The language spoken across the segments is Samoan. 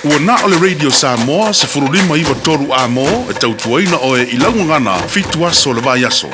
Ua na o le Radio Samoa 1593 Amo e tautuaina oe i lau gagana 7 aso o le vaiaso.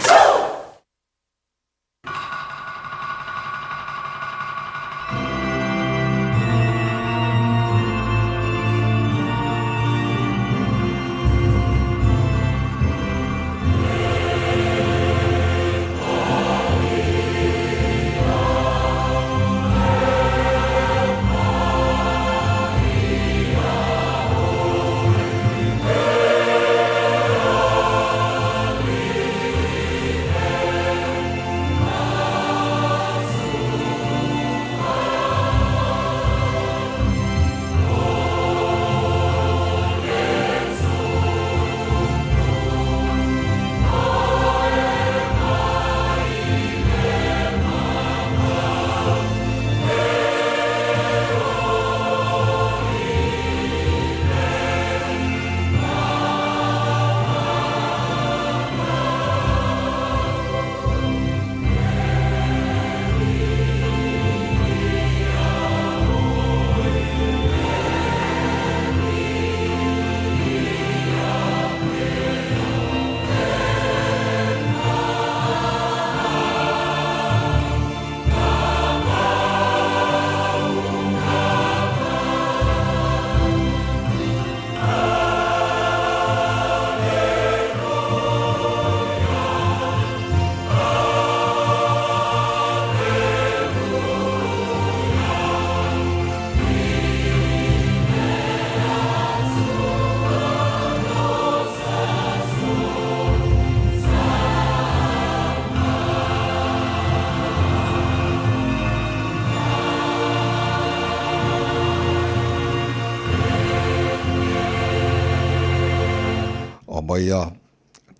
Aumaia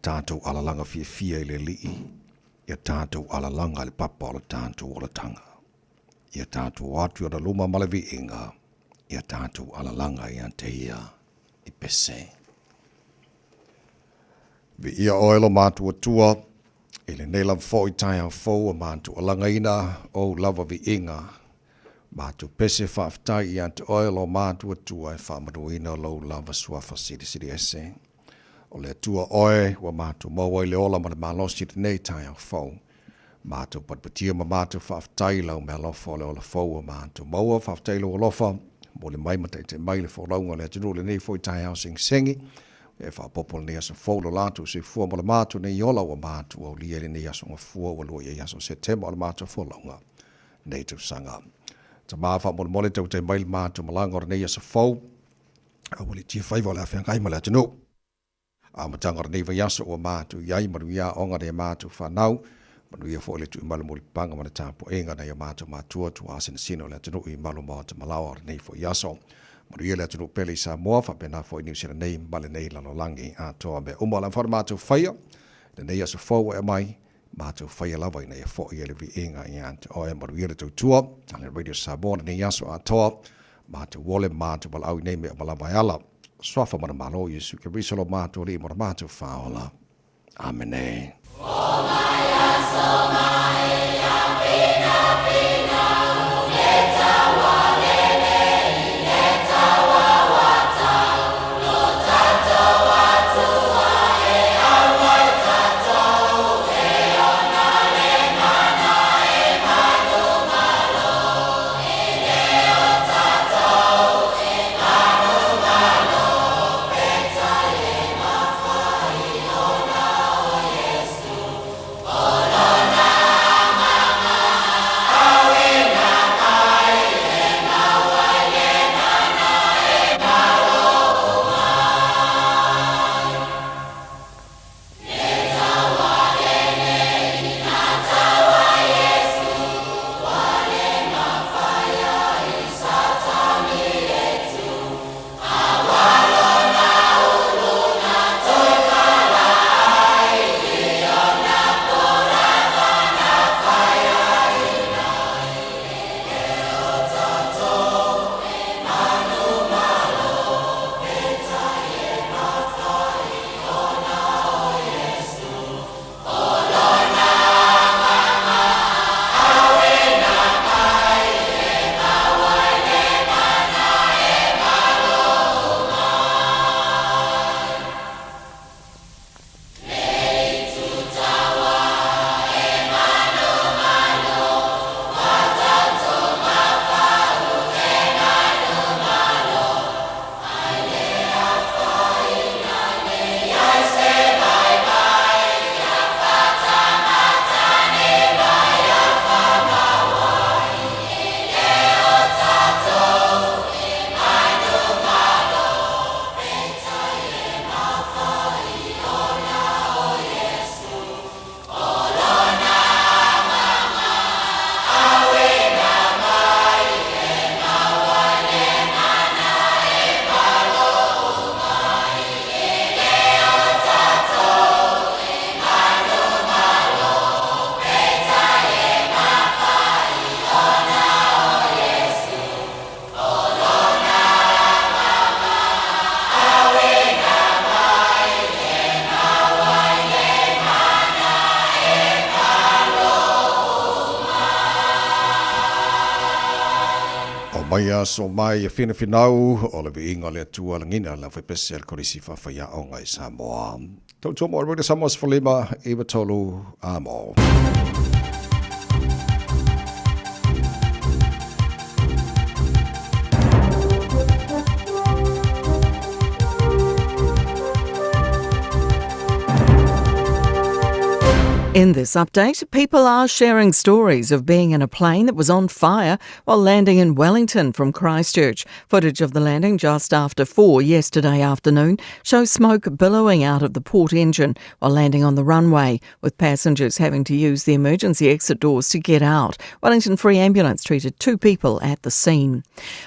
tatou alalaga fiafia i le Alii, ia tatou alalaga i le papa o le tatou olataga. Ia tatou o atu i ona luma ma le viiga, ia tatou alalaga ia te ia i pese. Viia oe lo matou Atua, i lenei lava foi taeao fou ua matou alagaina ou lava viiga. Matou pese faafetai ia te oe lo matou Atua e faamanuina lou lava suafa silisili ese. O le Atua oe ua matou maua i le ola ma le malosi i lenei taeao fou. Matou patipatia ma matou faafetai i lau meaalofa o le ola fou ua matou maua. Faafetai i lou alofa, momoli mai ma taitai mai le folauga a le atunuu i lenei foi taeao segisegi. E faaopoopo lenei aso fou lo latou soifua ma le matou nei ola ua matou aulia i lenei aso Gafua ua lua i ai aso Setema o le matou folauga nei tausaga. Tama faamolemole tautai mai le matou malaga o lenei aso fou, aua le tia faiva o le a feagai ma le atunuu. Amataga o lenei vaiaso ua matou i ai, manuia aoga nai a matou fanau, manuia foi le tuimala mulipapaga ma le tapuaiga nai o matou matua tuaasinasina o le atunuu i malu maota malaoa o lenei foi aso. Manuia le atunuu pele i Samoa, faapena foi Niu Sila nei ma lenei lalolagi atoa. Mea uma o le a matou faia, lenei aso fou ua e aumai, matou faia lava ina ia foi ai le viiga ia te oe. Manuia le tautua a le Radio Samoa lenei aso atoa, matou ole, matou valaau i nei mea uma lava e ala. Suafa ma le Malo, Iesu Keriso lo matou Alii ma lo matou Faaola. Amene. Mai aso mai e finafinau o le viiga o le Atua lagina le aufaipese a le Kolisi Faafaiaoga i Samoa. Tautua mo Radio Samoa 15 93 amo. In this update, people are sharing stories of being in a plane that was on fire while landing in Wellington from Christchurch. Footage of the landing just after 4 yesterday afternoon shows smoke billowing out of the port engine while landing on the runway, with passengers having to use the emergency exit doors to get out. Wellington Free Ambulance treated two people at the scene.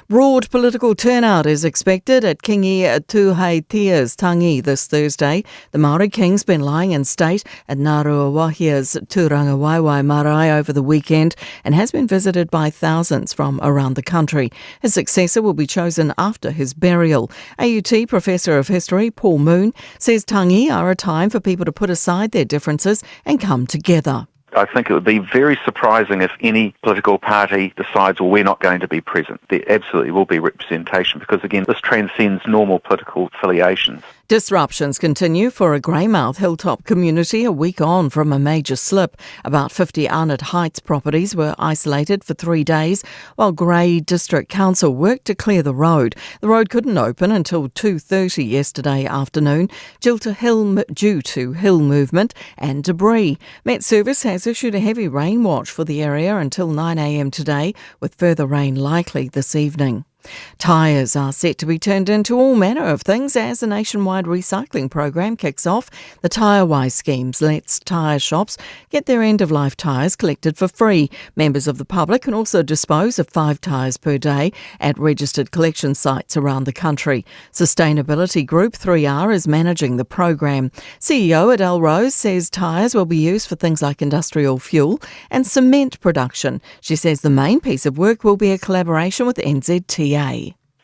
Broad political turnout is expected at Kingi Tuheitia's Tangi this Thursday. The Maori King's been lying in state at Ngaruawahia's Turangawaewae Marae over the weekend and has been visited by thousands from around the country. His successor will be chosen after his burial. AUT Professor of History Paul Moon says tangi are a time for people to put aside their differences and come together. I think it would be very surprising if any political party decides, well, we're not going to be present. There absolutely will be representation because, again, this transcends normal political affiliations. Disruptions continue for a Greymouth hilltop community a week on from a major slip. About 50 Arnott Heights properties were isolated for three days while Grey District Council worked to clear the road. The road couldn't open until 2.30 yesterday afternoon due to hill, due to hill movement and debris. Met Service has issued a heavy rain watch for the area until 9am today, with further rain likely this evening. Tyres are set to be turned into all manner of things as the nationwide recycling program kicks off. The Tyrewise schemes lets tyre shops get their end of life tyres collected for free. Members of the public can also dispose of five tyres per day at registered collection sites around the country. Sustainability Group 3R is managing the program. CEO Adele Rose says tyres will be used for things like industrial fuel and cement production. She says the main piece of work will be a collaboration with NZTA.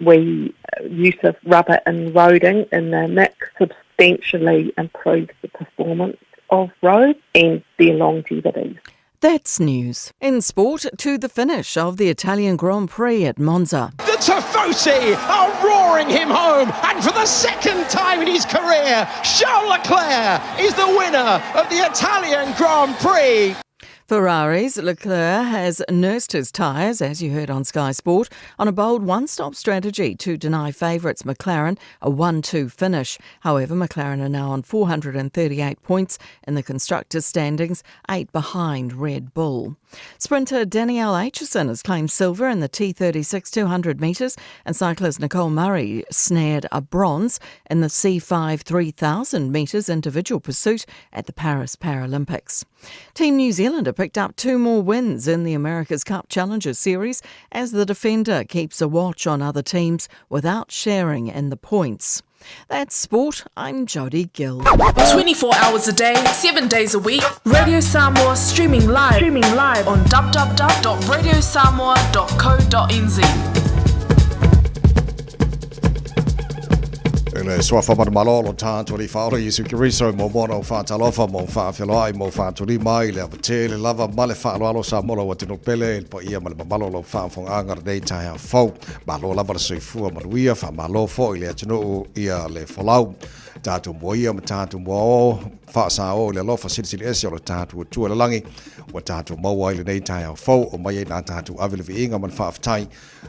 We use of rubber and roading in the mix substantially improves the performance of roads and their longevity. That's news. In sport, to the finish of the Italian Grand Prix at Monza. The Tifosi are roaring him home, and for the second time in his career, Charles Leclerc is the winner of the Italian Grand Prix. Ferrari's Leclerc has nursed his tyres, as you heard on Sky Sport, on a bold one stop strategy to deny favourites McLaren a 1 2 finish. However, McLaren are now on 438 points in the constructors' standings, eight behind Red Bull. Sprinter Danielle Aitchison has claimed silver in the T36 200 metres, and cyclist Nicole Murray snared a bronze in the C5 3000 metres individual pursuit at the Paris Paralympics. Team New Zealander picked up two more wins in the America's Cup Challenger Series as the defender keeps a watch on other teams without sharing in the points. That's sport. I'm Jodie Gill. 24 hours a day, 7 days a week. Radio Samoa streaming live, streaming live on www.radiosamoa.co.nz. E le suafa manumalo lo tātou li whaora Iesu Keriso mo mona o whātalofa mo whāwheloai mo whāturi mai le awatele lava ma le whaaloalo sa mola wa tino pele le paia ma le mamalo lo whaafonganga nei taeao fou. Malo lava le soifua manuia, faamalo foi i le atunuu ia le folau. Tatou muaia ma tatou muaō, faasaō i le alofa silisili ese o le tatou Atua i le lagi, ua tatou maua ai lenei taeao fou, omai ai nā tatou ave le viiga ma le faafetai,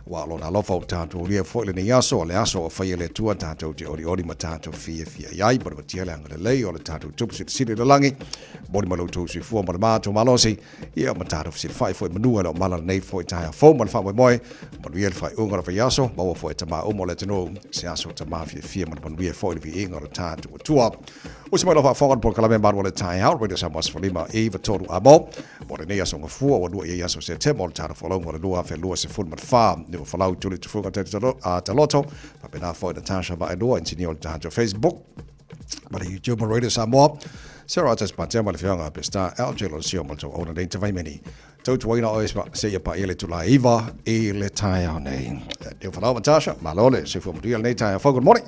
aua o Lona alofa ua tatou aulia foi lenei aso, o le aso ua faia e le Atua tatou te olioli ma tatou fiafia i ai, manuatia le agalelei o le tatou Tupu Silisili i le lagi, momoli mai lo outou soifua ma le matou malosi, Ia ma tatou fesilafai foi i manua e le o mala lenei foi taeao fou ma le faamoemoe, manuia le faaiuga o le vaiaso, maua foi e tama uma o le atunuu se aso tama fiafia ma le manuia foi le viiga o le tatou Atua. Usi mai lau faafofoga le polokalame malu o le taeao, Radio Samoa 15 9 3 amo, mo lenei aso gafua ua lua i ai aso Setema o le tatou folauga o le 2024. Niu Folau Tuli Tufuga Taloto, faapena foi Natasha Vaelua, inisinia o le tatou Facebook, ma le YouTube ma Radio Samoa. Sarah Atas Patea ma le whianga a Pestar LJ Losio ma le tau auna nei te vaimeni. Tautuaina oe se ia paia le tula iva i le taeao nei. Niufalau Natasha, malo le soifua manuia lenei taeao fou. Good morning.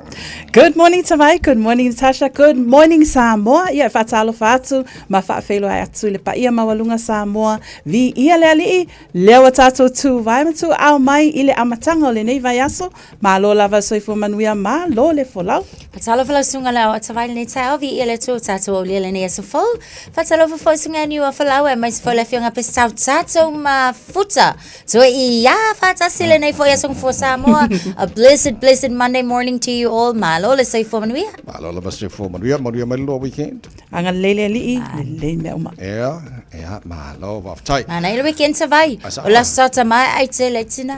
Good morning Tavai, good morning Natasha, good morning Samoa. Ia e faatalofa atu ma faafeiloai atu i le paia maualuga Samoa. Viia le Alii, lea ua tatou tuvae ma tuuao mai i le amataga o lenei vaiaso. Malo lava le soifua manuia, malo le folau. Faatalofa lau susuga le ao Tavai lenei taeao, viia le Atua ua tatou aulia lenei aso fou. Faatalofa foi susuga Niu Afalau aemaise foi le afioga Pesitau tatou mafuta. Toe ia faatasi lenei foi aso gafua Samoa. A blessed, blessed Monday morning to you all. Malo le soifua manuia. Malo lava soifua manuia, manuia mai le lua weekend. Agalelei le Alii, lelei mea uma. Ea, ea, malo, faafetai. Manaia le weekend Savai. Ai, sao. O le aso Sa tama e ai tele ai tina.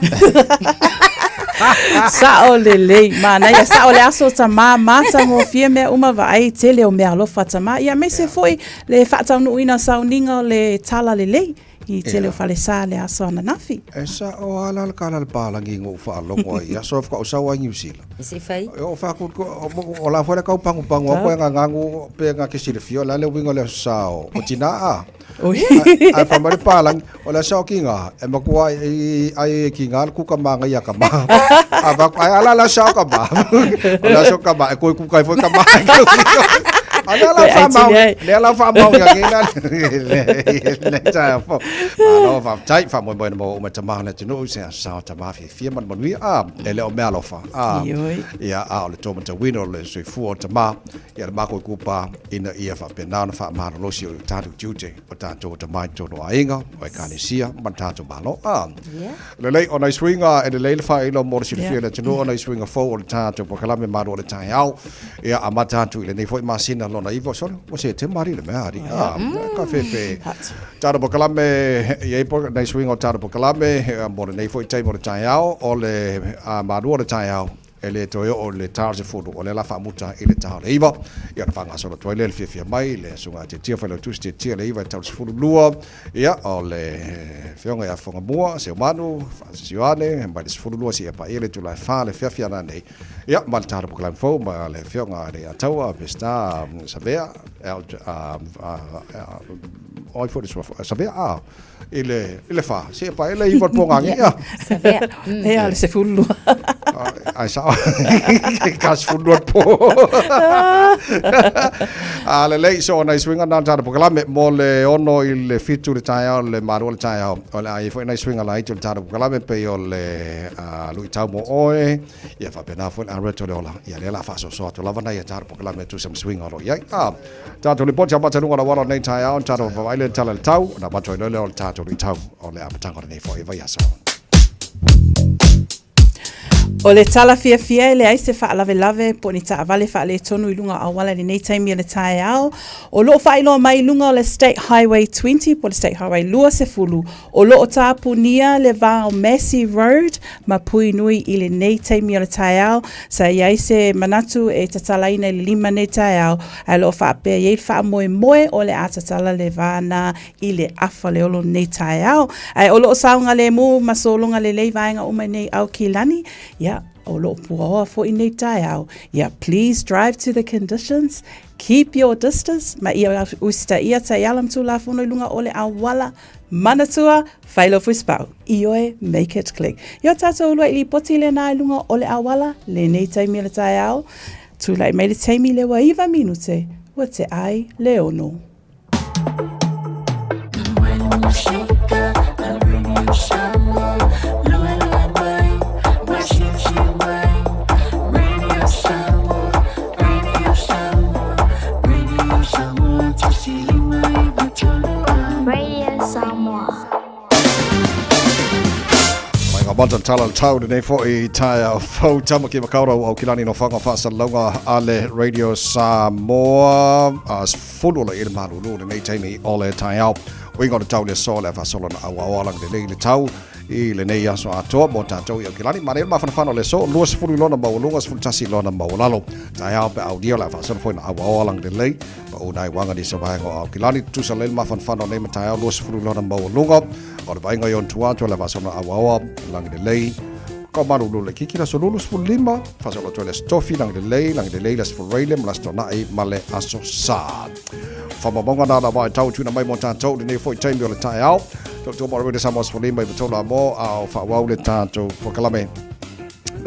Sao lelei, manaia, sao le aso tama, matagofie mea uma vaai tele o meaalofa tama. Ia aemaise foi le faataunuuina o sauniga o le tala lelei. I tele o falesa le aso ananafi. E sao a la le kala le palangi ngo faalogo ai aso fa usau ai New Zealand. E se fai. E o fa ku o la foi le kau pangu pangu a koe nga ngangu pe nga ke silafia o le a le uiga o le aso sa o tina a. Ae fai mai le palangi o le aso ki nga e matua ai ai ki nga le kuka manga ia ka ma. A va ai ala la sa ka ma. O le aso ka ma e koe kuka ai foi ka ma. A lea la fa mau lea la fa mau ia ke la le ta fo. Malo faafetai faamoemoe na maua uma tama o le atunuu se aso sa o tama fiafia ma le manuia a e le o meaalofa a ia a o le tōmatauina o le soifua o tama ia le mākou kupa ina ia faapena ona faamalolosi o tatou tiute o tatou o tama i totonu o aiga o ekalesia ma le tatou Malo a lelei o nai suiga e lelei le faailo mo le silafia e le atunuu o nai suiga fou o le tatou polokalame Malu o le Taeao ia amata atu i lenei foi masina lona iva solo ua Setema alii le mea alii a ka fefe tatou polokalame e i ai po nai suiga o tatou polokalame mo lenei foi taimi o le taeao o le Malu o le Taeao E le toe oo i le ta o le 10, o lea la faamuta i le ta o le 9. Ia ona faagasolo atu ai lea le fiafia mai le Susuga ia Tiatia Failautusi Tiatia le 9 e tau le 12. Ia, o le Afioga ia Fogamua Seumanu Francis Ioane mai le 12 seia paia le itula e 4 le afiafi a nanei. Ia, ma le ta polokalame fou ma le Afioga ia Taua Peseta Savea, o ai foi le suafa, Savea, a. I le, i le wha. Se pa ele i ponga ngi ia. Savea. E a le 12. Ai sa. Ka 12 po. A le lei so nai suiga na tatou polokalame mo le 6 i le 7 le taeao le malua le taeao. O le a i ai foi nai suiga laiti o le tatou polokalame pei o le luitau mo oe. Ia faapena foi le Areto o le ola. Ia lea la faasoasoa atu lava nai a tatou polokalame e tusa ma suiga o lo o i ai. A Tatou lipoti amata i luga o le auala o lenei taeao, tatou vaavaai lea i le tala i le tau, ona avatu ai loa lea o le tatou luitau o le amataga o lenei foi vaiaso. O le tala fiafia e leai se faalavelave po o ni taavale faaletonu i luga o auala i lenei taimi o le taeao. O lo o faailoa mai i luga o le State Highway 20 po o le State Highway 20, o lo o tapunia le va o Massey Road ma Puinui i lenei taimi o le taeao. Sa i ai se manatu e tatalaina i le 5 nei taeao, ae o lo o faapea i ai le faamoemoe o le a tatala le va na i le afa o le 6 nei taeao. Ae o lo o saogalemu ma sologa lelei vaega uma i nei Aukilani, ia, o lo o puaoa foi nei taeao. Ia, please drive to the conditions, keep your distance, ma ia usitaia taiala ma tulafono i luga o le auala. Manatua, fai lou fusipau, ioe, make it click. Ia o tatou uluai lipoti lena i luga o le auala, lenei taimi o le taeao, tulai mai le taimi le ua 9 minute, ua tea ai le 6. Radio Samoa. Mai ngā mata tala tau lenei foi taeao fou Tamaki Makaurau Aukilani no whanga whaasalauga a le Radio Samoa a sefulu o le i le malulu lenei taimi o le taeao uiga o le tau le aso le faasolo na auaoa lagi lelei le tau i lenei aso atoa mo tatou i Aukilani. Manaia le mafanafana o le aso, 20 i lona maualuga, 11 i lona maualalo. Taeao pe aulia o le a faasolo foi na auaoa lagi lelei. Pa u nai wanga ni sa vaega o Aukilani, tutusa lelei le mafanafana o nei mataeao, 20 i lona maualuga. O le vaaiga i ona tua atu o le a faasolo na auaoa lagi lelei. Ka malulu le kiki le aso lulu 15, faasolo atu ai le aso tofi lagi lelei, lagi lelei le aso Faraile ma le aso Toanai ma le aso Sa. Faamaumauga na na vae tau tuina mai mo tatou lenei foi taimi o le taeao. Tautua mo le Samoa 15 i tolu a mo a o faaauau le tatou polokalame.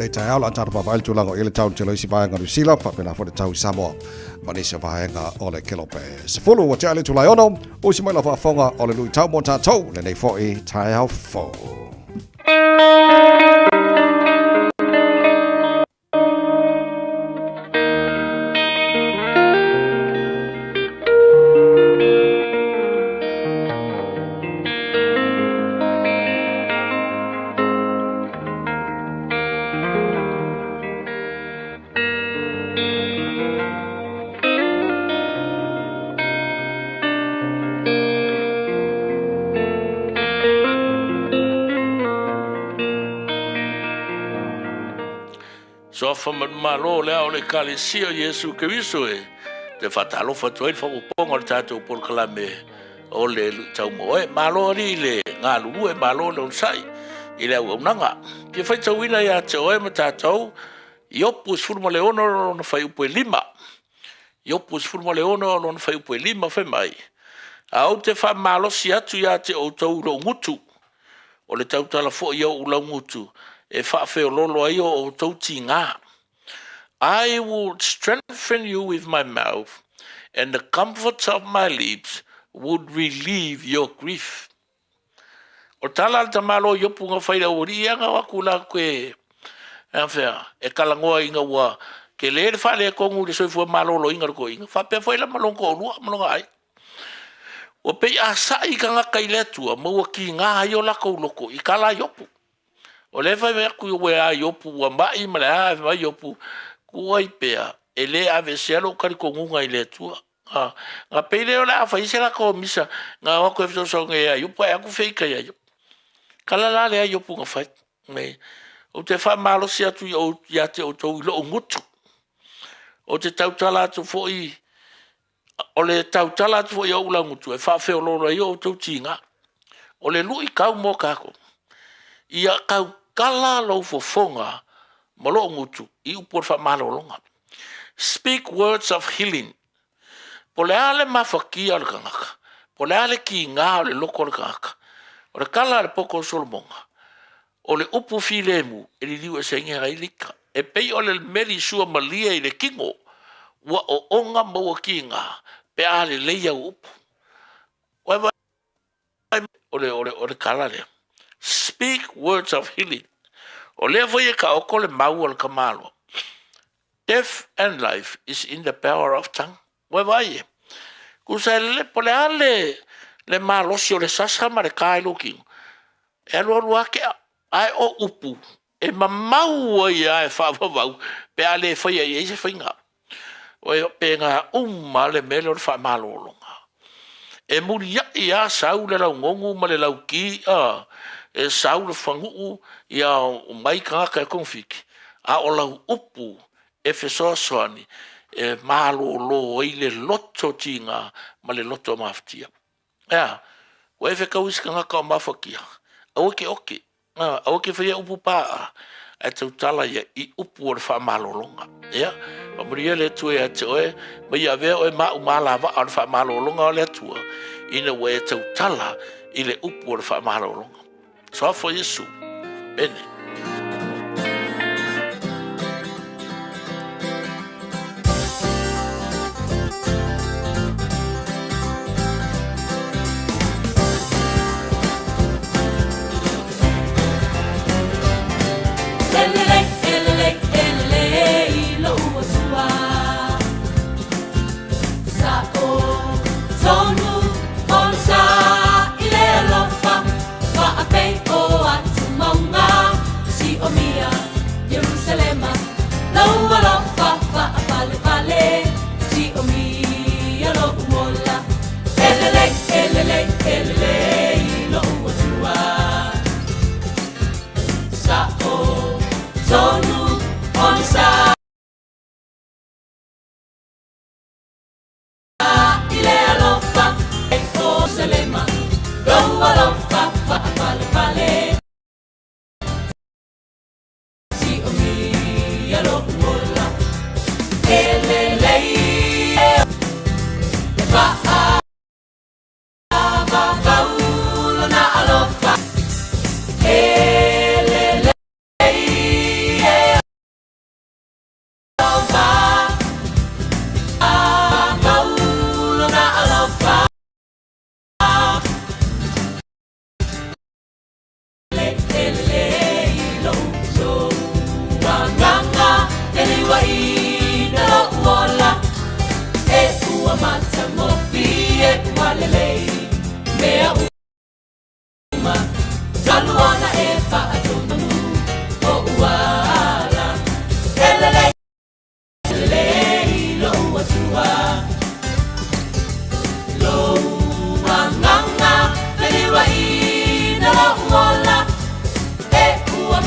Lenei taeao o le a tatou vaavaai i le tulaga o i ai le tau i le tele o isi vaega o Niu Sila, faapena foi le tau i Samoa ma nisi o vaega o le Kelope. 10 ua tea le itula e 6, usi mai lau faafofoga o le luitau mo tatou lenei foi taeao fou. Suafa ma le Malo o le Ao o le Ekalesia o Iesu Keriso e te faatalofa atu ai le faaopoopoga o le tatou polokalame o le luitau mo oe. Malo alii le galulue, malo le onosai i le auaunaga. Fia faitauina ia te oe ma tatou Iopu 16 lona fuaiupu e 5. Iopu 16 lona fuaiupu e 5 fai mai, A ou te faamalosi atu ia te outou i lou gutu, o le tautala foi i ou laugutu e faafeoloolo ai o outou tiga. I would strengthen you with my mouth, and the comfort of my lips would relieve your grief. O tala a le tamaloa Iopu na fai i le aualii ia na o atu la ke a fea e talanoa ina ua tele le faaletonu i le soifua maloloina o le toeaina faapea foi la ma lona toalua ma lona aiga. Ua pei a sa'i tagata i le Atua ma ua tiga ai o latou loto i tala a Iopu. O lea e fai mai atu ia Iopu ua ma'i ma le a, ae fai mai Iopu, tuu ai pea e le aveesea lou talitonuga i le Atua. Ona pei lea o le a fai se latou misa na o atu e fesoasoani ia Iopu ae atu feita ia Iopu. Tala la lea Iopu na fai. Ou te faamalosi atu ia te outou i lou gutu. Ou te tautala atu foi O le tautala atu foi a ou laugutu e faafeoloolo ai o outou tiga. O le luitau mo tatou, ia tautala lou fofoga ma lou gutu i upu o le faamalologa. Speak words of healing. Po o le a le mafatia o le tagata, po o le a le tiga o le loto o le tagata, o le tala a le poto o Solomona, O le upu filemu e liliu eseina ai le ika. E pei o le meli suamalie i le kino, ua oona ma ua kiga pe a lelei au upu. Ua vaai o le, o le, o le tala lea. Speak words of healing. O lea foi e taoto le mau a le tamaloa. Death and life is in the power of tongue. Ua vaai e. Tusa e lele, po o le a le, le malosi o le sasa ma le ka i lou kino, e alualu lava tea. Ae o upu, e mamau ai lava e faavavau pe a le faia i ai se faiga. Ua pena uma le mea lea o le faamalologa. E muliai lava sau le laugonu ma le lauki, a, e sau le faguu, ia omai tagata e togafiti, a o lau upu e fesoasoani e malolo ai le loto tiga ma le loto mafatia. E a? Ua e fetau i se tagata o mafatia, aua e te oke, aua e te faia upu paaa, ae tautala ia i upu o le faamalologa. Ia, faamanuia le Atua ia te oe, ma ia avea oe ma au malavaa o le faamalologa o le Atua, ina ua e tautala i le upu o le faamalologa. Suafa Iesu. Amene.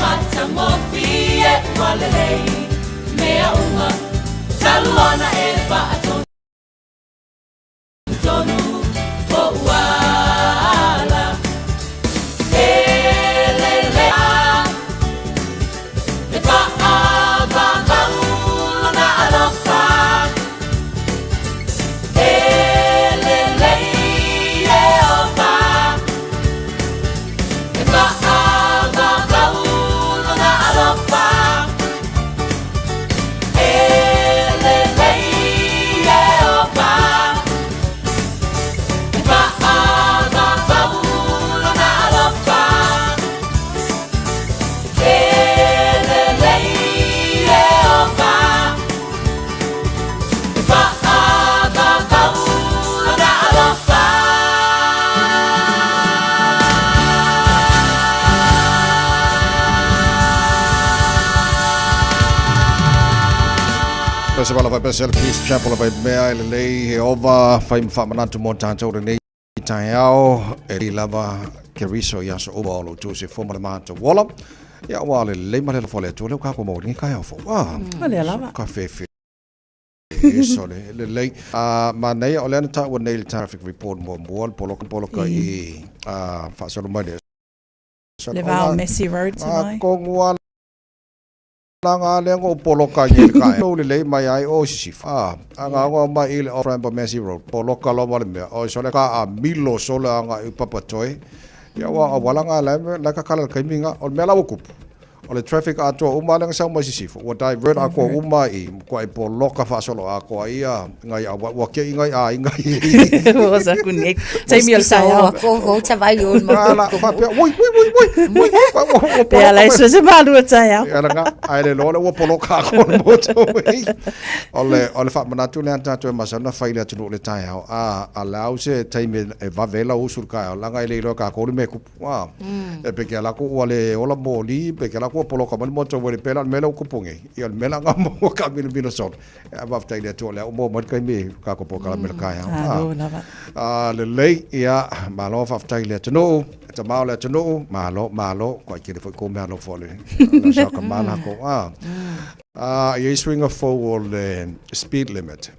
matagofie ua lelei mea uma talu ona e faatonutonu poʻu ala e lele a e faavavau lona alofa e lelei Ieova E faavavau lona alofa E lelei Ieova E faavavau lona alofa E lelei Ieova E faavavau lona alofa. Pese wala vai pese Peace Chapel vai mea e lelei he ova fai mawhaamanatu mō tātou lenei taeao e li lava ke riso i aso ua o lo tū se fo ma le mātou wola. Ia ua le lelei ma le lafo le atua leo kako mau lengi kai au fo. Ah, O lea lava. Ka whewhe. So le lelei. Ma nei o le ana tāua nei le traffic report mua mua, le poloka poloka i whaasolo mai le. Le vao Massey Road tonight. Ko ngua la ngā lea ngo poloka i le kai. O le lei mai ai o sisifa. A ngā ngā mai i le off-ramp o Massey Road. Poloka lo ma le mea. O so le ka a milo so le anga i papatoe. Ia ua a wala ngā le la ka kala le kaiminga. O le mea la ua kupu. O le traffic atoa uma lea na sau mai sisifo. Ua divert akoa uma i kua e poloka faasolo akoa ia ngai a ua ke i ngai a i ngai. Ua sa ku nek. Taimi o le taeao. Ko ko ta vai o ma. Ala faapea oi oi oi oi oi. Pe ala e se malu o taeao. Ala nga ai le lola ua poloka akoa le motorway. O le o le faamanatu lea tatou e masani ona fai i le atunuu i le taeao. A a le au se taimi e vave lau usu i le taeao leaga e le iloa e kākou le mea e kupu. Ua, e pe ke ala ku ua le ola moli, pe ke ala ku poloka mai moto wele pela le mele ku pungi. Ia le mela nga mo ka milo milo sol. E va ftai le tu le o mo mai kai mi ka ko po kala mele kai ha. Alo lava. A le lei ia malo fa ftai le tunu. Ta mao le tunu, malo malo ko ke le fo ko me alo fo le. La sa ka mala ko a. A ia swinga fo o le speed limit.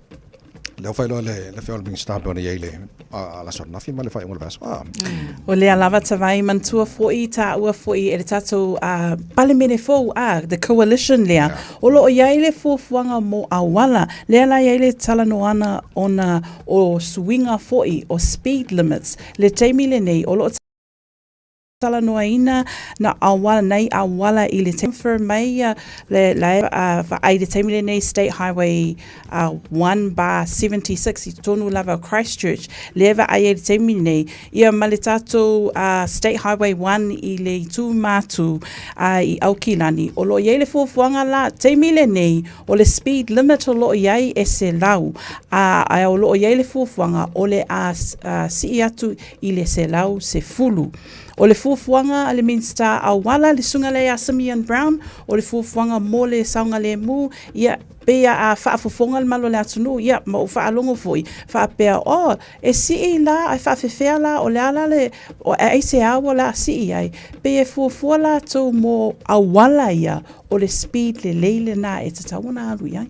Lea ua faailoa le le afioga i le Minisita pei ona i ai le le aso ananafi ma le faaiuga o le vaiaso. Ah. O lea lava tavai manatua foi taua foi e le tatou Palemene fou, the coalition lea. O lo o i ai le fuafuaga mo auala, lea la i ai le talanoana ona o suiga foi o speed limits le taimi lenei o lo o talanoaina na auala, nei auala i le confirm mai ia le la e vaai i le taimi lenei State Highway 1/76 i totonu lava o Christchurch lea e vaai ai i le taimi lenei ia ma le tatou State Highway 1 i le itu mātū i Aukilani. O lo o i ai le fuafuaga la taimi lenei o le speed limit o lo o i ai e 100 a o lo o i ai le fuafuaga o le a sii atu i le 110. O le fuafuaga a le Minisita Auala, le susuga lea ia Simeon Brown, o le fuafuaga mo le saogalemu, ia, pei a a faafofoga le malu o le atunuu, ia, ma ou faalogo foi, faapea, oh, e sii la, ae faafefea la, o le a la le, o, aisea ua la sii ai? Pei e fuafua latou mo auala ia, o le speed lelei lena e tatau ona alu i ai.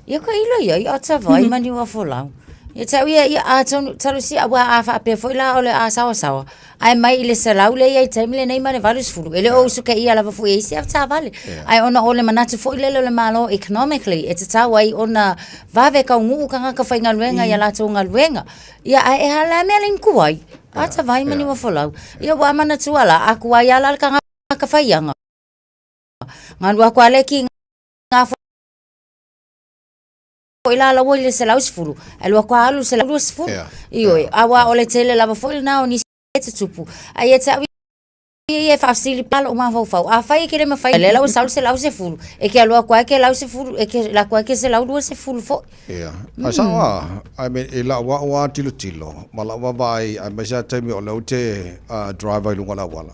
Ia ka ilo ia, i ata vai mani ua folau. Ia tau ia, ia a tonu, talosia, ua a faapea foi la o le a sawasawa. Ae mai i le selau le ia i taimi lenei ma le 80. E le o usu ke ia lava foi e isi a taavale. Ae ona o le manatu foi lele o le Malo economically, e tatau ai ona vave kaunuu tagata faigaluega i a latou galuega. Ia ae e a le mea le kuai. Ata vai mani ua folau. Ia ua manatua la, a kuai ala le tagata faiaga. Galu aku a le ki ngā foi la laua i le 110, ae lua kwa alu le 120. Ioe, a ua o le tele lava foi lena o nisi e tutupu. Ai e te au ia e faafesili pa lou mafaufau, afai e ke le mafai, lea la ua sau le 110, e ke alu aku ai ke 110, e ke alu aku ai ke 120 foi. Ia. Ae sao a, I mean, i lau au lava tilotilo, ma lau vaavaai, aemaise lava taimi o lea ou te drive ai i luga o le auala.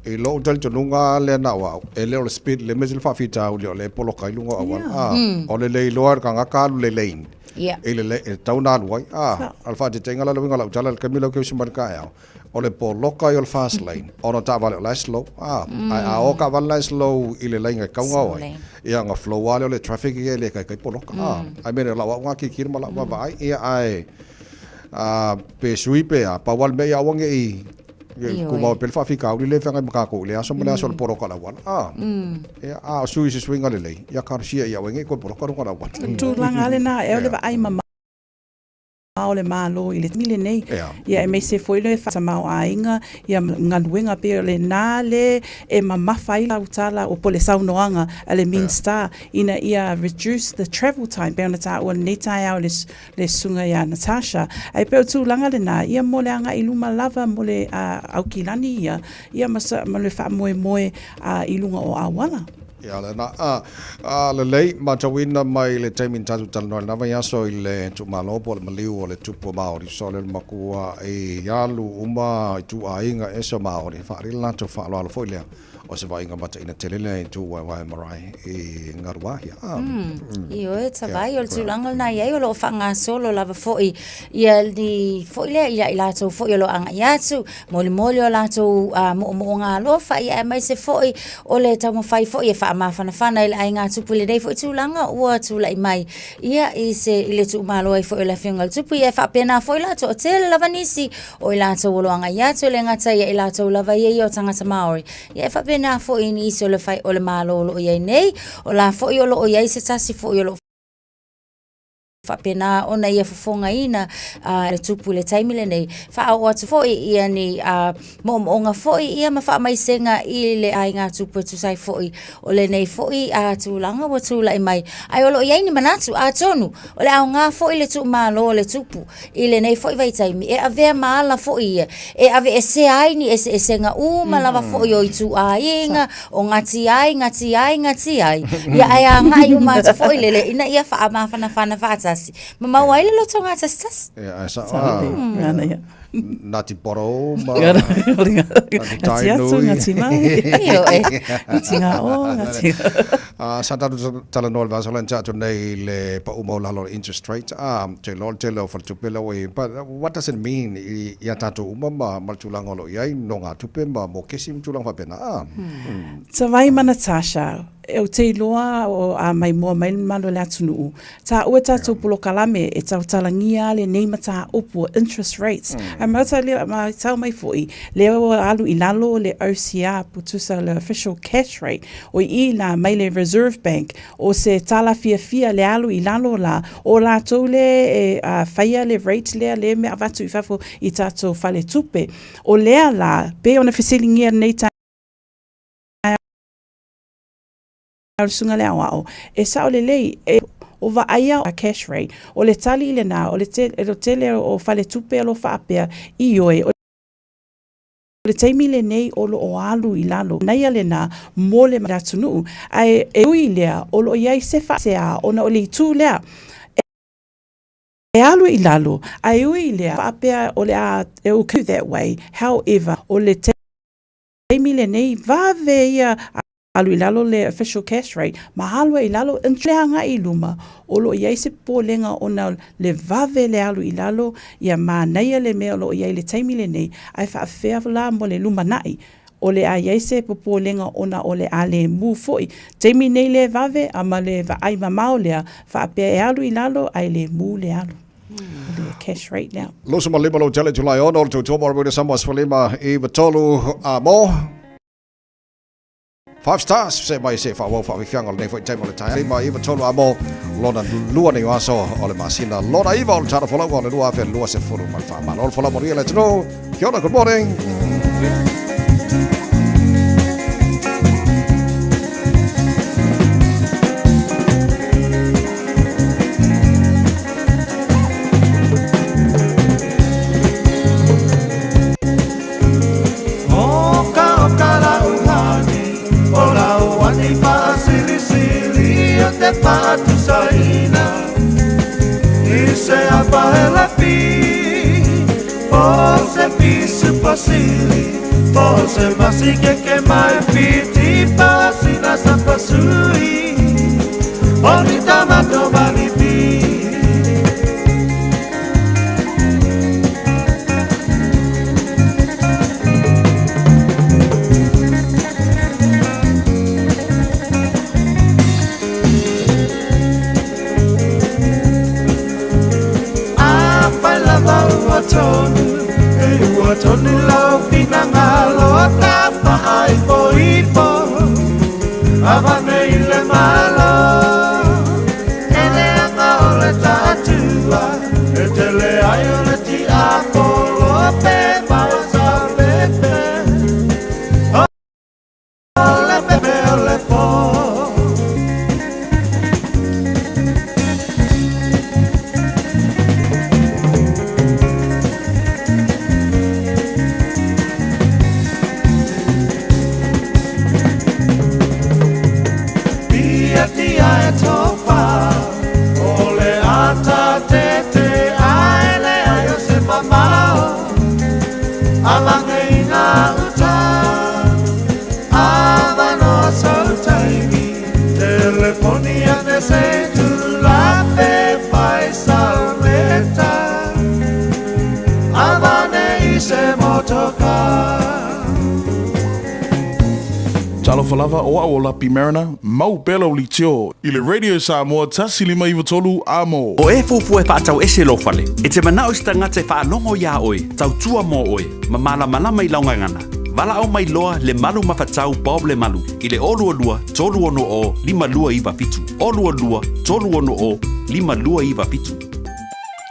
I lou talitonuga lea na o au, e le o le speed limit le faafitauli o lea e poloka ai luga o auala. A, o le le iloa e le tagata alu i le lane, i le e tatau ona alu ai. A, o le faateteiga la le uiga o lau tala i le taimi lea ou te usu mai i le taeao, o le poloka ai o le fast lane ona o taavale o la e slow. A, ae a o taavale la e slow i le laina e tatau ona o ai, ia ona flow lava lea o le traffic ia e le taitai poloka. A, I mean o lau au lena tilotilo ma lau vaavaai, ia ae, a, pe sui pe a, pau lava le mea ia aua ne i Tumau pea le faafitauli lea e feagai ma tatou i le aso ma le aso o le poloka o le auala. A, ia, a o sui i se suiga lelei, ia talosia ia aua nei toe poloka luga o le auala. Tulaga lava lena, e le vaai mamao o le Malo i le taimi lenei. Ia aemaise foi le faatamaoaiga ia ma galuega pei o lena le e mamafa ai lau tala po o le saunoaga a le Minista ina ia reduce the travel time pei ona taua i lenei taeao i le le susuga ia Natasha. Ae pei o tulaga lena, ia mo le agai i luma lava mo le Aukilani ia, ia ma, ma le faamoemoe i luga o auala. Ia lena, a, a lelei, matauina mai le taimi na tatou talanoa i lena vaiaso i le tuumalo po o le maliu o le tupu o Maori, so le matua i alu uma ituaiga ese o Maori, faaali le latou faaaloalo foi lea. O se vaaiga mataina tele lea i Tūwaewae Marae i Ngaruawahia. Ah. Ioe, tavai, o le tulaga lena i ai, o lo o faagasolo lava foi ia ni foi lea ia i latou foi o lo o agai atu, molimoli o latou moomooga alofa, ia aemaise foi o le taumafai foi e faamafanafana i le aiga tupu i lenei foi tulaga ua tulai mai ia i se i le tuumalo ai foi o le Afioga i le Tupu, ia e faapena foi la toatele lava nisi O i latou o lo o agai atu, e le gata ia i latou lava ia ia o tagata Māori, ia e faapena foi i nisi o le fai o le Malo o lo o i ai nei, o la foi o lo o i ai se tasi foi o lo o faapena ona ia fofogaina le tupu i le taimi lenei, faaoo atu foi ia ni moomooga foi ia ma faamaisega i le aiga tupu e tusa ai foi o lenei foi tulaga ua tulai mai. Ae o lo o i ai ni manatu, atonu o le aoga foi le tuumalo o le tupu I lenei foi vaitaimi, e avea ma ala foi ia e aveesea ai ni eseesega uma lava foi o ituaiga, o gati ai, gati ai, gati ai, ia ae agai uma atu foi lele ina ia faamafanafana faatasi ma maua ai le loto gatasitasi. Ia, ae sao lava. Ngāti Porou ma Ngāti Tainui. Ngāti Mai. Ioe. Ngāti Ngāo, Ngāti... Sa tatou talanoa i le vaiaso lea na tea atu nei i le pau maualalo o le interest rate, a, ou te iloa o le tele o faletupe lea ua i ai, but what does it mean i a tatou uma ma le tulaga o lo o i ai nogatupe ma mokesi ma tulaga faapena, a? Tavai ma Natasha, ou te iloa o a maimoa mai le mamalu o le atunuu, Taua tatou polokalame e tautalagia lenei mataupu o interest rates. Ae matau mai foi, lea ua alu i lalo le OCR po tusa le official cash rate, o i la mai le Reserve Bank, o se tala fiafia le alu i lalo la, o latou le e faia le rate lea le mea avatu i fafo i tatou faletupe. O lea la, pei ona fesiligia lenei taeao, o le susuga i le aoao, e sao lelei, e o vaaia a cash rate. O le tali lena, o le tele o faletupe o lo o faapea, ioe, o le taimi lenei o lo o alu i lalo naia lena mo le atunuu. Ae e ui i lea, o lo o i ai se faasea ona o le itu lea, e alu i lalo, ae ui i lea, faapea o le a, it will go that way, however, o le taimi lenei, vave ia alu i lalo le official cash rate ma alu ai i lalo le agai i luma, o lo o i ai se popolega ona le vave le alu i lalo, ia manaia le mea o lo o i ai i le taimi lenei, ae faafefea la mo le lumanai, o le a i ai se popolega ona o le a le mu foi. Taimi nei le vave a ma le vaai mamao lea, faapea e alu i lalo ae le mu le alu. O le cash rate lea. 25 lou tele July 6 o le tautua mo le Samoa 15 i 3 a mo. Five stars se mai se faaauau faafiafiaga o lenei foi taimi o le taeao. 5 9 3 a mo lona lua nei o aso o le masina lona iva o le tala folauga o le 2024. Malo le folau manuia le atunuu. Kia ora, good morning. Po se masi ke ke mai piti pa sina sa pasui Oni tamato malipi Afai lava ua tonu E ua tonu lau finagalo Tafa'aipoipo Avane i le Malo E leaga o le taatua E tele ai o le tiapolo Pe maua saopepe O le pepe o le po. Tia e tofa o le ata tete ae leai o se mamao Alange i ngā uta Avanoa sou taimi Teleponi ane se tulape Fai sau leta Avane i se motoka. Talofa lava, o au o Lapi Mariner, mau pea lau litio i le Radio Samoa 153 a mo. O e fuafua e faatau ese lou fale, e te manao i se tagata e faalogo iā oe, tautua mo oe, ma malamalama i lau gagana. Valaau mai loa le Malu Mafatau Bob Lemalu i le 022 360 5297, 022 360 5297.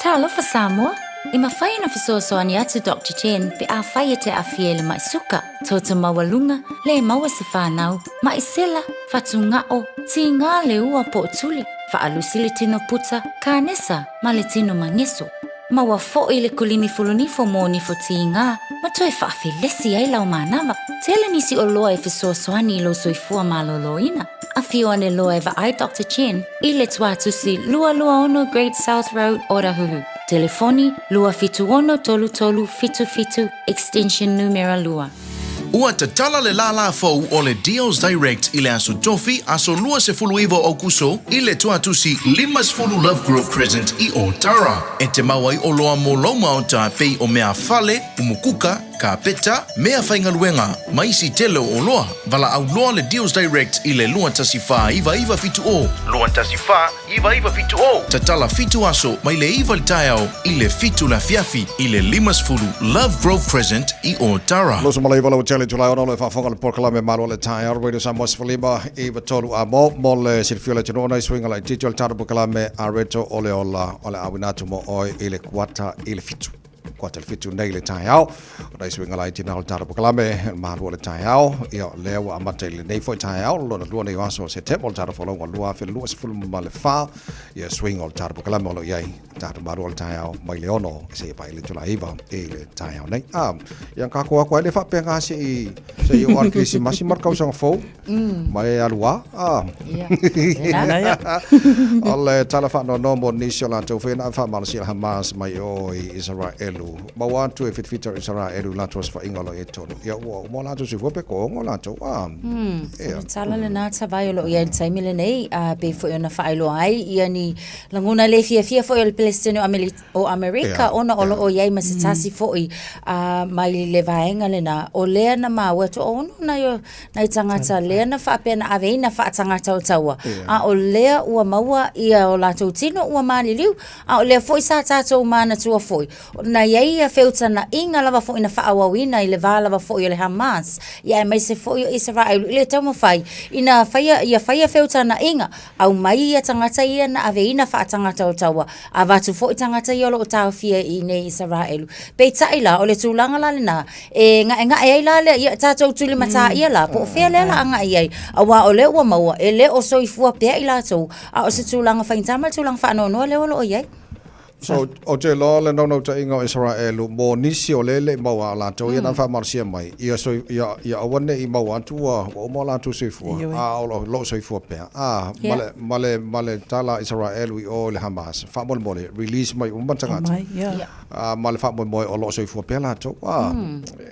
Talofa Samoa! E mafai ona fesoasoani atu Doctor Chen pe afai e te aafia i le mai suka, toto maualuga, le maua se fanau, mai sela, fatugao, tiga le ua po o tuli, faalusi le tino puta, kanesa ma le tino mageso. Maua foi le kulimi fulunifo mo nifo tiga ma toe faafelesi ai lau manava. Tele nisi oloa e fesoasoani i lou soifua maloloina. Afio ane loa e vaai Doctor Chen i le Tuatusi 226 Great South Road, Otahuhu. Telefoni, 276 3377, extension numera 2. Ua tatala le lālā fou o le Deals Direct i le Aso Tofi, aso 29 o Aokuso, i le Tuatusi 50 Lovegrove Crescent i Ōtara. E te mau ai oloa mō lou maota pei o mea fale, umukuka, Kāpeta, mea faigaluega, ma isi tele o oloa, valaau loa le Deals Direct i le 2149970. 2149970. Tatala fitu aso mai le iva i le taeao i le fitu le afiafi i le 50 Love Grove Crescent i Ōtara. Loso malaiva lau tele July ono le faafofoga le polokalame malo le taeao Radio Samoa 15 i 3 a mo mo le silafia o le atunuu ona i suiga laitiiti o le tatou polokalame a reto o le ola o le auina atu mo oe i le kuata i le fitu. Kuata le fitu nei le taeao. O nai suiga laiti na o le tatou polokalame, malu o le taeao. Ia, o lea ua amata i lenei foi taeao, lona lua nei o aso o Setema o le tatou folauga 2024. Ia, suiga o le tatou polokalame o lo o i ai, tatou malu o le taeao mai le ono seia paia i le itula e iva i le taeao nei. Ah, ia kākou aku ai le faapea se i se i oo a le Kerisimasi ma le tausaga fou. Ma e alu a. Ah. Ia. O le tala faanoanoa mo nisi o latou foi na faamalosia le Hamas mai o i Isaraelu. Maua atu e fitafita o Isaraelu i latou osofaiga o lo o i ai totonu. Ia ua uma o latou soifua pe koongo latou. Ah. Ia. O le tala lena Tavai o lo o i ai i le taimi lenei, a pei foi ona faailoa ai ia ni lagona le fiafia foi o le Peresetene o Amerika o Amerika ona o lo o i ai ma se tasi foi a mai le vaega lena o lea na maua toaono nai o nai tagata lea na faapea na ave ai na faatagata o taua a o lea ua maua ia o latou tino ua maliliu a o lea foi sa tatou manatua foi na i ai ia feutanaʻiga lava foi na faaauauina i le va lava foi o le Hamas ia aemaise foi o Isaraelu i le taumafai ina faia ia faia feutanaʻiga aumai ia tagata ia na aveina faatagata o taua, avatu foi tagata ia o lo o taofia i inei i Isaraelu. Peitai la, o le tulaga la lena, e gaegae ai la lea, ia tatou tulimatā ia la, po o fea lea la agai i ai, aua o lea ua maua, e le o soifua pea i latou, a o se tulaga faigata ma le tulaga faanoanoa lea o lo o i ai. So, ou te iloa le naunautaiga o Isaraelu mo nisi o lea e le i maua a latou ia na faamalosia mai, ia soi, ia, ia aua ne i maua atu ua, ua uma o latou soifua, Ioe. a o lo, loo soifua pea. A, ma le, ma le, ma le tala a Isaraelu i o i le Hamas, faamolemole, release mai uma tagata. Aumai, ia. A, ma le faamoemoe o lo o soifua pea latou. A,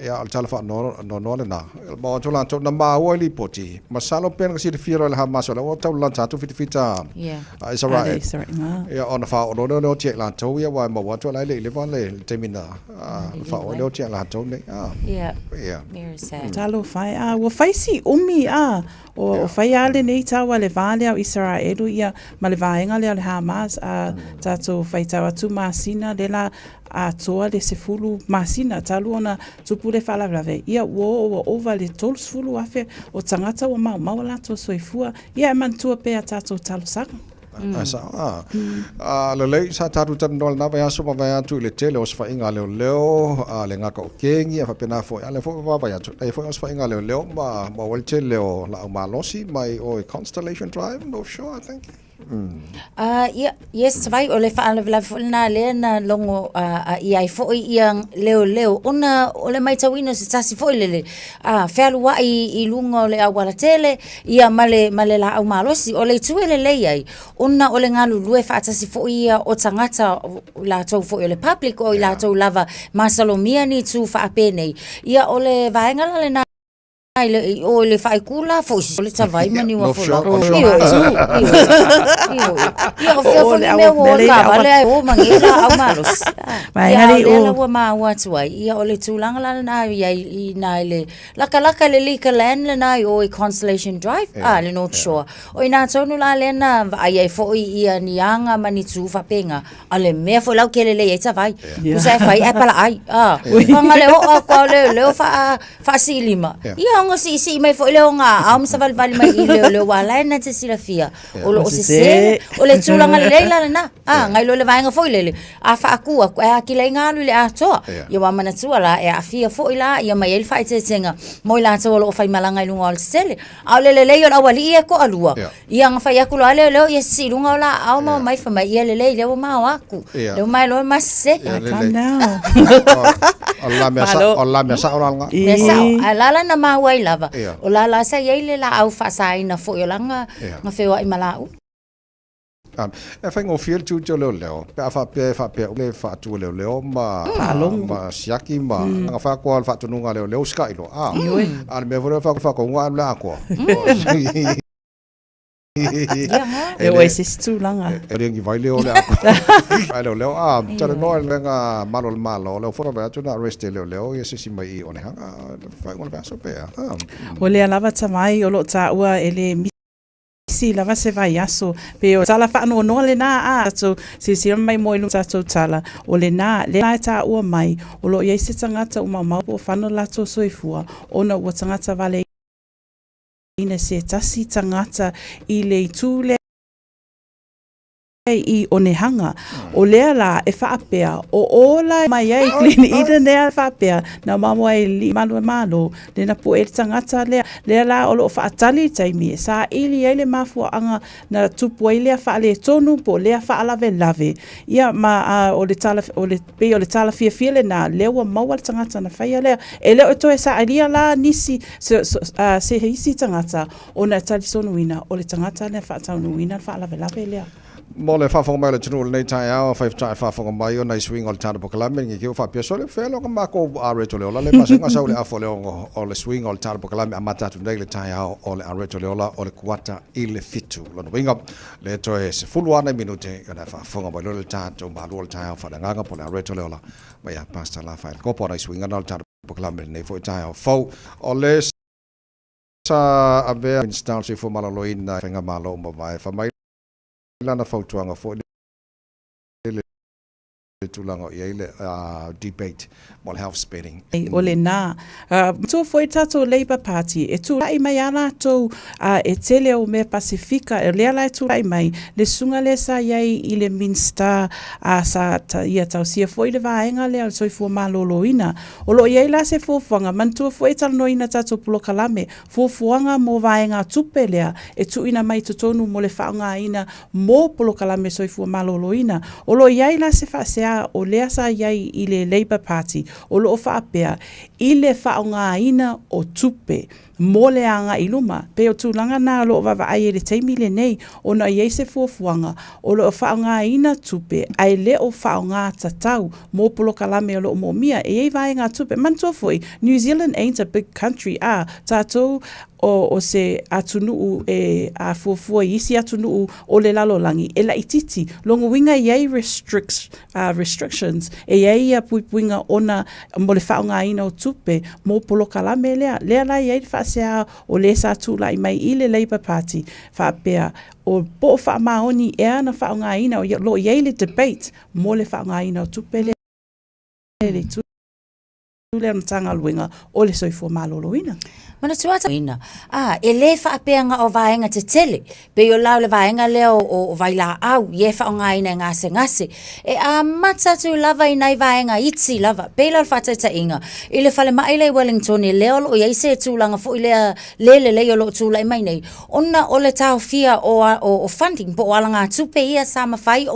ia, o le tala faanoanoa lena. Maua atu latou, na maua i lipoti, masalo pe na silafia loa e le Hamas o lea ua tau lalata atu fitafita a Israel. Ia ona faaoo loa lea o le oti ia i latou ia aua e maua atu o la e le i leva le taimi na faaoo ai le oti ia i latou nei. Ia. Ia. Very sad. Talofa e, a ua fai si umi a o fai a lenei tau a le va lea o Isaraelu ia ma le vaega lea o le Hamas a tatou faitau atu masina le la atoa le 10 masina talu ona tupu le faalavelave ia ua oo ua ova le 30,000 o tagata ua maumau o latou soifua Ia e manatua pea a tatou talosaga. Ae sao, a. A lelei, sa tatou talanoa i lena vaiaso ma vae atu i le tele o osofaiga a leoleo, a le gata o kengi, a faapena foi, a lea foi ua vaavaai atu, e i ai foi osofaiga a leoleo ma maua ai le tele o laau malosi mai o i Constellation Drive, North Shore, I think. Ia, yes, vai, o le faalavelave foi lena lea na logo ʻia ai foi ia leoleo ona o le matauina o se tasi foi lele fealuai i luga o le auala tele ia ma le, ma le laau malosi. O le itu e lelei ai, ona o le galulue faatasi foi ia o tagata latou foi o le public o i latou lava masalomia ni itu faapenei. Ia o le vaega la lena i le i o i le faaiku la foi o le tavai ma niu North afolau. Shore, North Shore. Ioe, ioe, ioe. Ia o fea O foi le ni mea awa- ua o lelei le taavale awa- ae o ma nei laau malosi. Vai Ia, hari a o lea o- la ua maua atu ai, ia o le tulaga la lena i ai i ina i le lakalaka le Liquorland lena i o i Constellation Drive, a le North Shore. O ina tonu la lea na vaai ai foi ia ni aga ma ni tū faapena, A le mea foi la ou te lelei ai tavai. Yeah. Tusa e fai ae palaai. Ah, panga le oo aku au leo leo faa faasiilima. Yeah. Ia ona siisii mai foi lea o ngā ao ma savalivali mai i leo leo ua la e na te silafia. O lo o sese, o le tulaga lelei la lena. Ah, ngai lo le vaega foi lele. A faaku aku ae akila i ngā alu i le atoa. Yeah. Ia ua manatua la e aafia foi la ia mai ai le faaeteetega mo i latou o lo o faimalaga i luga o le tetele. A o le lelei o le aualii e toalua, Yeah. ia na fai atu loa leo leo ia sisi i luga o laau ma omai fai mai, ia lelei lea ua mao aku. Yeah. Lea ua mae loa ma sese. Ia, Calm lelei. down. O le la mea Malo. sao, o le la mea sao la lena. Mea sao, ae la la na maua ai lava. Yeah. O la la sa i ai le laau faasaina foi o la na, Yeah. na feoai ma laau. E faigofie le tiute o leoleo pe a faapea e faapea le faatu e leoleo ma Faalogo. ma siaki ma mm. fai atu le faatonuga a leoleo usikai loa. A, a le mea foi lea faatonuga alu le atoa. E o ai se isi tulaga. E le ni vai leo le atoa. Ai leoleo a talanoa i le vaega malo o le Malo lea foi na vaai atu na arrest e leoleo ia se isi mai i Onehunga faaiuga o le vaiaso pe a. O lea lava tamai o lo o taua e le misi lava se vaiaso. Pei o tala faanoanoa lena a tatou silasila mai mo i luma tatou tala, o lena, lea e taua mai, o lo o i ai se tagata ua maumau po o fano lo latou soifua, ona ua tagata valeina se tasi tagata i le itu lea i Onehunga. O lea la e faapea, o ola mai ai Glen Eden lea e faapea, na maua ai le malu e Malo, le na poe le tagata lea, lea la o lo o faatali le taimi e saili ai le mafuaaga na tupu ai lea faaletonu po o lea faalavelave. Ia ma a, o le tala, o le, pei o le tala fiafia lena, lea ua maua le tagata na faia lea. E le o toe sailia la nisi, se, se, a, se isi tagata ona e talitonuina o le tagata lea faataunuuina le faalavelave lea. Mo le faafofoga mai o le atunuu i lenei taeao, faifetai faafofoga mai ona i suiga o le tatou polokalame, ngi keu faapea sole fea loa ka makou areto le ola le masega sau le afa o le ono o le suiga o le tatou polokalame amata atu nei le taeao o le areto le ola o le kuata i le 7. Lona uiga, le toe 10 lava nai minute ona e faafofoga mai loa le tatou malu o le taeao faaleagaga po o le areto le ola mai ia Pastor Lafaele Kopo ona i suiga na o le tatou polokalame lenei foi taeao fou. O le Sa avea Minisita o le Soifua Maloloina i Faigamalo ua mavae, fai mai lana fautuaga foi lele. tulaga o i ai le debate mo le health spending. O lena. Matua foi tatou Labour Party, e tulai mai a latou e tele o mea Pasifika, o lea la e tulai mai le susuga lea sa i ai i le Minista sa ia tausia foi le vaega lea o le soifua maloloina. O lo o i ai la se fuafuaga, manatua foi e talanoaina tatou polokalame, fuafuaga mo vaega tupe lea e tuuina mai i totonu mo le faaaogaina mo polokalame soifua maloloina. O lo o i ai la se faasea o lea sa i ai i le Labour Party o lo o faapea i le faaaogaina o tupe mo le agai i luma. Pei o tulaga na o lo o vaavaai i le taimi lenei ona e i ai se fuafuaga o lo o faaaogaina tupe ae le o faaaoga tatau mo polokalame o lo o moomia. E i ai vaega tupe. Manatua foi, New Zealand ain't a big country, a tatou o se atunuu e a fuafua i isi atunuu o le lalolagi, e laitiiti. Lona uiga e i ai restricts, restrictions, e i ai ia puipuiga ona mo le faaaogaina o tupe mo polokalame lea. Lea la e i ai le faasea o le sa tulai mai i le Labour Party faapea o po o faamaoni ea na faaaogaina, o lo o i ai le debate mo le faaaogaina o tupe lea i le itu lea o le Matagaluega o le Soifua Maloloina. Manatua ina, a, e le faapea na o vaega tetele, pei o la o le vaega lea o vailaau ia e faaaogaina e gasegase, e amata atu lava i nai vaega iti lava, pei la o le faataitaiga, i le falemai lea i Wellington lea o lo o i ai se tulaga foi lea le lelei o lo o tulai mai nei, ona o le taofia o funding po o alagatupe ia sa mafai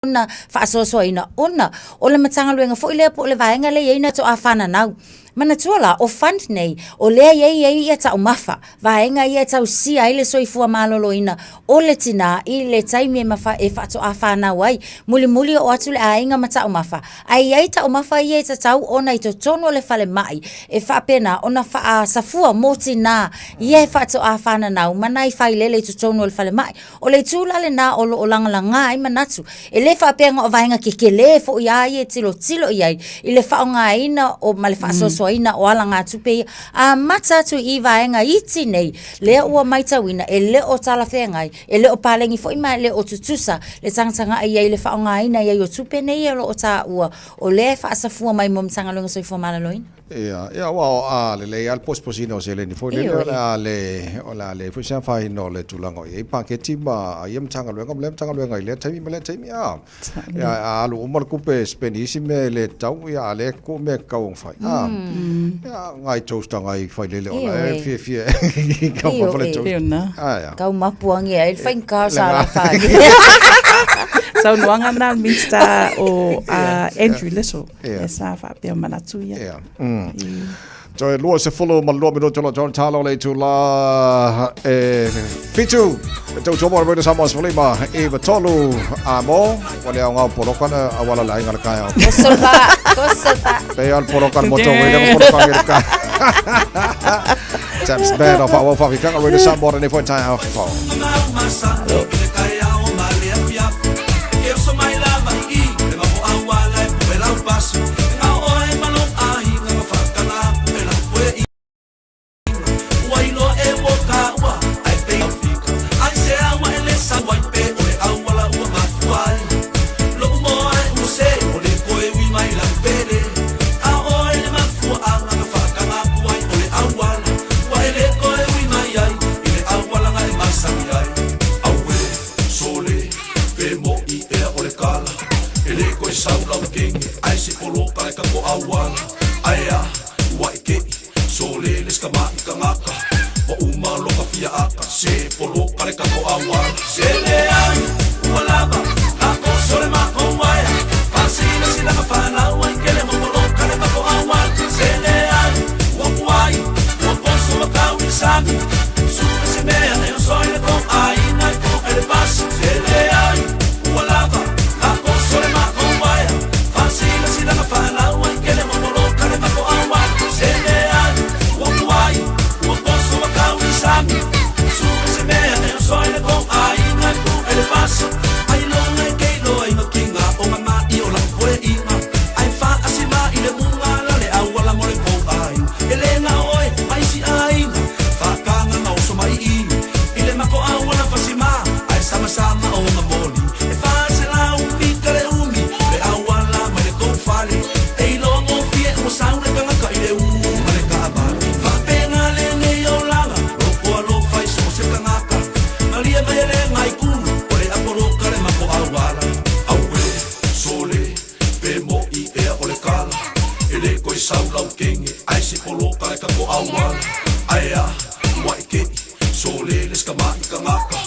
ona faasoasoaina ona o le Matagaluega foi lea po o le vaega lea e i ai na toa fananau. Manatua la, o fund nei, o lea e i ai ia taumafa, vaega ia e tausia ai le soifua maloloina o le tinā i le taimi e mafa, e faatoa fanau ai. Mulimuli oo atu le aiga ma taumafa, ae i ai taumafa ia e tatau ona i totonu o le falemai e faapena ona faasafua mo tinā ia e faatoa fananau ma nai failele i totonu o le falemai. O le itu la lena o lo o lagalaga ai manatu, e le faapea na o vaega kekelē foi a ia e tilotilo i ai i le faaaogaina o ma le faasoasoaina o alagatupe ia, amata atu i vaega iti nei lea ua matauina e le o talafeagai, e le o paleni foi ma e le o tutusa le tagatagai i ai i le faaaogaina i ai o tupe nei o lo o taua o lea e faasafua mai mo Matagaluega Soifua Maloloina. Ia, ia aua o a lelei lava le posiposiina o seleni foi lele, o le a le, o le a leai foi se afaina o le tulaga o i ai paketi ma ia Matagaluega ma lea Matagaluega i lea taimi ma lea taimi, a. Ia, a alu uma le tupe e spend i isi mea e le tatau, ia a lea e tuu mea e tatau ona fai, a. Ia, ngai toaster ngai failele o la e fiafia e taumafa le toaster. Ae a. Tau mapuangi ai le faigata o sa la whai. Saunoaga na Minista o Andrew Little. E sa faapea manatu ia. Ia. Toe 22 minuto lo tau talo le itula e fitu. E tau tuamo le Samoa sefulima i tolu a mo. Wa le au ngau poloka na awala la inga le kai au. Kosopa, kosopa. Pe al poloka le moto wei le poloka ngi le kai. Taps band of our whawhikanga Radio Samoa nei foi tai au fo. Ae a, ua e keʻi, sole le sikamaʻi kagaka,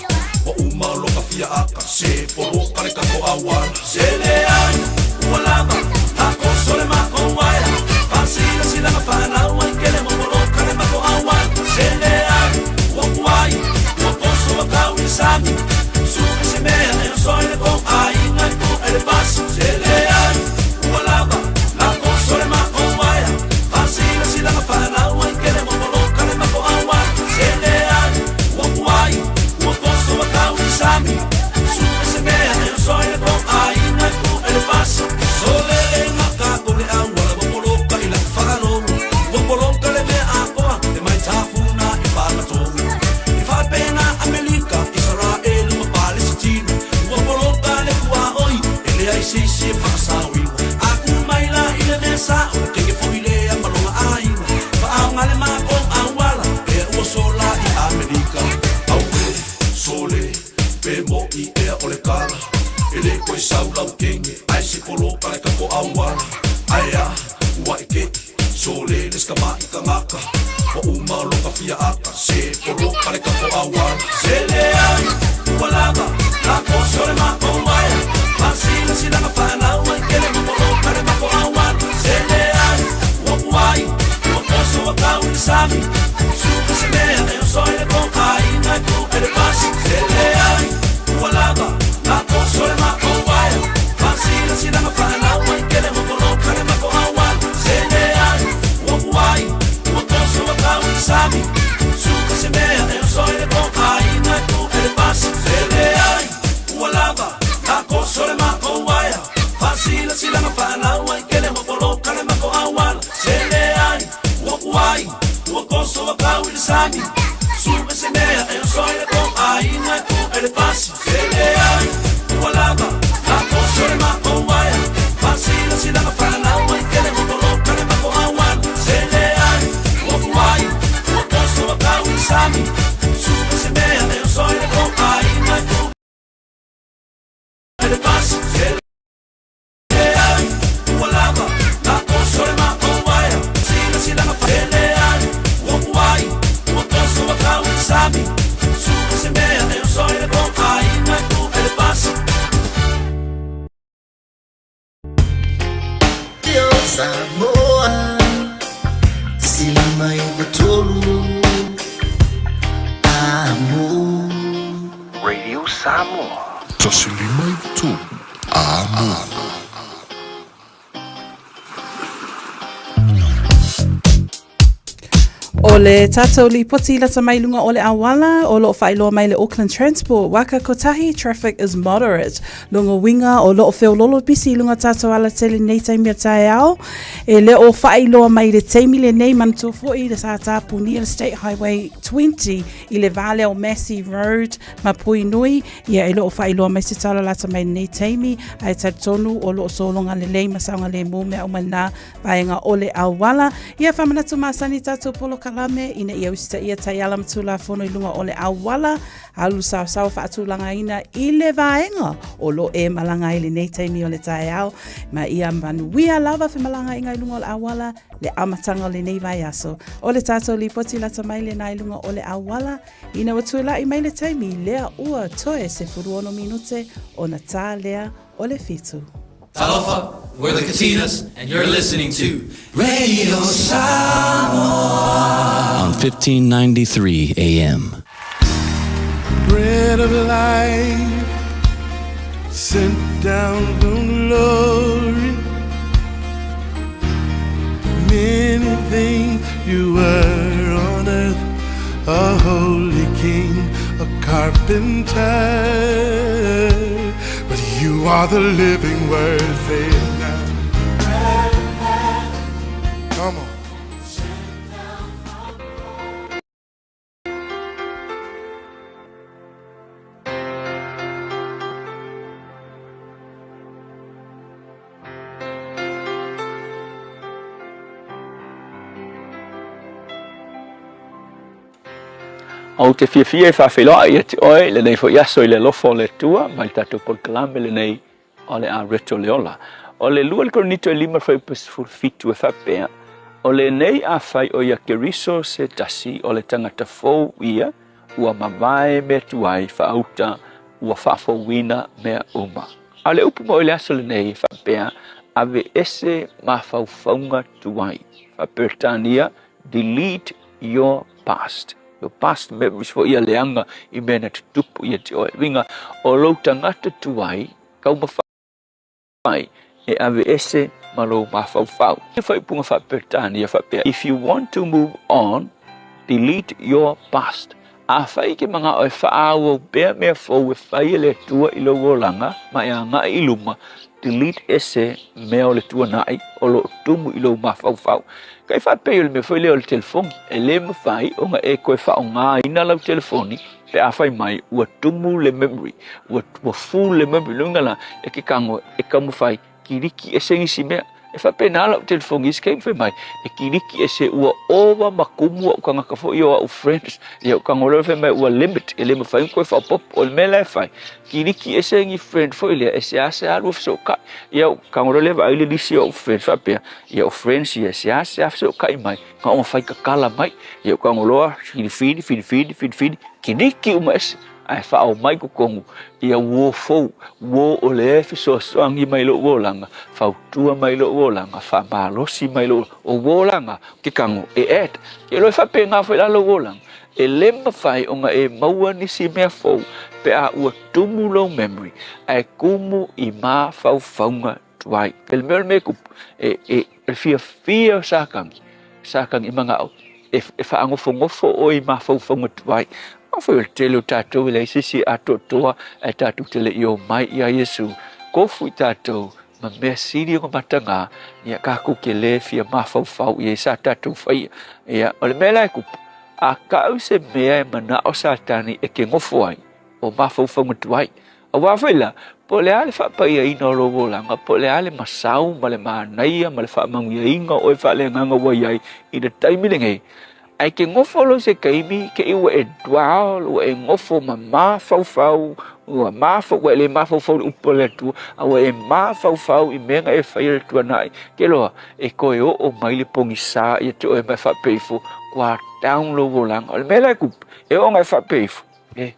Ua uma loka fia aka, se poloka le kako auala. Se leai, ua lava, takoso le makou aea, Faasilasilaga fanau ai kele mo poloka le mako auala. Se leai, ua kuai, ua toso ua kau i le sami, Suka se mea e oso ai le kou aiga i ku e le pasi. Se leai, ua lava, takoso le mako aea, Faasilasilaga fanau ai kele mo poloka le mako auala. Se leai, ua kuai, ua toso ua kau i le sami, Suka se mea e oso ai le kou aiga i ku e le pasi. Solele gaka le auala ua poloka i lau faalogo, Ua poloka le mea atoa e mai Tafuna i Fagatogo. I faapena Amelika, Isaraelu ma Palesitina, Ua poloka le tuaoi e leai se isi e faasaoina. A tu mai la i le mea sao, le keke foi lea ma lona aiga, Faaoga le matou auala ea ua sola i Amelika. Auē, sole, pe moʻi ea o le tala, E le toe sau lau kenge, ae se poloka le kako auala. Ae a, ua e keʻi, sole le sikamaʻi kagaka, Ua uma loka fia aka, se poloka le kako auala. Se leai, ua lava, takoso le makou aea, Faasilasilaga fanau ai kele mo poloka le mako auala. Se leai, ua kuai, ua toso ua kau i le sami, Suka se mea e oso ai le kou aiga i ku e le pasi. Se leai, ua lava, takoso le makou aea, Faasilasilaga fanau ai kele mo poloka le mako auala. Se leai, ua kuai, ua toso ua kau i le sami, Suka se mea e oso ai le kou aiga i ku e le pasi. Se leai, ua lava, takoso le makou aea, Faasilasilaga fanau ai kele mo poloka le mako auala. Se leai, ua kuai, ua toso ua kau i le sami, Suka se mea e oso ai le kou aiga i ku e le pasi. Se leai, ua lava, takoso le makou aea, Faasilasilaga fanau ai kele mo poloka le mako auala. Se leai, ua kuai, ua toso ua kau i le sami, Suka se mea e oso ai le kou aiga i ku e le pasi. Se leai, ua lava, takoso le makou aea, Silasilaga se leai, ua kuai, ua toso ua kau i le sami, Suka se mea e oso ai le kou aiga i ku e le pasi. Samoa, 153 Amo. Radio Samoa. 153 Amo. O le tatou lipoti lata mai lunga o le auala o loo faailoa mai le Auckland Transport waka kotahi traffic is moderate. Longa winga o loo feololo pisi i lunga tatou ala tele nei taimi o taeao. E le o faailoa mai le taimi lenei manatua foi le sa tapunia le State Highway 20 i le va lea o Massey Road ma Puinui. Ia e le o faailoa mai se tala lata mai lenei taimi ae talitonu o loo sologa lelei ma saogalemu mea uma lena vaega o le auala. Ia faamanatu masani tatou polokalame ina ia usitaia taiala ma tulafono i luga o le auala, alu saosaoa faatulagaina i le vaega o lo e malaga ai lenei taimi o le taeao, ma ia manuia lava femalagaiga i luga o le auala le amataga o lenei vaiaso. O le tatou lipoti lata mai lena i luga o le auala, ina ua tulai mai le taimi lea ua toe 16 minute ona tā lea o le 7. Talofa, we're the Katinas, and you're listening to Radio Samoa on 1593 AM. Bread of life sent down from glory. Many things you were on earth, a holy king, a carpenter. But you are the living word, say it now. Come on. Ou te fiafia e faafeiloai ia te oe i lenei foi aso i le alofa o le Atua mai le tatou polokalame lenei o le a Reto le Ola. O le 2 Korinito e 5 fuaiupu 17 e faapea, O lenei afai o ia Keriso se tasi o le tagata fou ia, ua mavae mea tuai faauta, ua faafouina mea uma. A o le upu mo i le aso lenei e faapea, aveese mafaufauga tuai. Faa-Peretania, delete your past. Your past memories foi ia leaga i mea na tutupu ia te oe. Uiga, o lou tagata tuai, taumafai e aveese ma lou mafaufau. Le faaupuga faa-Peretania faapea, If you want to move on, delete your past. Afai e te manao e faaauau pea mea fou e fai e le Atua i lou olaga ma e agai i luma, delete ese mea o le tuanai o lo o tumu i lou mafaufau. Kai faapei o le mea foi lea o le telefoni, e le mafai ona e toe faaaogaina lau telefoni pe afai mai ua tumu le memory, ua full le memory. Lona uiga la, e te tago e taumafai kiliki ese nisi mea. E faapena lau telefoni i se taimi fai mai e kiliki ese ua ova ma kumu au tagata foi o au friends. Ia ou tago loa fai mai ua limit e le mafai ona toe faaopoopo. O le mea la e fai, kiliki ese ni friend foi lea e seasea alu e fesootai. Ia ou tago loa lea vaai le lisi o au friends faapea, ia o friends ia e seasea fesootai mai na ona fai tatala mai. Ia ou tago loa filifili filifili filifili kiliki uma ese ae faaoo mai totonu ia uo fou, uo o lea e fesoasoani mai lou olaga, fautua mai lou olaga, faamalosi mai lou olaga. O uo olaga ke tago e add. Ke iloa e faapena foi la lou olaga, e le mafai ona e maua nisi mea fou pe a ua tumu lou memory ae tumu i mafaufauga tuai. E le mea o le mea e tupu, e fiafia o Satani, Satani e manao e faanofonofo oe i mafaufauga tuai. Aua foi o le tele o tatou e leai se isi e atoatoa ae tatou te le i omai ia Iesu. Tofu i tatou ma mea sili ona mataga, ia tatou te le fia mafaufau i ai sa tatou faia. Ia, o le mea la e tupu, a tau se mea e manao Satani e te nofo ai, o mafaufauga tuai. Aua foi la, po o le a le faapaiaina o lou olaga, po o le a le masau ma le manaia ma le faamanuiaina o oe faaleagaga ua i ai i le taimi lenei, ae ke nofo loa se taimi te i ua e dwell, ua e nofo ma mafaufau, ua mafau, ua e le mafaufau i le upu a le Atua, a ua e mafaufau i mea na e faia i le tuanai, ke loa, e toe oo mai le pogisa ia te oe ma e faapea ifo, ua down lou olaga. O le mea la e tupu, e oo ina e faapea ifo, e,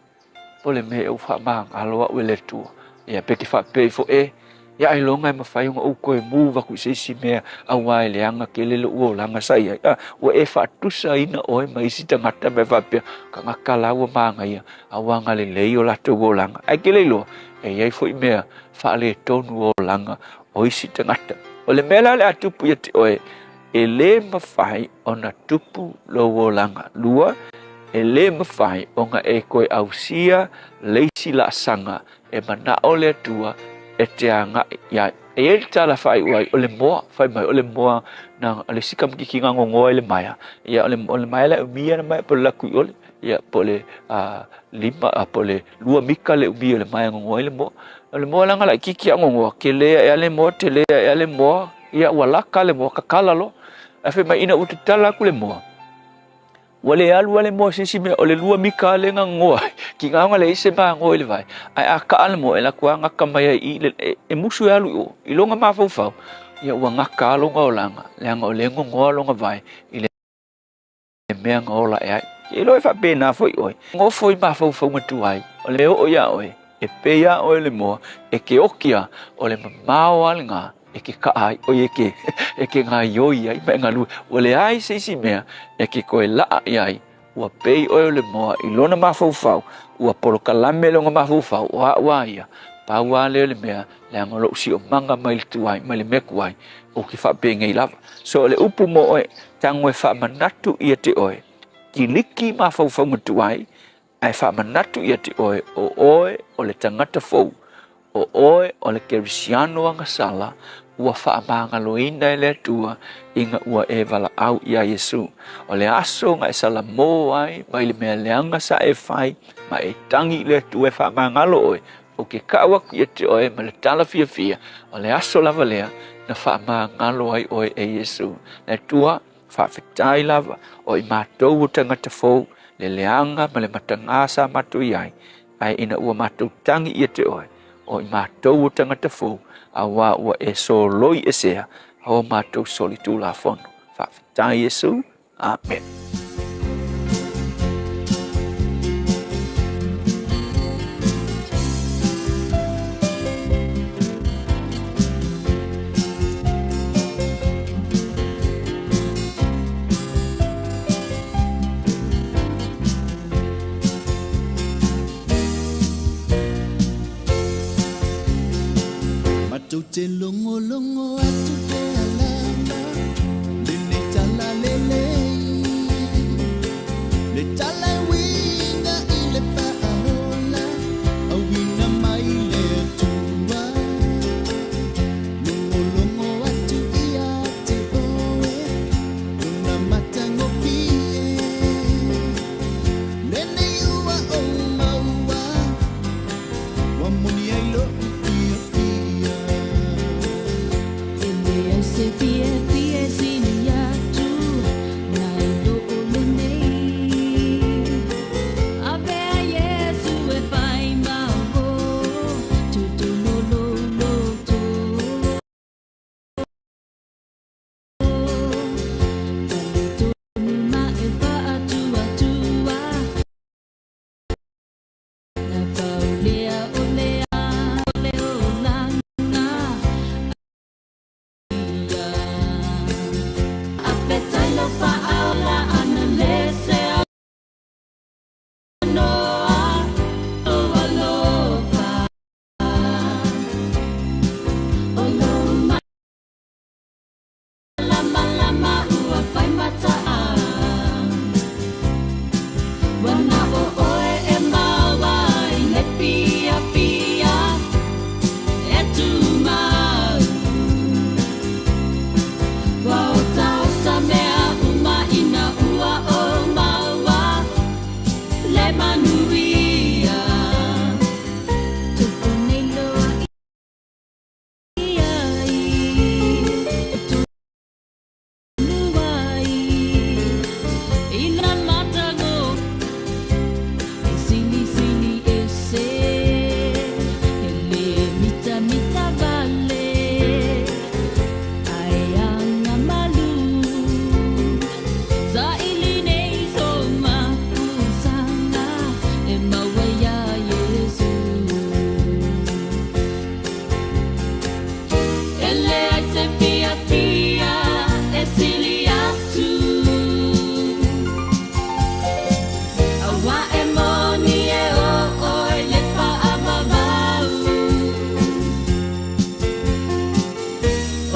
Po le mea e ou faamagalo au e le Atua. Ia, pe te faapea ifo, e, ia ailoga e mafai ona ou toe move aku i se isi mea, auā e leaga tele lou olaga sa i ai. A, ua e faatusaina oe ma isi tagata ma e faapea, tagata la ua manaia, auā na lelei o latou olaga. Ae ke le iloa, e i ai foi mea faaletonu olaga o isi tagata. O le mea la o le a tupu ia te oe, E le mafai ona tupu lou olaga. Lua, e le mafai ona e toe ausia le isi laasaga e manao le Atua e te agai i ai. E i ai le tala faaiu ai, o le moa, fai mai, o le moa na le isi kamikiki na gogoa i le maea. Ia, o le, o le maea la e umia na maea po o le laku i ole, ia, po o le lima, po o le lua mika le umi o le maea gogoa ai le moa. O le moa leaga laitiiti a gogoa, tele ae lava le moa, tele ae lava le moa, Ia, ua laka le moa, kakala loa. Ae fai mai, ina ua tatala atu le moa, ua le alu lava le moa i se isi mea, o le lua mika lava lea na goa ai, tiga ona leai se magoa i le vae. Ae a kaa le moa, e alu atu lava gata mai ai i i, e, e musu e alu i o, i lona mafaufau, ia ua gata lava lona olaga, leaga o lea e gogoa lona vae i le mea na ola ae ai. Ke iloa e faapena foi oe, nofo i mafaufauga tuai, o le oo iā oe, e pei lava oe le moa, e ke oki a, o le mamao lava lena e ke kaʻa ai, ʻoi e ke, e ke gaioi ai ma e galue. Ua leai se isi mea e ke toe laʻa i ai, ua pei oe o le moa i lona mafaufau, ua polokalame lona mafaufau, o aʻu a ia, pau lava lea o le mea, leaga o loʻu siomaga mai le tuai, mai le mea tuai, ou te faapenei lava. So o le upu mo oe, Tago e faamanatu ia te oe, kiliki mafaufauga tuai, ae faamanatu ia te oe, o oe o le tagata fou, o oe o le Kerisiano agasala, ua faamagaloina e le Atua ina ua e valaau iā Iesu. O le aso na e salamo ai mai le mea leaga sa e fai, ma e tagi i le Atua e faamagalo oe, Ou te kau aku ia te oe ma le tala fiafia, o le aso lava lea na faamagalo ai oe e Iesu. Le Atua, faafetai lava o i matou o tagata fou, le leaga ma le matagā sa matou i ai, ae ina ua matou tagi ia te oe, o i matou o tagata fou, auā ua e soloi esea o matou solitulafono. Faafetai Iesu. Amene. Matou te logologo atu pea lava lenei tala lelei, le tala e uiga i le faaola, auina mai le Atua. Logologo atu ia te oe, lona matagofie, lenei ua ou maua, ua moni ai lo'u fiafia. E leai se fiafia e sili atu nai lo o lenei. Avea Iesu e fai ma uo, totonu o lou loto. Talitonu ma e faatuatua. Na pau lea o le a o le olaga ia. Afetai lo faaola ana le se anoa o alofa. O lou malamalama ua fai mata. Ua na o oe e maua i le fiafia e tumau. Ua otaota mea uma ina ua ou maua le manuia. Tupu nei loa ia i tonu ai i lana matago e silisili ese, e le mitamita vale ae aga malu. Saili nei so mapusaga e maua iā Iesu. E leai se fiafia e sili atu, Auā e moni e o oe le faavavau.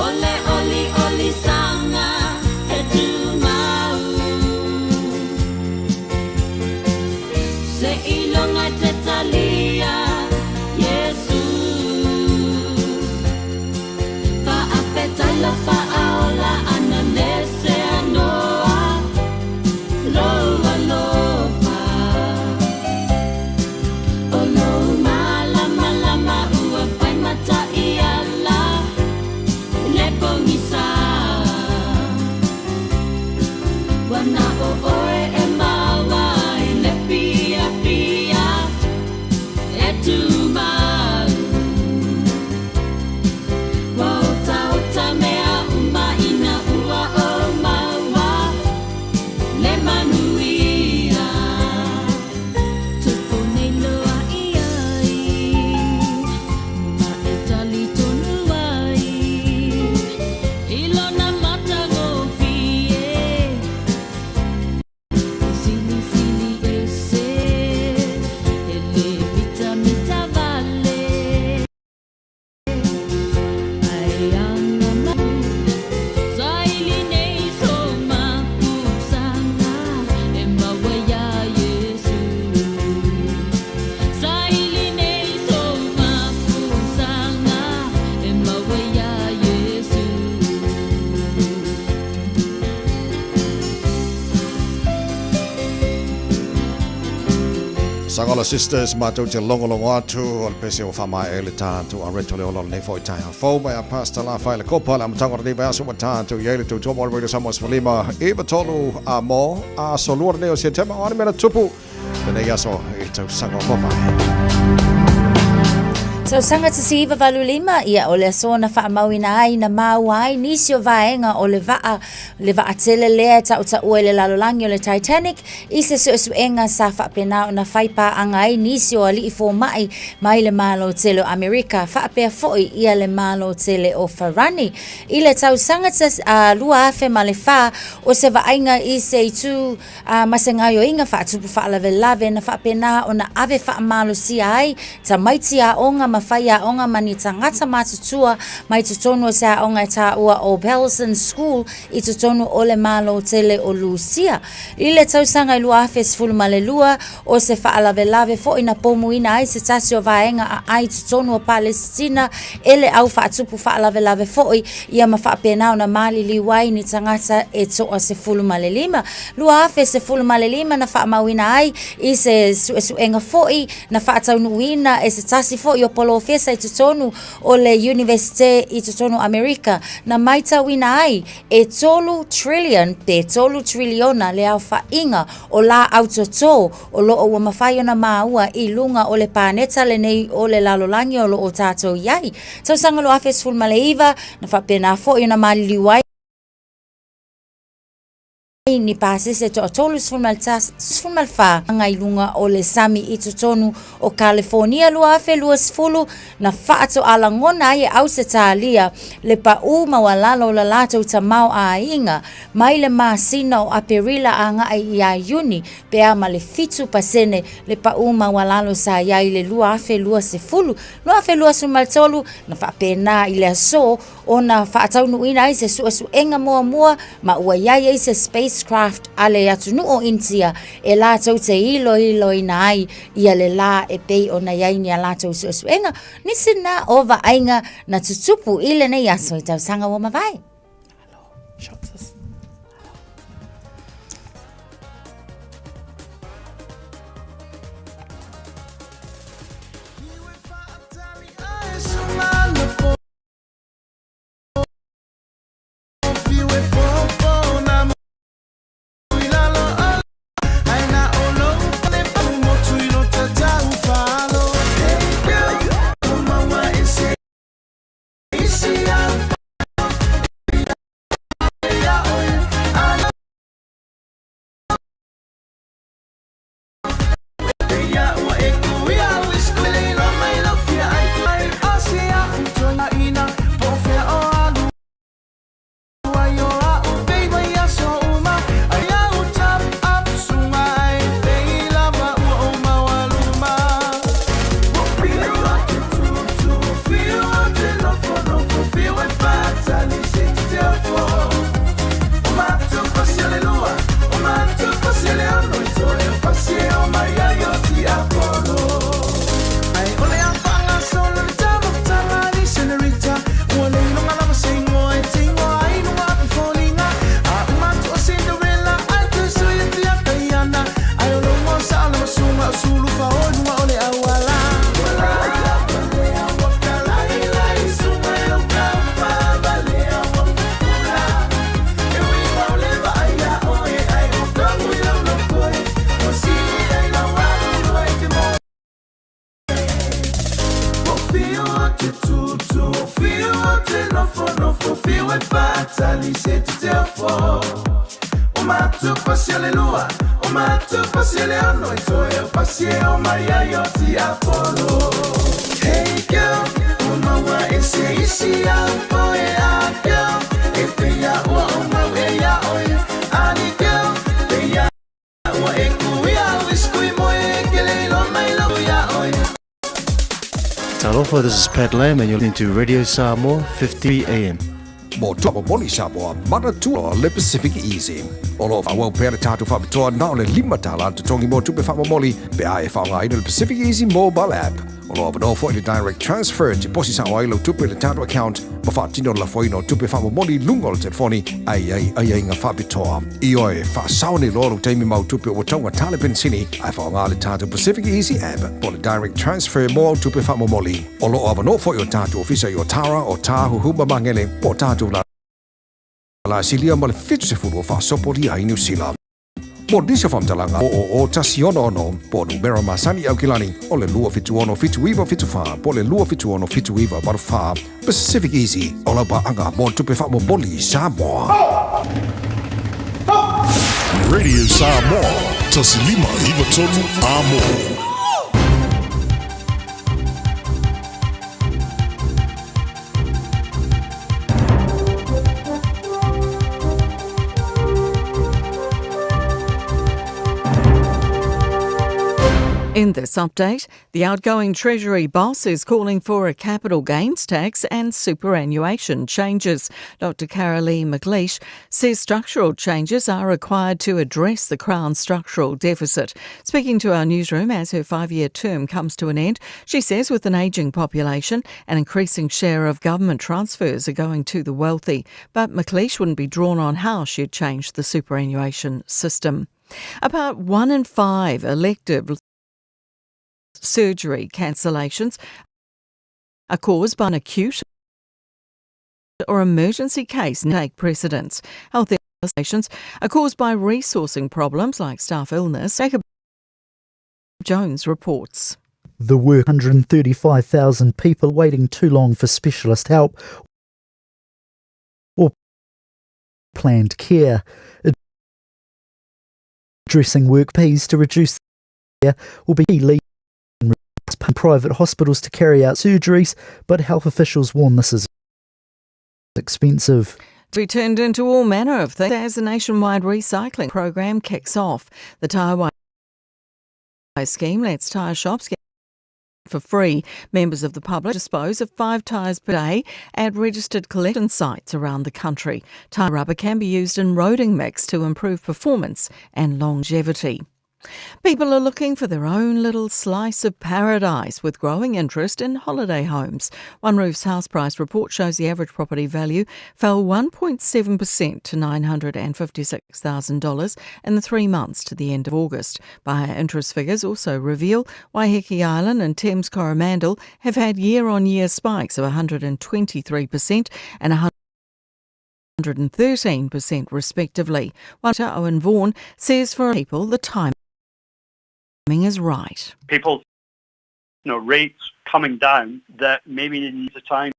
O le oliolisaga e tumau. Seiloga e te talia Iesu. Faafetai lo faaola ana le se anoa lou alofa. O lou malamalama ua fai mataiala le pogisa. Ua na o oe e maua i le fiafia e tumau. Ua otaota mea uma ina ua ou maua le manuia. Tupu nei loa ia i ma e talitonu ai i lona matagofie. E silisili ese, e le mitamita vale ae aga malu. Saili nei so mapusaga e maua iā Iesu. Saili nei so mapusaga e maua iā Iesu. Sagola Sisters matou te logologo atu o le pese ua faamaea ai le tatou areto le ola o lenei foi taeao fou mai a Pastor Lafaele Kopa le amataga o lenei vaiaso ua tatou i ai le tautua mo le Radio Samoa 15 93 a mo aso lua lenei o Setema o a ni mea na tupu lenei aso i tausaga ua mavae. Tausaga 1985, ia, o le aso na faamauina ai na maua ai nisi o vaega o le vaa, le vaatele lea e tautaua i le lalolagi o le Titanic, i se suesuega sa faapena ona fai paaga ai nisi o alii fomai mai le Malo tele o Amerika faapea foi ia le Malo tele o Farani. I le tausaga 2004, o se vaaiga i se itu a ma se gaoioiga faatupu faalavelave na faapena ona ave faamalosia ai tamaiti aoga ma faiaoga ma ni tagata matutua mai totonu o se aoga e taua o Pelson School i totonu o le Malo tele o Lusia. I le tausaga e 2012, o se faalavelave foi na pomuina ai se tasi o vaega aai i totonu o Palesitina e le au faatupu faalavelave foi ia ma faapena ona maliliu ai ni tagata e toa 15. 2015 na faamauina ai i se suesuega foi na faataunuuina e se tasi foi o polofesa i totonu o le Iunivesite i totonu o Amerika na maitauina ai e 3 trillion pe 3 triliona le aofaiga o laau totō o loo ua mafai ona māua i luga o le paneta lenei o le lalolagi o loo tatou i ai. Tausaga 2019 na faapena foi ona maliliu ai ni pasese toa 34 i luga o le sami i totonu o Kalifonia 2020 na faatoalagona ai e Ausetalia le paū maualalo o la latou tamaoaiga mai le masina o Aperila agai ia Iuni pe a ma le 7% le paū maualalo sa i ai i le 2020. 2023 na faapena i le aso ona faataunuuina ai se suesuega muamua ma ua i ai ai se spacecraft a le atunuu o Initia e latou te iloiloina ai ia le lā e pei ona i ai ni a latou suesuega. Nisi na o vaaiga na tutupu i lenei aso i tausaga ua mavae. Talofa, this is Pat Lam and you're listening to Radio Samoa 50 AM. Mo Tama Samoa, manatua le Pacific Easy. O loo faaauau pea le tatou faapitoa na o le $5 totogi mo tupe faamomoli pe a e faaaogaina le Pacific Easy mobile app. O loo avanoa foi le direct transfer e te posi sao ai lau tupe i le tatou account ma faatino le lafoina o tupe faamomoli i luga o le telefoni ae i ai aiaiga faapitoa. Ioe, faasao nei loa lou taimi ma au tupe ua taugata le penisini ae faaaoga le tatou Pacific Easy app po o le direct transfer mo au tupe faamomoli. O lo o avanoa foi o tatou ofisa i Otara, Otāhuhu ma Magele po o tatou lala silia ma le 70 o faasopolia i Niu Sila. Mo nisi o faamatalaga, 000 166 po o numera masani Aukilani o le 276 7974 po o le 276 7984. Pacific Easy, o lau paaga mo tupe faamomoli Samoa. Radio Samoa, 1593 Amo. In this update, the outgoing Treasury boss is calling for a capital gains tax and superannuation changes. Dr. Caralee McLiesh says structural changes are required to address the Crown's structural deficit. Speaking to our newsroom as her five year term comes to an end, she says with an ageing population, an increasing share of government transfers are going to the wealthy. But McLiesh wouldn't be drawn on how she'd change the superannuation system. About one in five elective surgery cancellations are caused by an acute or emergency case take precedence. Health cancellations are caused by resourcing problems like staff illness. Jacob Jones reports. The work 135,000 people waiting too long for specialist help or planned care. Addressing work pays to reduce will be leading private hospitals to carry out surgeries, but health officials warn this is expensive. To be turned into all manner of things as the nationwide recycling program kicks off. The Tyrewise scheme lets tyre shops get for free. Members of the public dispose of five tyres per day at registered collection sites around the country. Tyre rubber can be used in roading mix to improve performance and longevity. People are looking for their own little slice of paradise with growing interest in holiday homes. OneRoof's house price report shows the average property value fell 1.7% to $956,000 in the three months to the end of August. Buyer interest figures also reveal Waiheke Island and Thames Coromandel have had year on year spikes of 123% and 113% respectively. Wata Owen Vaughan says for people the timing is right. People, you know, rates coming down that maybe they need the time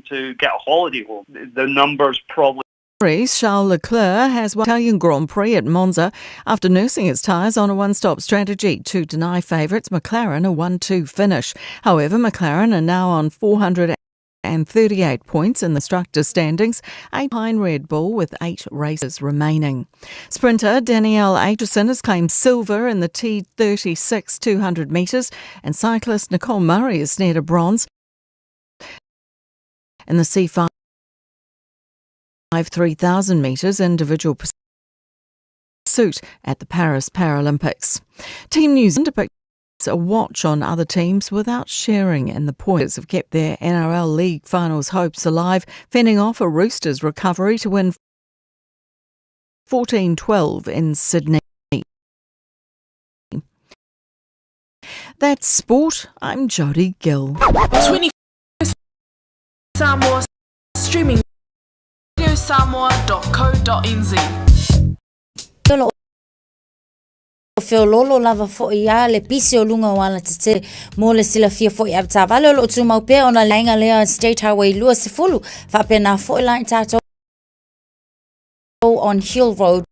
to get a holiday home. The numbers probably Charles Leclerc has won Italian Grand Prix at Monza after nursing his tyres on a one-stop strategy to deny favourites McLaren a 1-2 finish. However, McLaren are now on 438 points in the constructor standings, a behind Red Bull with eight races remaining. Sprinter Danielle Aitchison has claimed silver in the T36 200 metres and cyclist Nicole Murray has snared a bronze in the C5 3,000 metres individual pursuit at the Paris Paralympics. Team New Zealand picked a watch on other teams without sharing in the points have kept their NRL League finals hopes alive, fending off a Roosters recovery to win 14-12 in Sydney. That's sport. I'm Jodie Gill. 20 Samoa streaming radiosamoa.co.nz Feoloolo lava foi a le pisi o luga o alatetele mo le silafia foi avetaavale o loo tumau pea ona laega lea State Highway 20 faapena foi la i tatou on Hill Road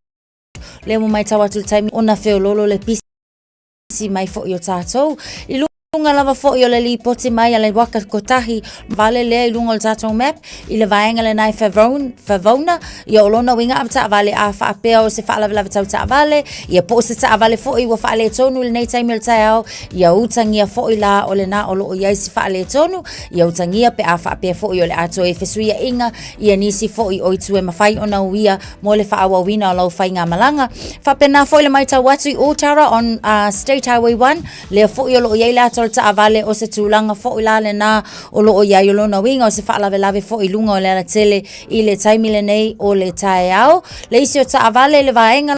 lea ua matau atu le taimi ona feoloolo le pisi mai foi o tatou i luga lava foi o le lipoti mai a le waka kotahi vale lea i luga o le tatou map i le vaega lena e Favona ia o lona uiga avetaavale a faapea o se faalavelave tau taavale ia po o se taavale foi ua faaletonu i lenei taimi o le taeao ia utagia foi la o lena o loo i ai se faaletonu ia utagia pe a faapea foi o le a toe fesuiaiga ia nisi foi o itu e mafai ona uia mo le faaauauina o lau faigamalaga. Faapena foi le matau atu i Ōtara on uh, State Highway 1, lea foi o loo i ai le ata o le taavale o se tulaga foi la lena o loo i ai o lona uiga o se faalavelave foi i luga o le alatele i le taimi lenei o le taeao. Le isi o taavale i le vaega.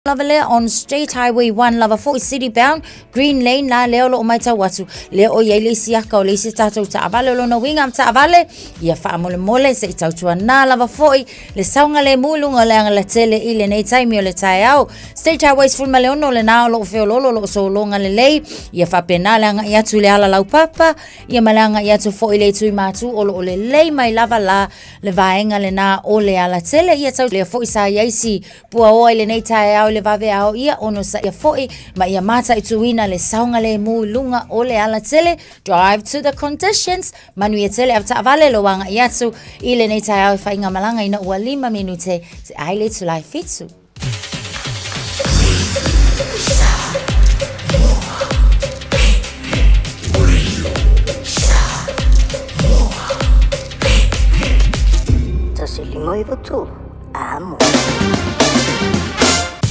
Lava lea on State Highway 1 lava foi city bound Green Lane la lea o loo maitau atu lea o iai le isi aka o le isi tatou taavale o lona uiga ma taavale ia faamolemole se i tautuanā lava foi le saogalemu i luga o le agalatele i lenei taimi o le taeao. State Highway 16 lenā o loo feoloolo o loo sologa lelei ia faapena le agai atu i le ala laupapa ia ma le agai atu foi i le itu i Matu o loo lelei mai lava la le vaega lenā o le alatele ia tau lea foi sa iai si Puaoa i lenei taeao i le vaveao ia onosaia foi ma ia mataituina le saogalemu i luga o le alatele. Drive to the conditions. Manuia tele au taavale lou agai atu i lenei taeao e faigamalaga ina ua 5 minute te ai le itula e 7. Tasi lima iwa tolu. Amo.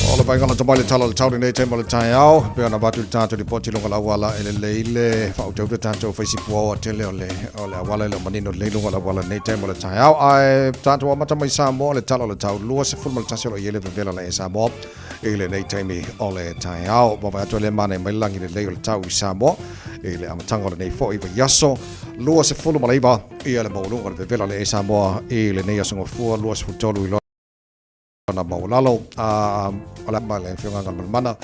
O le vaega lata mai le tala o le tau lenei taimi o le taeao, pei ona avatu i le tatou lipoti i luga o le auala e lelei le faautauta tatou faisipuaoa tele o le, o le auala e le o manino lelei luga o le auala lenei taimi o le taeao. Ae tatou amata mai Samoa le tala o le tau 21 o lo o i ai le vevela la e Samoa i lenei taimi o le taeao. Vaavaai atu ai lea manaia mai le lagi lelei o le tau i Samoa i le amataga o lenei foi vaiaso 29 Ia le maualuga o le vevela le e Samoa i lenei aso gafua 23 i lona maualalo a o le ma le afioga Galumalemana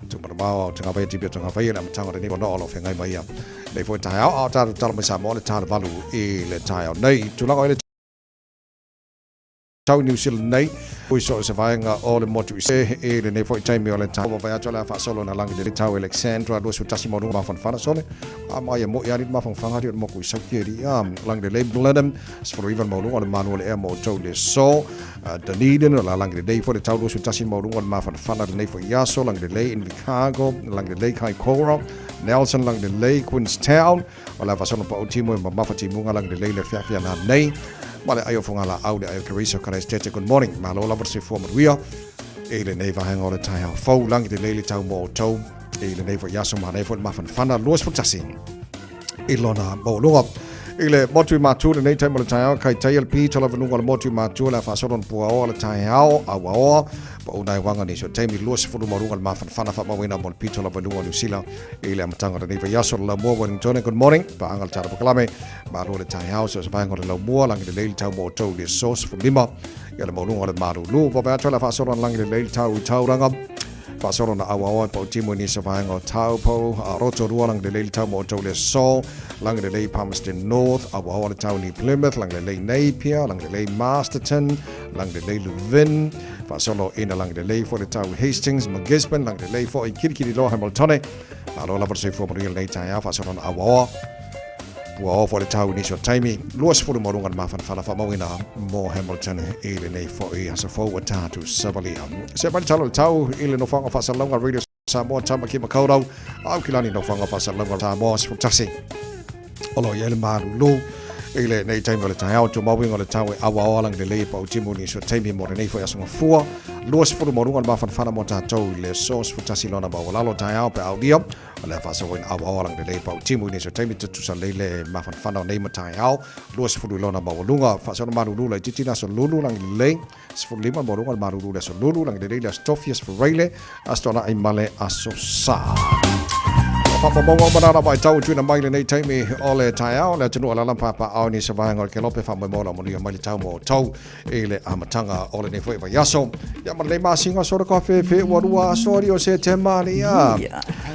Tumalamao o Tagavaia Tipi o Tagavaia le amataga o lenei fono o lo o feagai mai ia lenei foi taeao a o tatou tatalo mai Samoa le ta le 8 i le taeao nei. Tulaga o i le tau i New Zealand nei, ui so o se vaega o le motu i se i lenei foi taimi o le tau. Vaavaai atu o le a faasolo na langi le tau Alexandra 21 maualuga mafanafana sole a ma ia moi ali mafanafana ali o le moku i sauki ali a langi lelei Blenheim 19 le maualuga o le malu o le ea mo outou i le aso Dunedin o le a langi lelei foi le tau 21 maualuga o le mafanafana lenei foi i aso langi lelei Invercargill langi lelei Kaikoura Nelson langi lelei Queenstown O le a faasolo pau timu e mamafa timuga lagi lelei le feafea na nei. Ma le ai o Fogalaau le ai o Keriso Karaistete. Good morning. Malo lava le soifua manuia i lenei vaega o le taeao fou. Lagi lelei le tau mo outou i lenei foi aso manaia foi le mafanafana 21 i lona maualuga. I le motu i Matu lenei taimi o le taeao, kai tai le pito lava luga o le motu i Matu le a faasolo na puaoa le taeao, auaoa, pa una e wanga ni so taimi 20 maualuga le mafanafana faamauina mo le pito lava luga o Niu Sila I le amataga o lenei vaiaso le laumua Wellingtone, good morning. Paaga le tala pakalame, malo le taeao, so se vaega o le laumua, lagi lelei le tau mo outou i le aso 15, ia le maualuga o le malulu. Vaavaai atu ai la faasolo ana lagi lelei le tau i Tauranga, faasolo na auaoa e pautimu i nisi o vaega o Taupo, a Rotorua, lagi lelei le tau mo outou i le aso, lagi lelei Palmerston North, auaoa le tau New Plymouth, lagi lelei Napier, lagi lelei Masterton, lagi lelei Levin, Faasolo ina lagi lelei foi le tau i Hastings ma Gisborne, lagi lelei foi i Kirikiriroa Hamiltone. Malo lava le soifua manuia lenei taeao, faasolo na auaoa. Puaoa foi le tau i nisi o taimi, 20 maualuga le mafanafana faamauina mo Hamilton i lenei foi aso fou ua tatou savalia. Se mai le tala o le tau i le nofoaga faasalalauga Radio Samoa Tamaki Makaurau, Aukilani nofoaga faasalalauga Samoa 11. O lo o i ai le malulu i lenei taimi o le taeao, tumauiga o le tau e auaoa lagi lelei e pautimu nisi o taimi mo lenei foi aso gafua. 20 maualuga le mafanafana mo tatou i le aso 11 lona maualalo taeao pe aulia o le a faasaoina auaoa lagi lelei e pautimu nisi o taimi tutusa lelei le mafanafana o nei ma taeao. 20 lona maualuga faasaoina malulu laitiiti le aso lulu lagi lelei 15 maualuga le malulu i le aso Lulu, lagi lelei le aso Tofi, aso Faraile, aso Toanai ma le aso Sa. O faamaumauga uma na lava e tau tuuina mai lenei taimi o le taeao, le atunuu alaala ma papaao i nisi o vaega o le Kelope, faamoemoe la manuia mai le tau mo outou i le amataga o lenei foi vaiaso. Ia ma lenei masina solo ka fefe ua lua aso ali o Setema ali ia.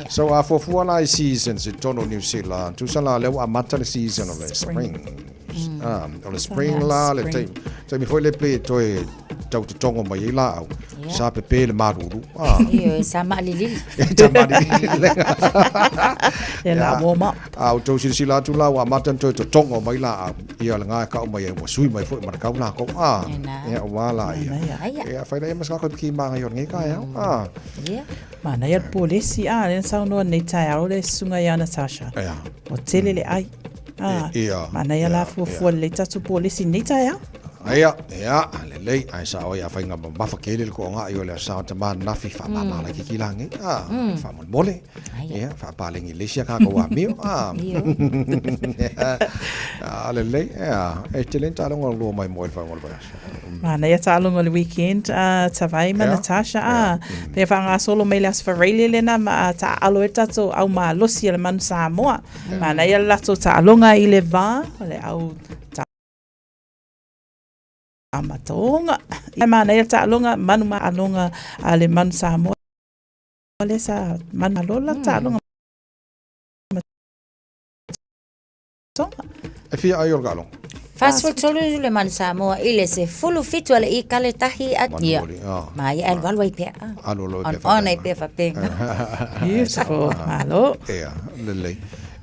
So a fuafua la i seasons i totonu o New Zealand, tusa la lea ua amata le season o le spring. Ah, o le spring la, le taimi, taimi foi le pe toe tau totogo mai ai laau. Sa pepe le malulu. Ah. Ioe, sa maalilili. Sa maalilili. E la warm up. A o tou silasila atu la ua amata ona toe totogo mai laau. Ia le nga e kau mai ai ua sui mai foi ma le kau lakou. Ah. Ia ua la ia. Ia whai la ia mas ngako ki manga i o ngai kai au. Ah. Yeah. Manaia le polesi, ah, le saunoa nei taeao le susuga ia Natasha. Ia. Ua tele le ai. Ah, Ia. Manaia la fuafua lelei tatou polesi nei taeao. Manaia, ia, lelei, ae sao ai a faiga mamafa kele le ko'oga'i o le Aso Sa o Tama ananafi, faamama laitiiti lagei, a, faamolemole, ia, faapalegi le isi a kākou amio, a. A, lelei, ia, e tele ni taaloga o lua mai mo e le faaiuga o le vaiaso. Manaia taaloga o le weekend, a, Tavai ma Natasha, a, pei e faagasolo mai le Aso Faraile lena ma taaalo ai le tatou au malosi a le Manu Samoa. Manaia le latou taaloga i le va o le au Amatoga. E manaia le taaloga, manu ma aloga a le manu Samoa lea sa manu lola taaloga ma Tonga. E fia ai o le taaloga? 43 le manu Samoa i le 17 a le i kale tahi a ia. Ma ia alu alu ai pea. Alu alu ai pea. On ai pea fapenga. Beautiful. Malo. Ia, lelei.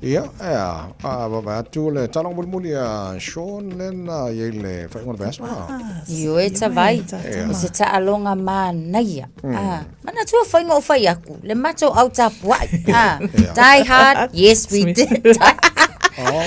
Ia, ea, a vaavaai atu le taaloga mulimuli a Sean lena i ai le faaiuga o le vaiaso. Ioe Tavai, o se taaloga manaia. Ah, manatua foi na ou fai atu, le matou au tapuai. Ah, die hard, yes we did.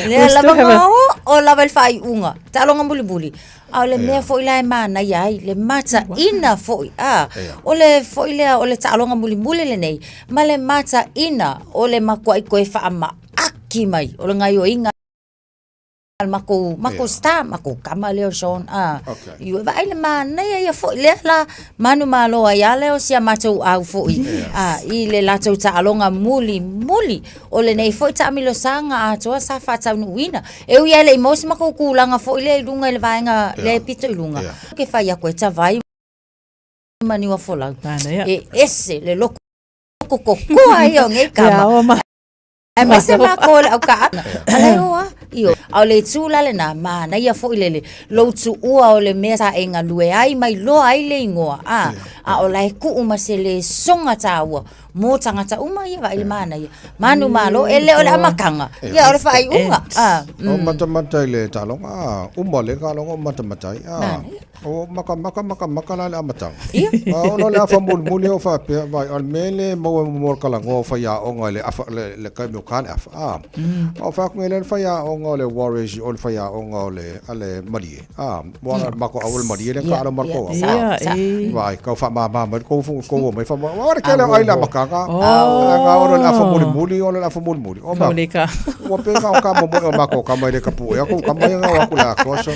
Lea lava nga o, o lava i le faaiuga. Taaloga mulimuli. A o le mea foi la e manaia ai, le mataina foi, a, o le foi lea o le taaloga mulimuli lenei, ma le mataina o le matuai toe faamaaki mai o le gaioiga a le matou, matou star, matou tama lea o Sean, a, i vaai le manaia ia foi lea la manumalo ai lava lea o si a matou au foi, a, i le latou taaloga mulimuli o lenei foi taamilosaga atoa sa faataunuuina. E ui lava e le i maua se matou tulaga foi lea i luga i le vaega lea e pito i luga, ou te fai atu e Tavai ma Niuafolau, e ese le loto kokoa ia o nei tama. Aemaise matou o le aukaaga. A la e o lava. Ioe. A o le itu la lena, manaia foi le le lou tuua o le mea sa e galue ai ma iloa ai le igoa, a, a o la e tuu ma se lesona taua mo tagata uma ia, vaai le manaia. Manumalo, e le o le amataga, ia o le faaiuga. A, O matamata i le taaloga, a, uma le taaloga o matamata ai, a. O maka maka maka maka la le amataga. Ia. A ona o le afa mulimuli o faapea, vai, o le mea le maua e mo le talanoa o faiaoga i le afa, le, le taimi o ka le afa, a. A o fai atu nei lea le faiaoga o le Warriors o le faiaoga o le, a le Malie, a. Mo ala matou au o le Malie lea ka ala matou au. Ia, e. Vai, kau faamama mai le kou fu kou mai fa o le kele ai le amataga. A nga ona o le afa mulimuli, ona o le afa mulimuli. O ma. Ua pei ka o ka momoe o matou kama i le ka puʻe aku kama ia ngau aku le atoa so.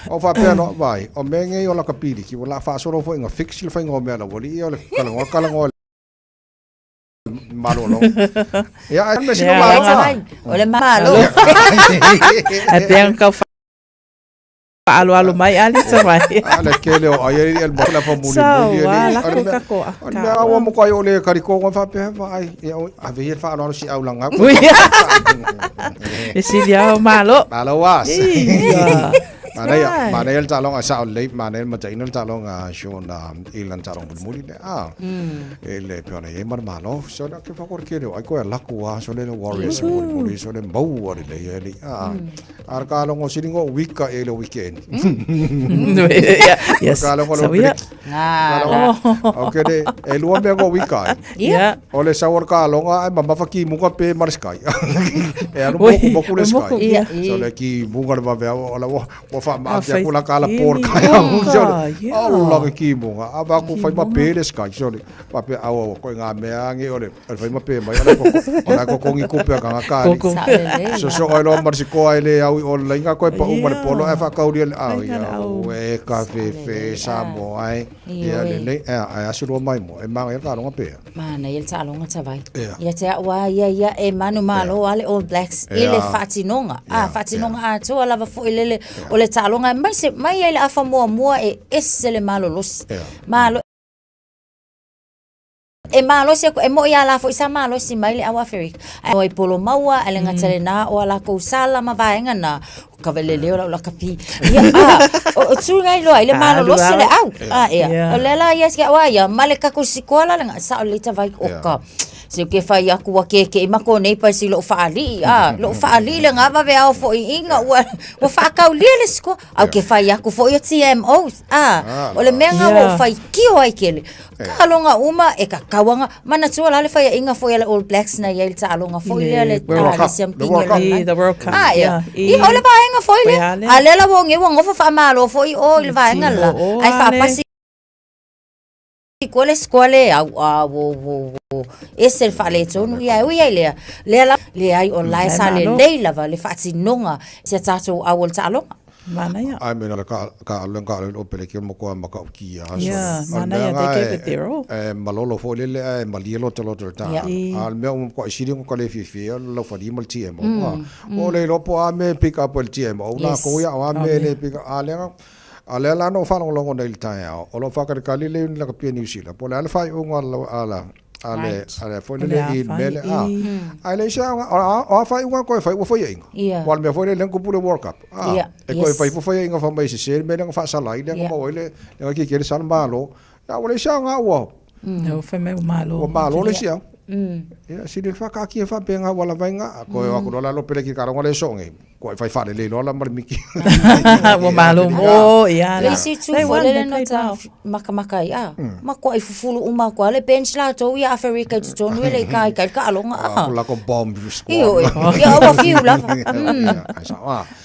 O faapea loa, vaai, o mea nei o laka piliki, ua la faasolo foi ina fix le faiga o mea la ua alii o le talanoa talanoa malolo. Ia, ai me sino malo. O le malo. Ae pea kau faaloalo mai ali tavai. A le kele o ai ai el mo la fa muli muli ali. La ko ka ko. O le mea ua mo kai o le kariko ngā faapea vaai. Ia o ave ia faaloalo si au langa. E sili au malo. Malo was. Manaia, manaia le taaloga sao lelei, manaia le mataina le taaloga a Sean i lana taaloga mulimuli lea. Ah, e le pei ona i ai ma le Malo. So le ke whakore kere o ai koe a laku a so le le Warriors mm. mulimuli so le maua lelei e li. Ah, a le kalogo silingo wika e le weekend. Yes. Kalogo So, yeah. Ok, le, e lua mea ngo wika ai. Yeah. O le sau o le kaloga ai mamafa ki muka pe ma le sky. E alu moku moku le sky. Yeah. So le ki muka le vave au, o la ua ua whaamaaki aku la kala pō le kai au. So le, au la ke ki muka. A va ku whai ma pe le sky. So le, pa pe au au koe ngā mea ange o le, o le whai ma pe mai. O la ko, o la ko kongi kupe a kanga kāri. So so oi loa marisi koa e le au i o le inga koe pa uma le polo e whakauri le au ia au e ka whewhe sa mo ai. Ia le le e aso loa mai mo e manga ia ka longa pea. Manaia le taaloga Tavai. Ia te au a ia ia e manumalo a le All Blacks i le faatinoga. A faatinoga atoa lava foi lele o le taaloga aemaise mai ai le afa muamua e ese le malolosi. Malo e malosi aku e mo'i a la foi sa malosi mai le au Aferika. Ae o i polo maua ae le gata lena o a lakou sala ma vaega na o ka velele o lau lakapi. Ia a o tu ngai loa i le malolosi le au. A ia o lea la ia sia wa ia ma le tatou sikoa la le sao le tavai o ka. Se ke fai aku ua kekeʻi ma ko nei paisi loʻu faaliʻi, a loʻu faaliʻi le ngā vave ao foʻi inga ua ua faakaulia le score. Au ke fai aku foʻi o TMOs, a o le mea ngā ua ou faitio ai kele. Taaloga uma e ka kauaga, manatua la le faiaʻiga foi a le All Blacks na iai le taaloga foi lea le World a le Cup. siampini The World o le Cup. lalolagi. The World Cup, A ea. yeah. Ia, o le vaega foi Foi lea. a lea. A lea la ua ogei ua gofa faamalo foi o i le vaega la, O, ae a le. faapasi koa le score le au, a wo wo wo. Ese le faaletonu, ia e ui ai lea, lea la, leai o la e sa lelei lava le faatinoga si a tatou au o le taaloga. Manaia. I mean, ka ka le ka le opele ke mo ko ma ka ki a so. Yeah, manaia, they gave it their all. E malolo fo le le e malie lo talo talo ta. A le mea o ko siri ko le fi fi lo fa di mal TMO. O le lo po a me pick up le TMO na ko ya a me le pick a le a le la no fa longo nei le taeao. O lo fa ka ka le le la ka pia New Zealand. Po le ala fa o ngā ala a le a le foi le i mele a a le sa o a fai unga koe fai ua fai inga wa le mea foi le le kupu le World Cup a e koe fai ua fai inga fa mai se se mele nga fa sala i le nga mo le le ki ke le sala malo a ua le sa nga ua no fai mai malo ua malo le sia ia si le fa ka ki fa pe nga wala vai nga koe wa ko la lo pele ki ka ronga le songe koe fai fa le le lola ma le miki ua malo mo ia Le isi itu foi le le no ta makamaka ai a makuaʻi fufulu uma aku a le bench latou ia Aferika i totonu e le i ka i ka i le taaloga a Ko lako bomb squad. Ioe, ia ua fiu lava.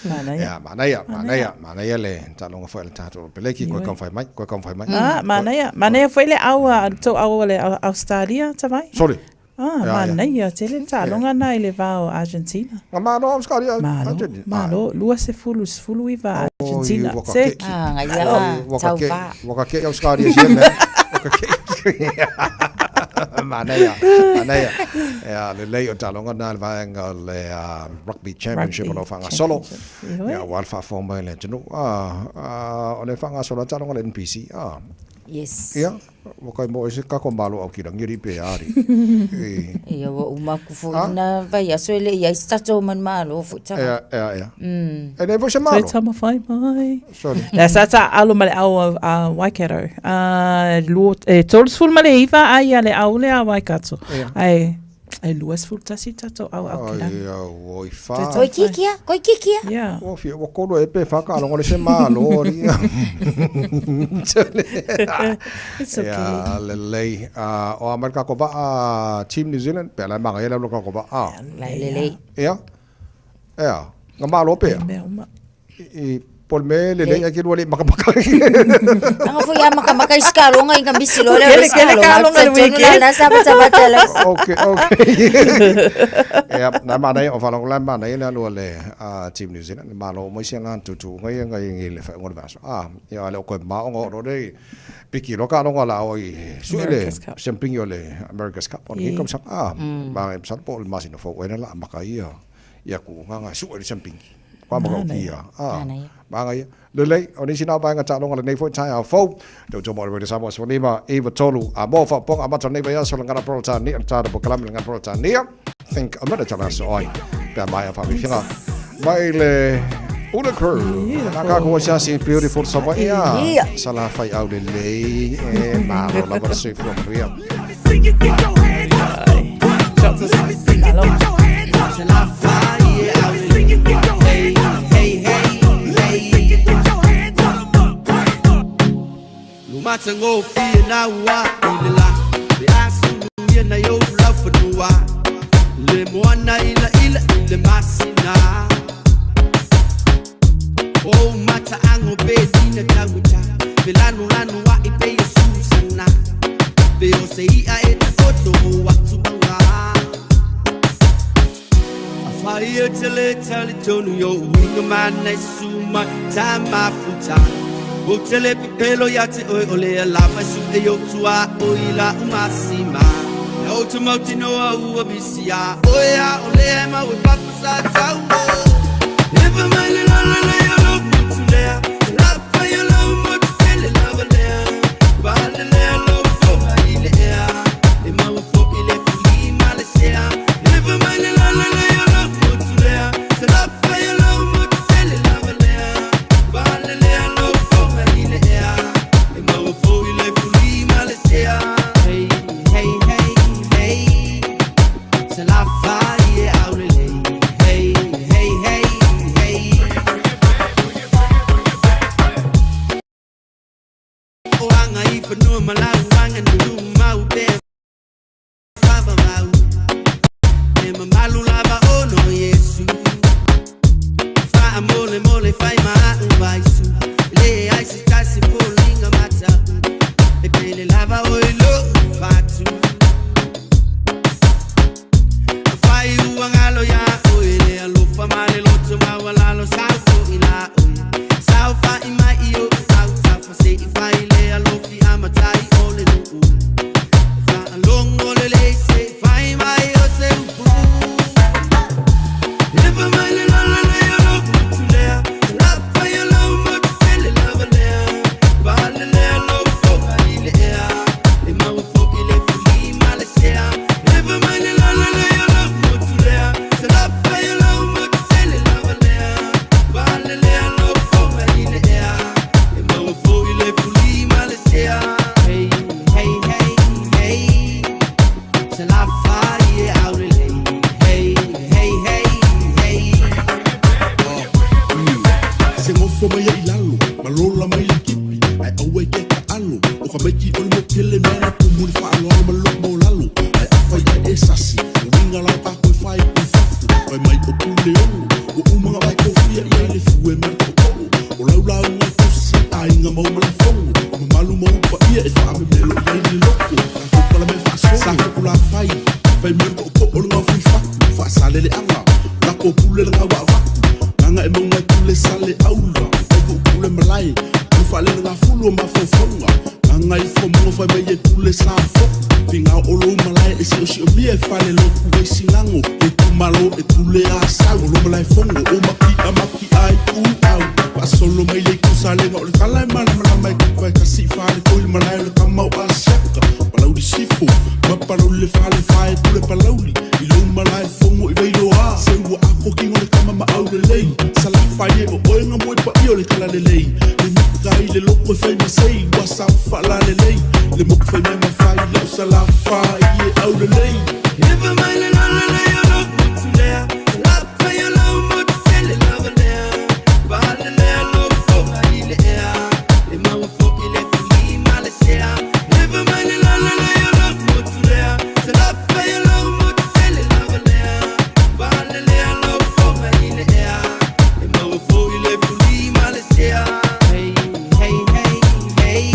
Manaia. Ia, manaia, manaia, manaia le taaloga foi a le tatou peleki, koe taumafai mai, koe taumafai mai. Ah, manaia, manaia foi le au a le tou au a le Australia, Tavai. Sorry. Ah, manaia tele le taaloga na i le va o Argentina. Nga malo Australia. Malo, malo, 20 19 Argentina. Se. Ah, ngaia, tauva. Ua ka ke Australia sia mea. Ua ka ke. Manaia, manaia. Ia, lelei o taaloga na le vaega o le Rugby Championship o lo o faagasolo. Ia, ua le faafofoga mai le atunuu. Ah, o le faagasolo taaloga le NPC. Ah. Yes. Ia. Ua kai mo ese kako malo au ki rangi ri pe ari. Ia ua uma aku foi na vai aso e le i ai se tatou manumalo foi tama. Ea, ea, ea. E le foi se malo. Toe tamawhai mai. Sorry. Lea sa ta alo ma le au a Waikato. A, lua, e 39 ai a le au le a Waikato. Ai, E 21 tatou au au ki lani. Ai au, oi wha. Koi kikia, koi kikia. Yeah. Ua whia, ua kolo e pe whaka alongo le se malo ri. It's okay. Ia, lelei. O a mai kako waa Team New Zealand, pe ala manga ia lau kako waa. Lai lelei. Ia, ia, nga malo pea. Mea uma. I pol me le lei ake lua le makamaka. Anga foi a makamaka i skaloga inga misi loa le Kele kele kaloga le weekend. Na sa pata pata la. Okay, okay. Ia, na mana o whalongo la mana ia le lua le Team New Zealand, malo mo isi nga tutu ngai ngai ngai le wha ngol vaso. Ah, ia le o koe maonga o rore piki lo kaloga la o i sui le sempingi o le America's Cup o ni kam sa ah, ma sa po le masina fo ena la maka ia. Ia ku nga nga sui le sempingi. Kwa maka o kia. Ah, manga ia. Lelei, o nisi nā vaega taaloga lenei foi taeao fou. Tau tau mo le Samoa 15, iva tolu, a mo whaponga, a mata nei vai aso le ngana Peretania, le tāna pokalame le ngana Peretania. Think a minute tala aso ai. Pea mai a whawhiwhinga. Mai le Ula Crew. Nā kā kua siasi beautiful Savaia. Sala whai au le lei e māro lava le soifua manuia. Fai mai to'oto'o le gaofai fatu fa'asalele'aga lako pule le gaua'avatu gaga e mauga e pule sale aula fai pule malae o fa'alele gafulu o mafaufauga gaga ifo muga fai mai e pule sa foku figao olou malae e si'osi'omia e fale lotu vaisigago e tumalo e pule asau o lo malae fogo o maki'a maki'a i tu'au fa'asolo mai le itusalega o le tala e malamalama e tupa e kasi'i fale foi le malae o le kama o asiaka palauli sifo ma palauli le falefa e pule palauli i lou malae fogo i vailoā seu ua akokiga o le kama ma'au lelei salafai e o oega mo e paia o le tala lelei le mika i le loko e fai masei ua sao fa'alalelei le moku fai mai mafai la'u salafa i e au lelei Ever mai le lala le yo lo mutulea La fa yo lo mutele la valea Vale le lo fo i le ea Le maua fo i le tuli ma le sea Ever mai le lala le yo lo mutulea La fa yo lo mutele la valea Vale le lo fo i le ea Le maua fo i le tuli ma le sea Hey hey hey hey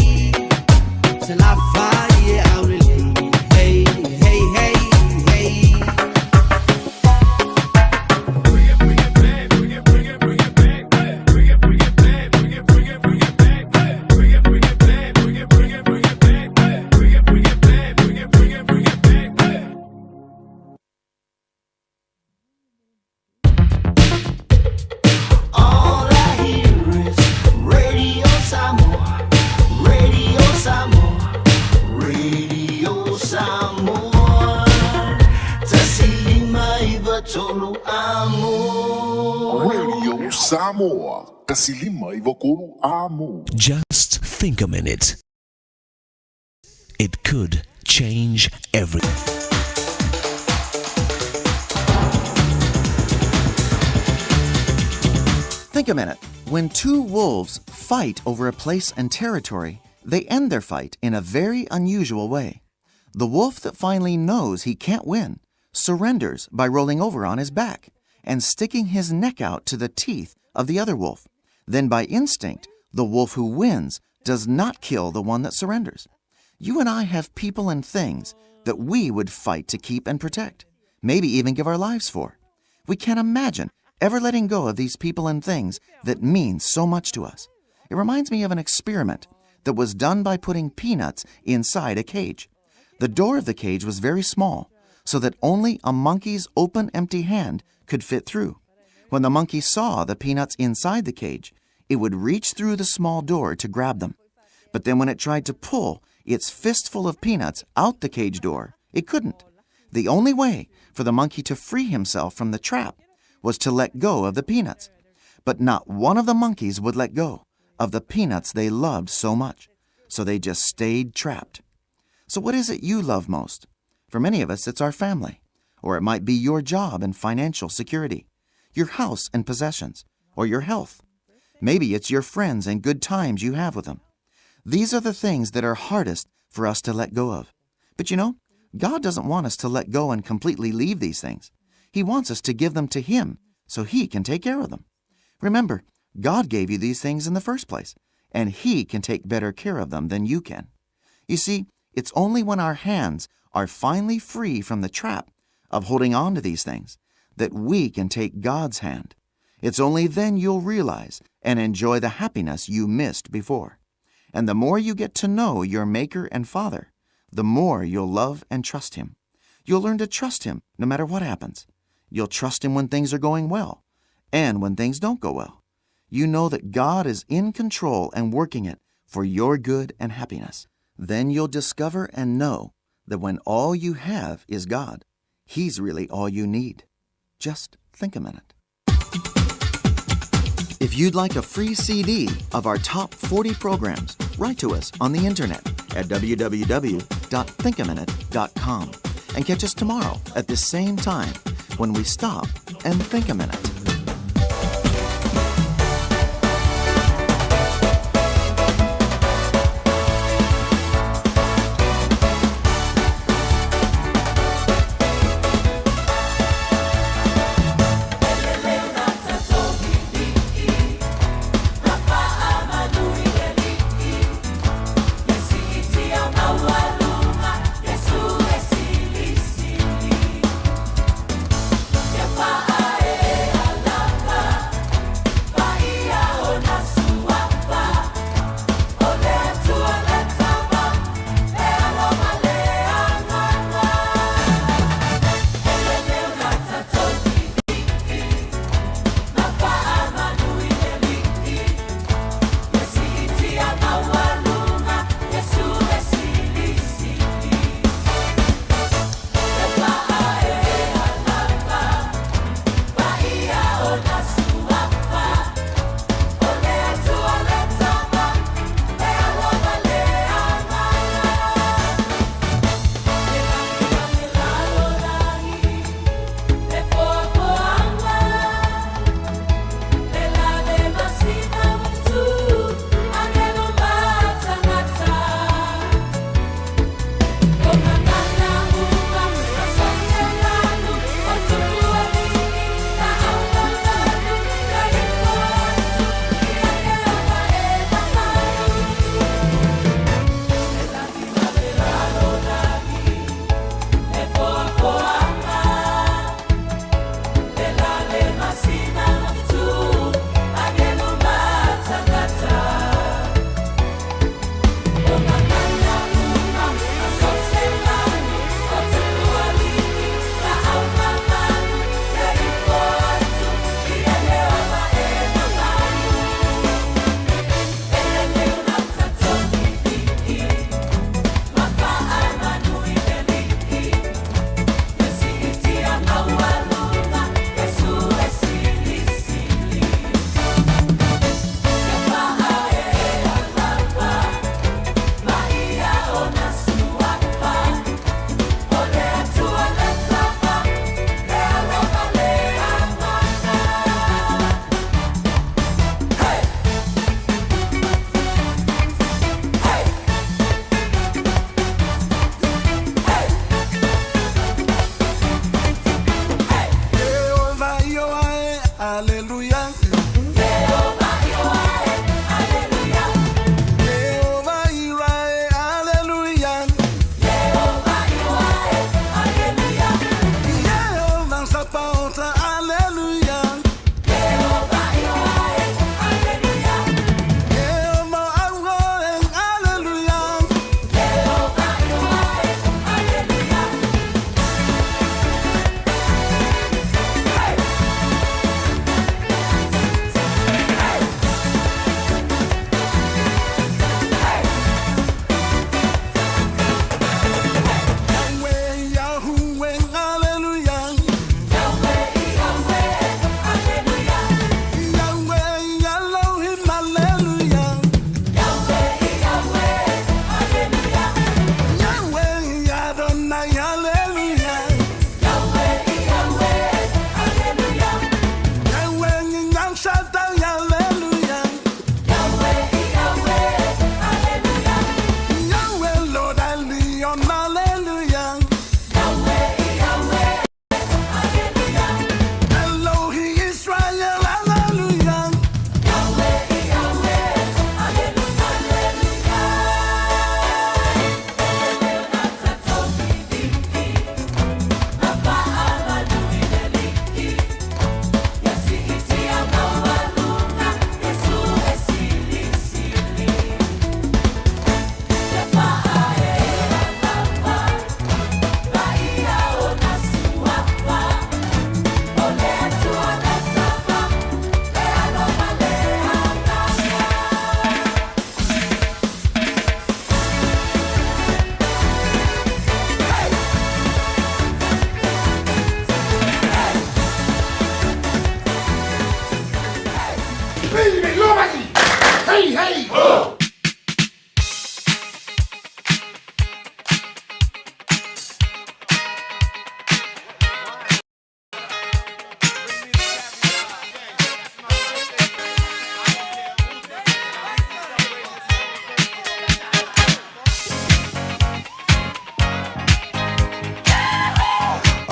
Se la fa i e au le lei Hey hey hey hey All I hear is Radio Samoa, Radio Samoa, Radio Samoa. Tasilima iva tolu amo. Radio Samoa, Tasilima i Vakolu Amo. Just think a minute. It could change everything. Think a minute. When two wolves fight over a place and territory, they end their fight in a very unusual way. The wolf that finally knows he can't win surrenders by rolling over on his back and sticking his neck out to the teeth of the other wolf. Then, by instinct, the wolf who wins does not kill the one that surrenders. You and I have people and things that we would fight to keep and protect, maybe even give our lives for. We can't imagine ever letting go of these people and things that mean so much to us. It reminds me of an experiment that was done by putting peanuts inside a cage. The door of the cage was very small, so that only a monkey's open, empty hand could fit through. When the monkey saw the peanuts inside the cage, it would reach through the small door to grab them. But then when it tried to pull its fistful of peanuts out the cage door, it couldn't. The only way for the monkey to free himself from the trap was to let go of the peanuts. But not one of the monkeys would let go of the peanuts they loved so much. So they just stayed trapped. So, what is it you love most? For many of us, it's our family, or it might be your job and financial security, your house and possessions, or your health. Maybe it's your friends and good times you have with them. These are the things that are hardest for us to let go of. But you know, God doesn't want us to let go and completely leave these things. He wants us to give them to Him so He can take care of them. Remember, God gave you these things in the first place, and He can take better care of them than you can. You see, it's only when our hands are finally free from the trap of holding on to these things that we can take God's hand. It's only then you'll realize and enjoy the happiness you missed before. And the more you get to know your Maker and Father, the more you'll love and trust Him. You'll learn to trust Him no matter what happens. You'll trust Him when things are going well and when things don't go well. You know that God is in control and working it for your good and happiness. Then you'll discover and know that when all you have is God, He's really all you need. Just think a minute. If you'd like a free CD of our top 40 programs, write to us on the internet at www.thinkaminute.com and catch us tomorrow at the same time when we stop and think a minute. Maualuga, Iesu e silisili.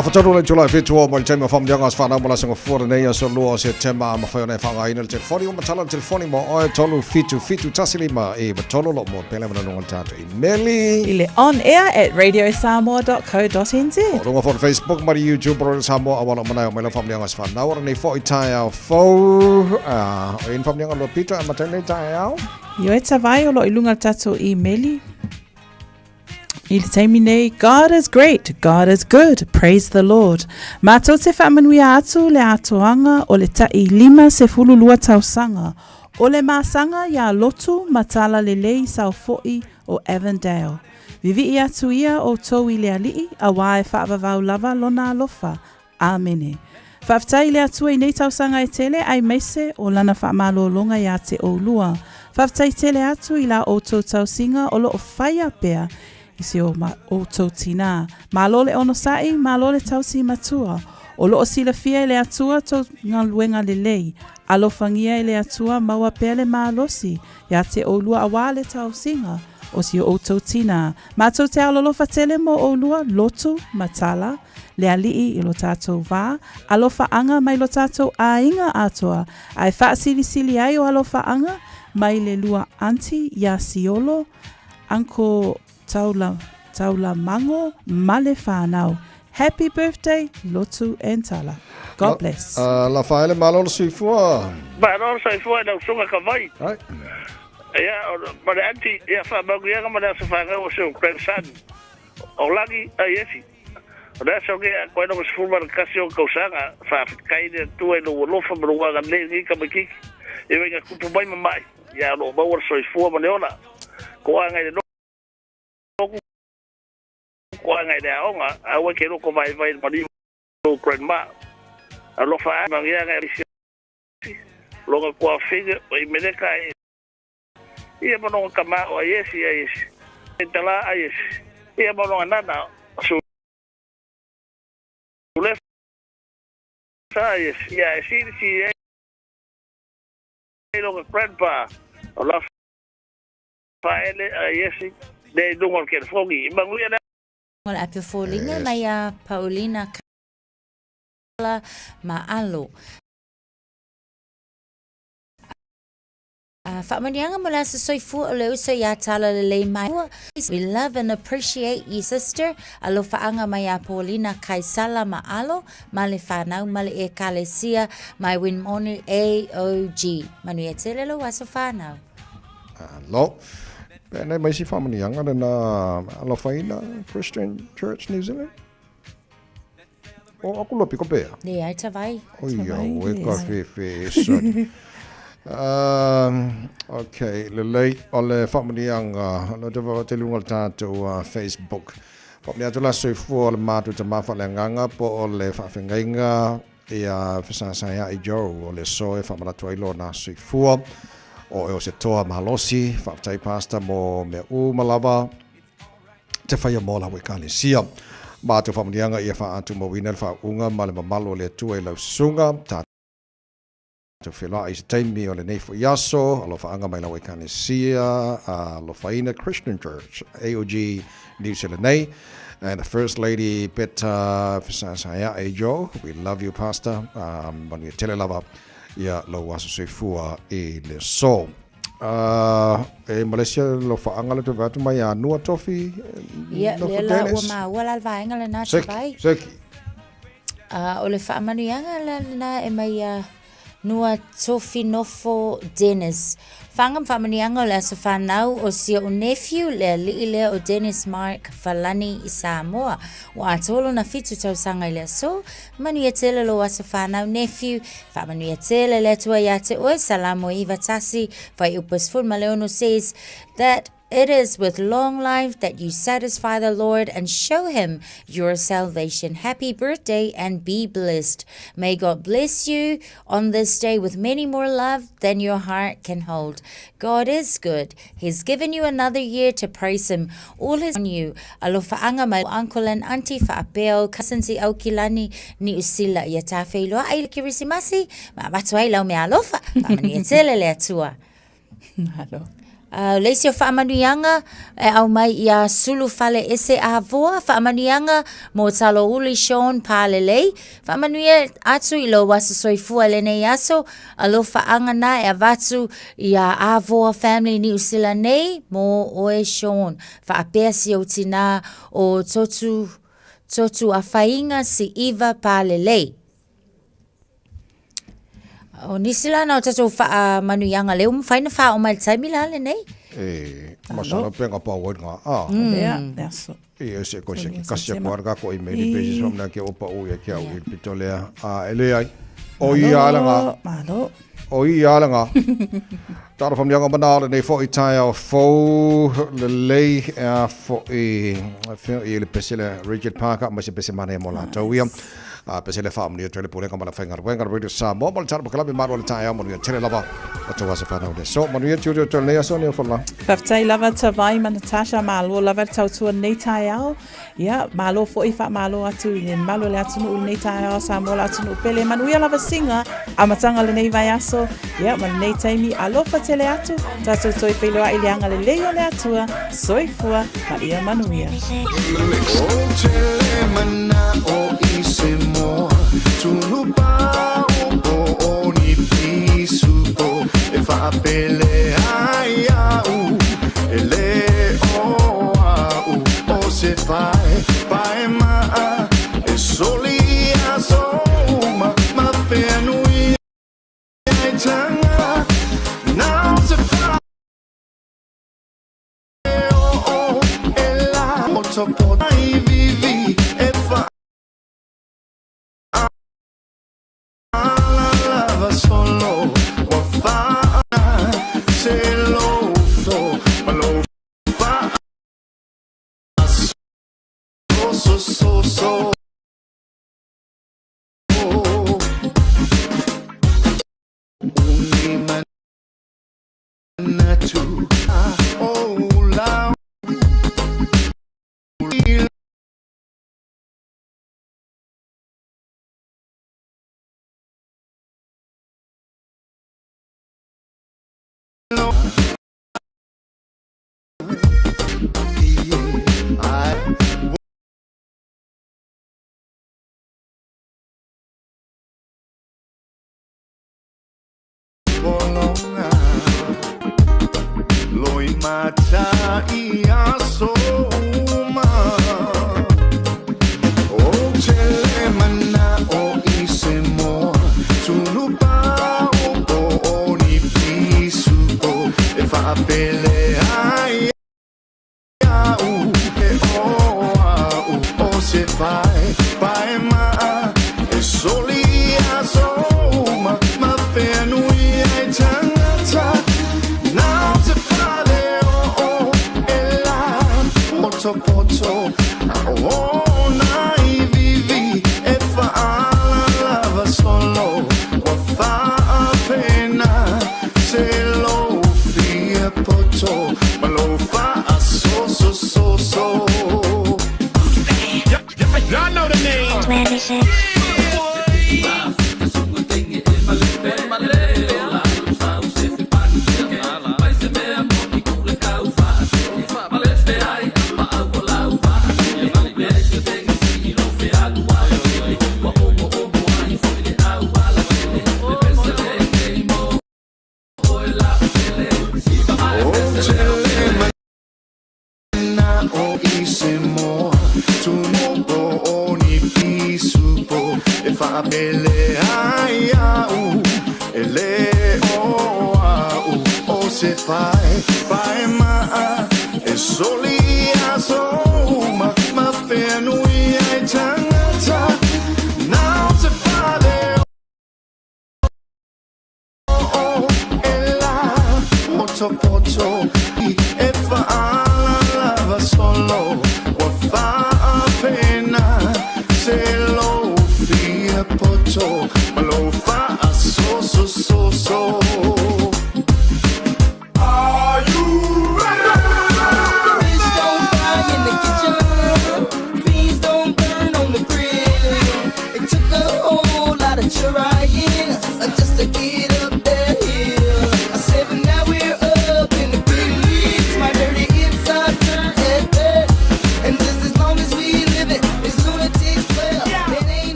Afatolu le itula e fitu oo mai le taimi o faamanuiaga o se fanau mo le aso gafua lenei aso 2 o Setema a mafai ona e faaaogaina le telefoni ua matala le telefoni mo oe 3 7 7 1 5 9 3 o lo o maua pea le avanoa i le tatou imeli I le onair@radiosamoa.co.nz. O luga foi o le Facebook ma le YouTube o Radio Samoa auala uma nai o mai lau faamanuiaga o se fanau o lenei foi taeao fou. O i ni faamanuiaga lua pito e amata ai lenei taeao? Ioe Tavai o lo o i luga o le tatou imeli. I le taimi nei, God is great, God is good, praise the Lord. Mātou te whaamanuia atu le atoaga o le ta'i 52 tausaga o le masaga iā Lotu ma Talalelei Saofo'i o Avondale. Vivii atu ia outou i le Alii, auā e faavavau lava Lona alofa. Āmene. Faafetai i le Atua i nei tausaga e tele aemaise o Lana faamalologa iā te oulua. Faafetai tele atu i la outou tausiga o lo o faia pea i si o outou tinā. Malo le onosai, malo le tausi matua. O lo o silafia e le Atua tou galuega lelei. Alofagia e le Atua maua pea le malosi iā te oulua auā le tausiga o si o outou tinā. Matou te alolofa tele mo oulua, lotu ma tala. le Alii i lo tatou vā, alofaaga mai lo tatou āiga atoa, a e faasilisili ai o alofaaga mai le lua aunty iā Siolo, Uncle Taula, Taulamango ma le whānau. Happy birthday Lotu and Tala. God bless. La, uh, Lafaele, malo le soifua. Malo le soifua i lau susuga Kavai. Right. Ia, ma le aunty, ia faamanuiaga ma le aso fanau o si ou grandson. O Lagi a Iesi. O le aso nei a koe loko 11 o kausaga, faafetai i le Atua i lou alofa ma lou agalelei i lenei tamaititi. E ui ina tupu mai ma mai, ia o lo o maua le soifua ma le ola. Toaga i le lotu, toaga i le aoga, aua e te loto vaivai i le maliu o lou grandma. Alofa ae manuia isi, lona tuafine o i Meleka e. Ia ma lona tama o Aiesi, Aiesi, e tala Aiesi, ia ma lona nana o Sulefa, Aiesi, ia e silisili ai lona grandpa o Lafaele, Aiesi, lea i luga o le telefoni. I manuia le. O le api foliga mai ia Paulina Kala ma Alo. Faamanuiaga mo le aso soifua o le uso iā Talalelei mai. We love and appreciate you sister. Alofaaga mai iā Paulina Kaisala ma Alo ma le whanau ma le Ekalesia mai Winmonu AOG. Manuia tele lou aso whanau. Alo. Pea nei mai si faamanuiaga lena Alofaina Christian Church New Zealand. O aku lopi ko pea. Le ai tavai. Oi au e ka whewhe e soni. Ok, lelei o le faamanuiaga o le te te luga o le tatou Facebook. Faamanuia atu la soifua o le matou tama faaleagaga po o le faafeagaiga ia fesasaea'i Joe o le aso e faamanatu ai lona soifua. O oe o se toa malosi, faafetai Pastor mo mea uma lava. te whaia mō lau ekalesia. Mā te whamunianga ia whaatumauina le whaunga ma le mamalu o le Atua i lau susuga, tātou wheloa i se taimi o lenei foi aso, alofaanga mai lau ekalesia, Alofaina Christian Church, AOG New Zealand nei, and the First Lady Peta Fesasaea'i Joe, we love you Pastor, manuia tele lava ia lou aso soifua i le aso. E Malaysia lo whaanga le te atu mai a Nua Tofi. Ia, lea la ua maua la le vaega lena Tavai. Seki. O le faamanuiaga la lena e mai ia Nua Tofi Nofo Dennis. Whaanga ma faamanuiaga o le aso whanau o si o'u nephew le alii lea o Dennis Mark Falani i Samoa. Ua atoa lona 7 tausaga i le aso. Manuia tele lou aso whanau nephew. Faamanuia tele le Atua iā te oe, Salamo 91, fuaiupu 16 says that it is with long life that you satisfy the Lord and show him your salvation. Happy birthday and be blessed. May God bless you on this day with many more love than your heart can hold. God is good. He's given you another year to praise him. All his on you. Alofaanga mai uncle and auntie faapea o cousins i Aukilani, Niu Sila ia tā wheiloa ai le Kirisimasi, ma avatu ai lau mea alofa, faamanuia tele le Atua. Malo. O le isi o faamanuiaga e aumai iā Sulu Fale Ese Avoa, faamanuiaga mo Talouli Sean Palelei, faamanuia atu i lou aso soifua i lenei aso, alofaaga na e avatu iā Avoa Family Niu Sila nei mo oe Sean, faapea si ou tinā o Totu Totu Afaiga Si'iva Palelei. O nisi la na o tatou faamanuiaga lea ua mafai ona faaoo mai i le taimi la lenei. E, masalo pe nga pau ai nga a. Lea, le aso. E, se ko se kasi ko arga ko i meri pe se na ke opa o ia ke au i pito lea. A e le ai. O i ala nga. Malo. O i ala nga. Tara whamnianga mana o lenei fo i tai au fou le lei e a fo i i le pesele Richard Parker ma se pese mane mo la tau ia. A pese le whaamni o tele pulenga mana whainga ruenga Radio Samoa mo le tara pakalabi maro le taeao manuia tele lava o tau asa whanau le so manuia tiuri o tele nei aso ni o whala. Faafetai lava Tavai ma Natasha, malo lava le tautua lenei taeao. Ia, malo foi faamalo atu i le mamalu o le atunuu i lenei taeao, Samoa le atunuu pele. Manuia lava Siga, amataga o lenei vaiaso, ia ma lenei taimi, alofa tele atu, tatou toe feiloai i le agalelei o le Atua, soifua ma ia manuia.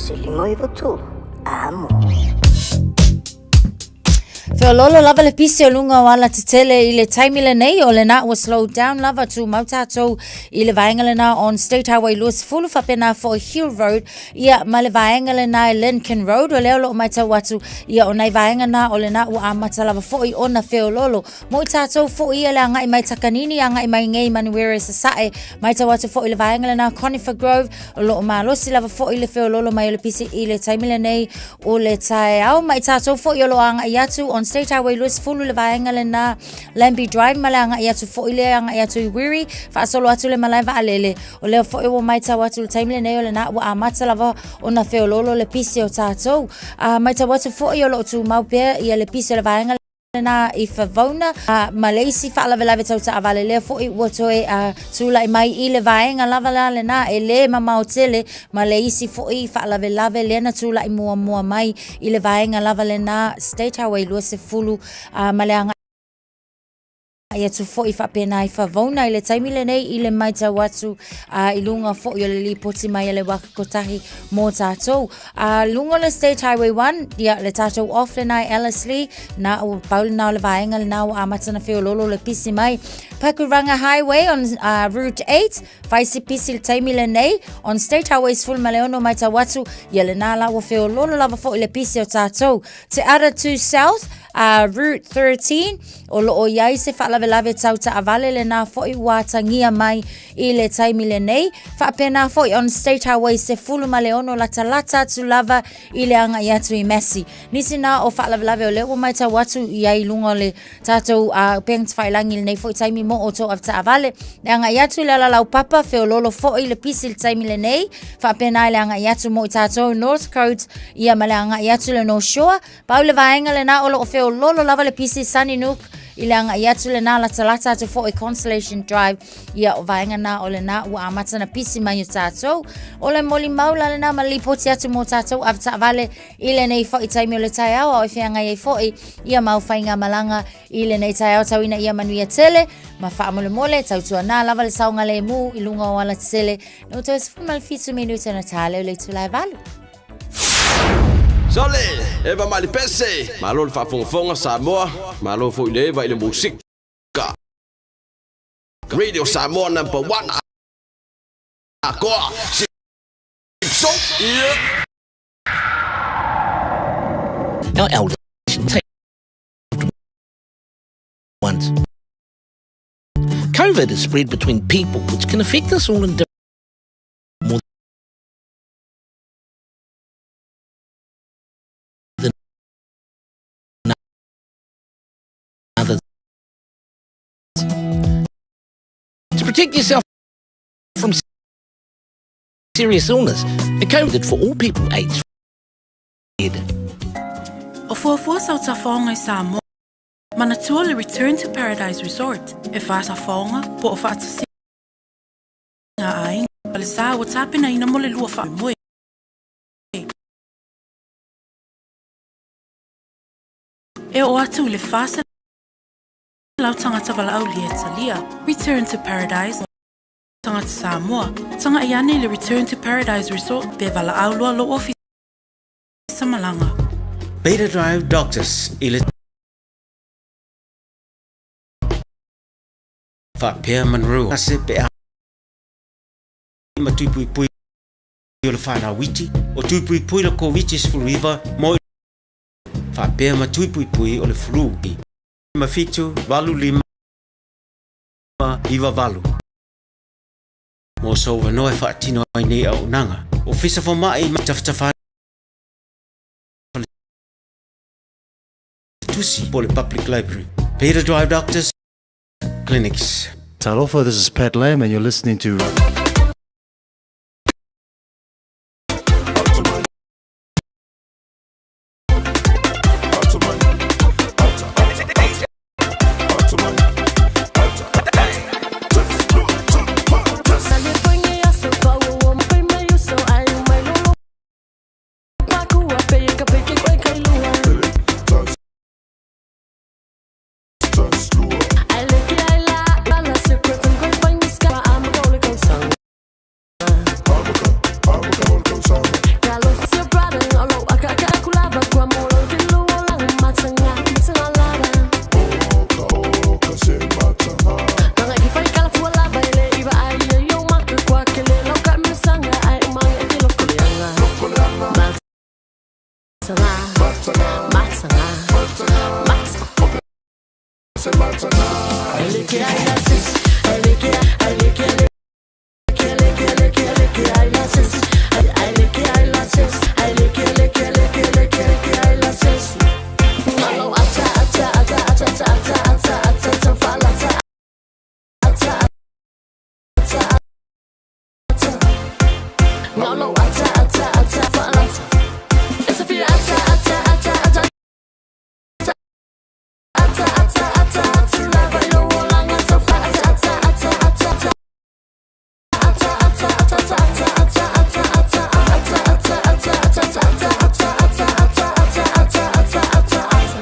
153 amo. Feololo lava le pisi o luga o ala tetele i le taimi lenei o lena ua slow down lava tumau tatou i le vaega lena on State Highway 20 faapena foi Hill Road ia ma le vaega lena e Lincoln Road o lea o loo matau atu ia o nai vaega na o lena ua amata lava foi ona feololo mo i tatou foi ia le agai mai Takanini agai mai nei Manuere Sasae matau atu foi i le vaega lena Conifer Grove o loo malosi lava foi le feololo mai o le pisi i le taimi lenei o le taeao ma i tatou foi o lo agai atu on State Highway 20 le vaega lena Lambie Drive ma le agai atu foi le agai atu i Wiri faasolo atu le malae vaalele o lea foi ua matau atu le taimi lenei o lena ua amata lava ona feololo le pisi o tatou a matau atu foi o lo o tumau pea ia le pisi o le vaega lena i Favona ma le isi faalavelave tau taavale lea foi ua toe tulai mai i le vaega lava la lena e lē mamao tele ma le isi foi faalavelave lea na tulai muamua mai i le vaega lava lena State Highway 20 ma le agai atu foi faapena i Favona i le taimi lenei i le matau atu i luga foi o le lipoti mai a le Waka Kotahi mō tātou. A luga o le State Highway 1, ia, le tātou off lena i Ellerslie, nā o pau lena o le vaega lena ua amata na feololo le pisi mai. Pakuranga Highway on Route 8, whai si pisi le taimi lenei, on State Highway 16 mai tau atu, ia lena la ua feololo lava foi le pisi o tātou. Te Ara 2 South, Route 13, o loo iai se faalavelave tau taavale lena foi ua atagia mai i le taimi lenei. Faapena foi on State Highway 16 latalata atu lava i le agai atu i Massey. Nisi na o faalavelave o lea ua matau atu i ai i luga o le tatou upega tafailagi i lenei foi taimi mo outou avetaavale. Le agai atu i le ala laupapa, feololo foi le pisi i le taimi lenei. Faapena i le agai atu mo i tatou North Coast ia ma le agai atu i le North Shore. Pau le vaega lena o lo o feololo lava le pisi Sunnynook i le agai atu lena latalata atu foi Constellation Drive ia o vaega na o lena ua amata na pisi mai o tatou. O le molimau la lena ma le lipoti atu mo tatou avetaavale i lenei foi taimi o le taeao a o e feagai ai foi ia mau faigamalaga i lenei taeao tauina ia manuia tele ma faamolemole tautuana lava le saogalemu i luga o alatetele no toe 17 minute na tā leo le itula e 8. Sole, Eva mai le pese, malo le faafogafoga Samoa, malo foi le Eva i le musika. Radio Samoa number one akoa. So, yeah. Our elders take ones. COVID is spread between people, which can affect us all in different more than others. To protect yourself from serious illness, a COVID for all people aged O fuafua sau tafaoga i Samoa, manatua le Return to Paradise Resort e fa tafaoga po o faatasiga aiga ma le sa ua tapenaina mo le lua faamoemoe. E oo atu i le 400 tagata valaaulia e talia. Return to Paradise Tagata Samoa, Tagai ane i le Return to Paradise Resort pe valaau loa lou ofisa malaga. Beta Drive Doctors i le faapea Monroe ase pe a ma tuipuipui o le whanau iti o tuipuipui le Koviti-19 mo faapea ma tuipuipui o le flu ma 7 8 5 9 8 mo sou avanoa e faatino ai nei auaunaga. Ofisa Fomai ma Tafatafa Tusi po le Public Library. Peter Drive Doctors Clinics. Talofa, this is Pat Lamb and you're listening to se matana. Ai leke ai la sesi, ai leke, ai leke, leke, leke, leke, leke, ai la sesi, ai ai leke ai la sesi, ai leke, leke, leke, leke, leke, ai la sesi. Ngalo ata ata ata ata ata ata ata ata ata fala ata ata ata ata. Ngalo ata ata ata fala ata. It's a fear ata ata ata ata. Ata ata ata ata lava ilo olanga tau fa ata ata ata ata ata. Ata ata ata ata ata ata ata ata ata ata ata ata ata ata ata ata ata ata ata ata.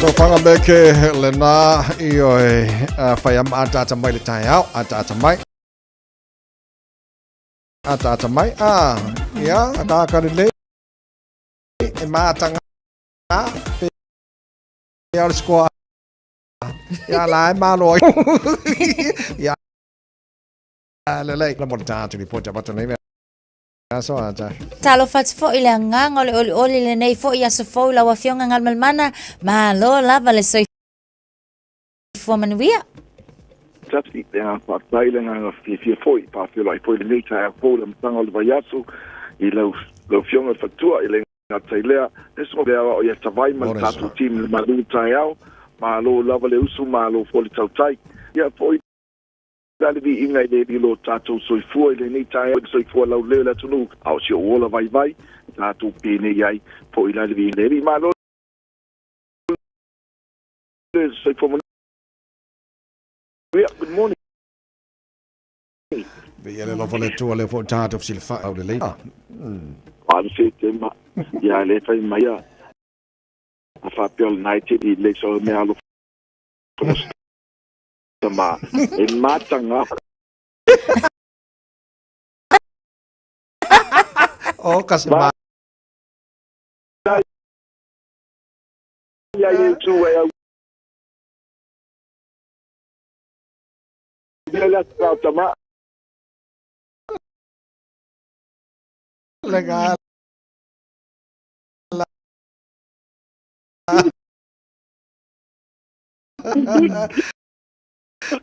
Tofaga meke lena ioe whai ama ataata mai le taeao, ataata mai. Ataata mai, a, ia, ataaka lelei, e mātanga, pe ia o le sikoa, ia la e malo ai. Ia, lelei. La mo le tātu ni pō te apata nei mea. Aso ata. Talofa atu foi i le agaga o le olioli i lenei foi aso fou i lau Afioga Galumalemana, malo lava le soifua manuia. Tasi, le agaga faafetai, le agaga fiafia foi, faafeiloai foi i lenei taeao fou i le amataga o le vaiaso i lau lau Afioga i le Faletua, e le gata i lea, le susuga lea o ia Tavai ma le tatou team i le malu taeao, malo lava le usu, malo foi le tautai. Ia foi la le viiga i le Alii lo tatou soifua i lenei taeao i le soifua laulelei o le atunuu, a o si ou ola vaivai, tatou penei ai foi la le viiga i le Alii. Malo le soifua manuia. Good morning. Viia le alofa o le Atua lea foi tatou fesilafai laulelei. A le Setema, ia le fai mai a faapea o lena e te lei so mea alofa ma e matanga. O ka se ma. Ia ia tu e au. Ia la tama. Legal.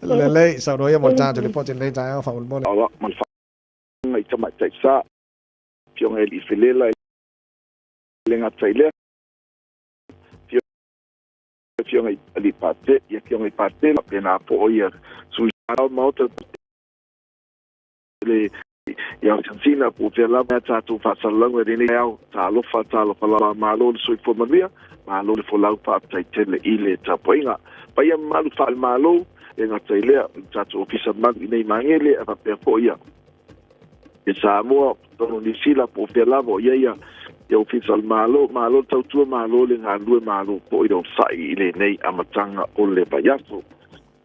Lelei, saunoa ia mo le tatou lipoti i lenei taeao faamolemole. Ala ma le whaanga i tamaitai sa, Afioga i Alii Felela e le gata i lea, Afioga i Alii Pate, ia Afioga i Patela, pēnā po o ia sui ao maota le ia Argentina po o fea lava tatou faasalalauga i lenei ao, talofa, talofa lava, malo le soifua manuia, malo le folau faafetai tele i le tapuaiga. Paia mamalu faale-Malo, e gata i lea, le tatou Ofisa Mamalu i nei Magele, a faapea foi ia e Samoa, totonu o Niu Sila, po o fea lava o i ai ia Ofisa o le Malo, malo le tautua, malo le galulue, malo foi le onosai i lenei amataga o le vaiaso.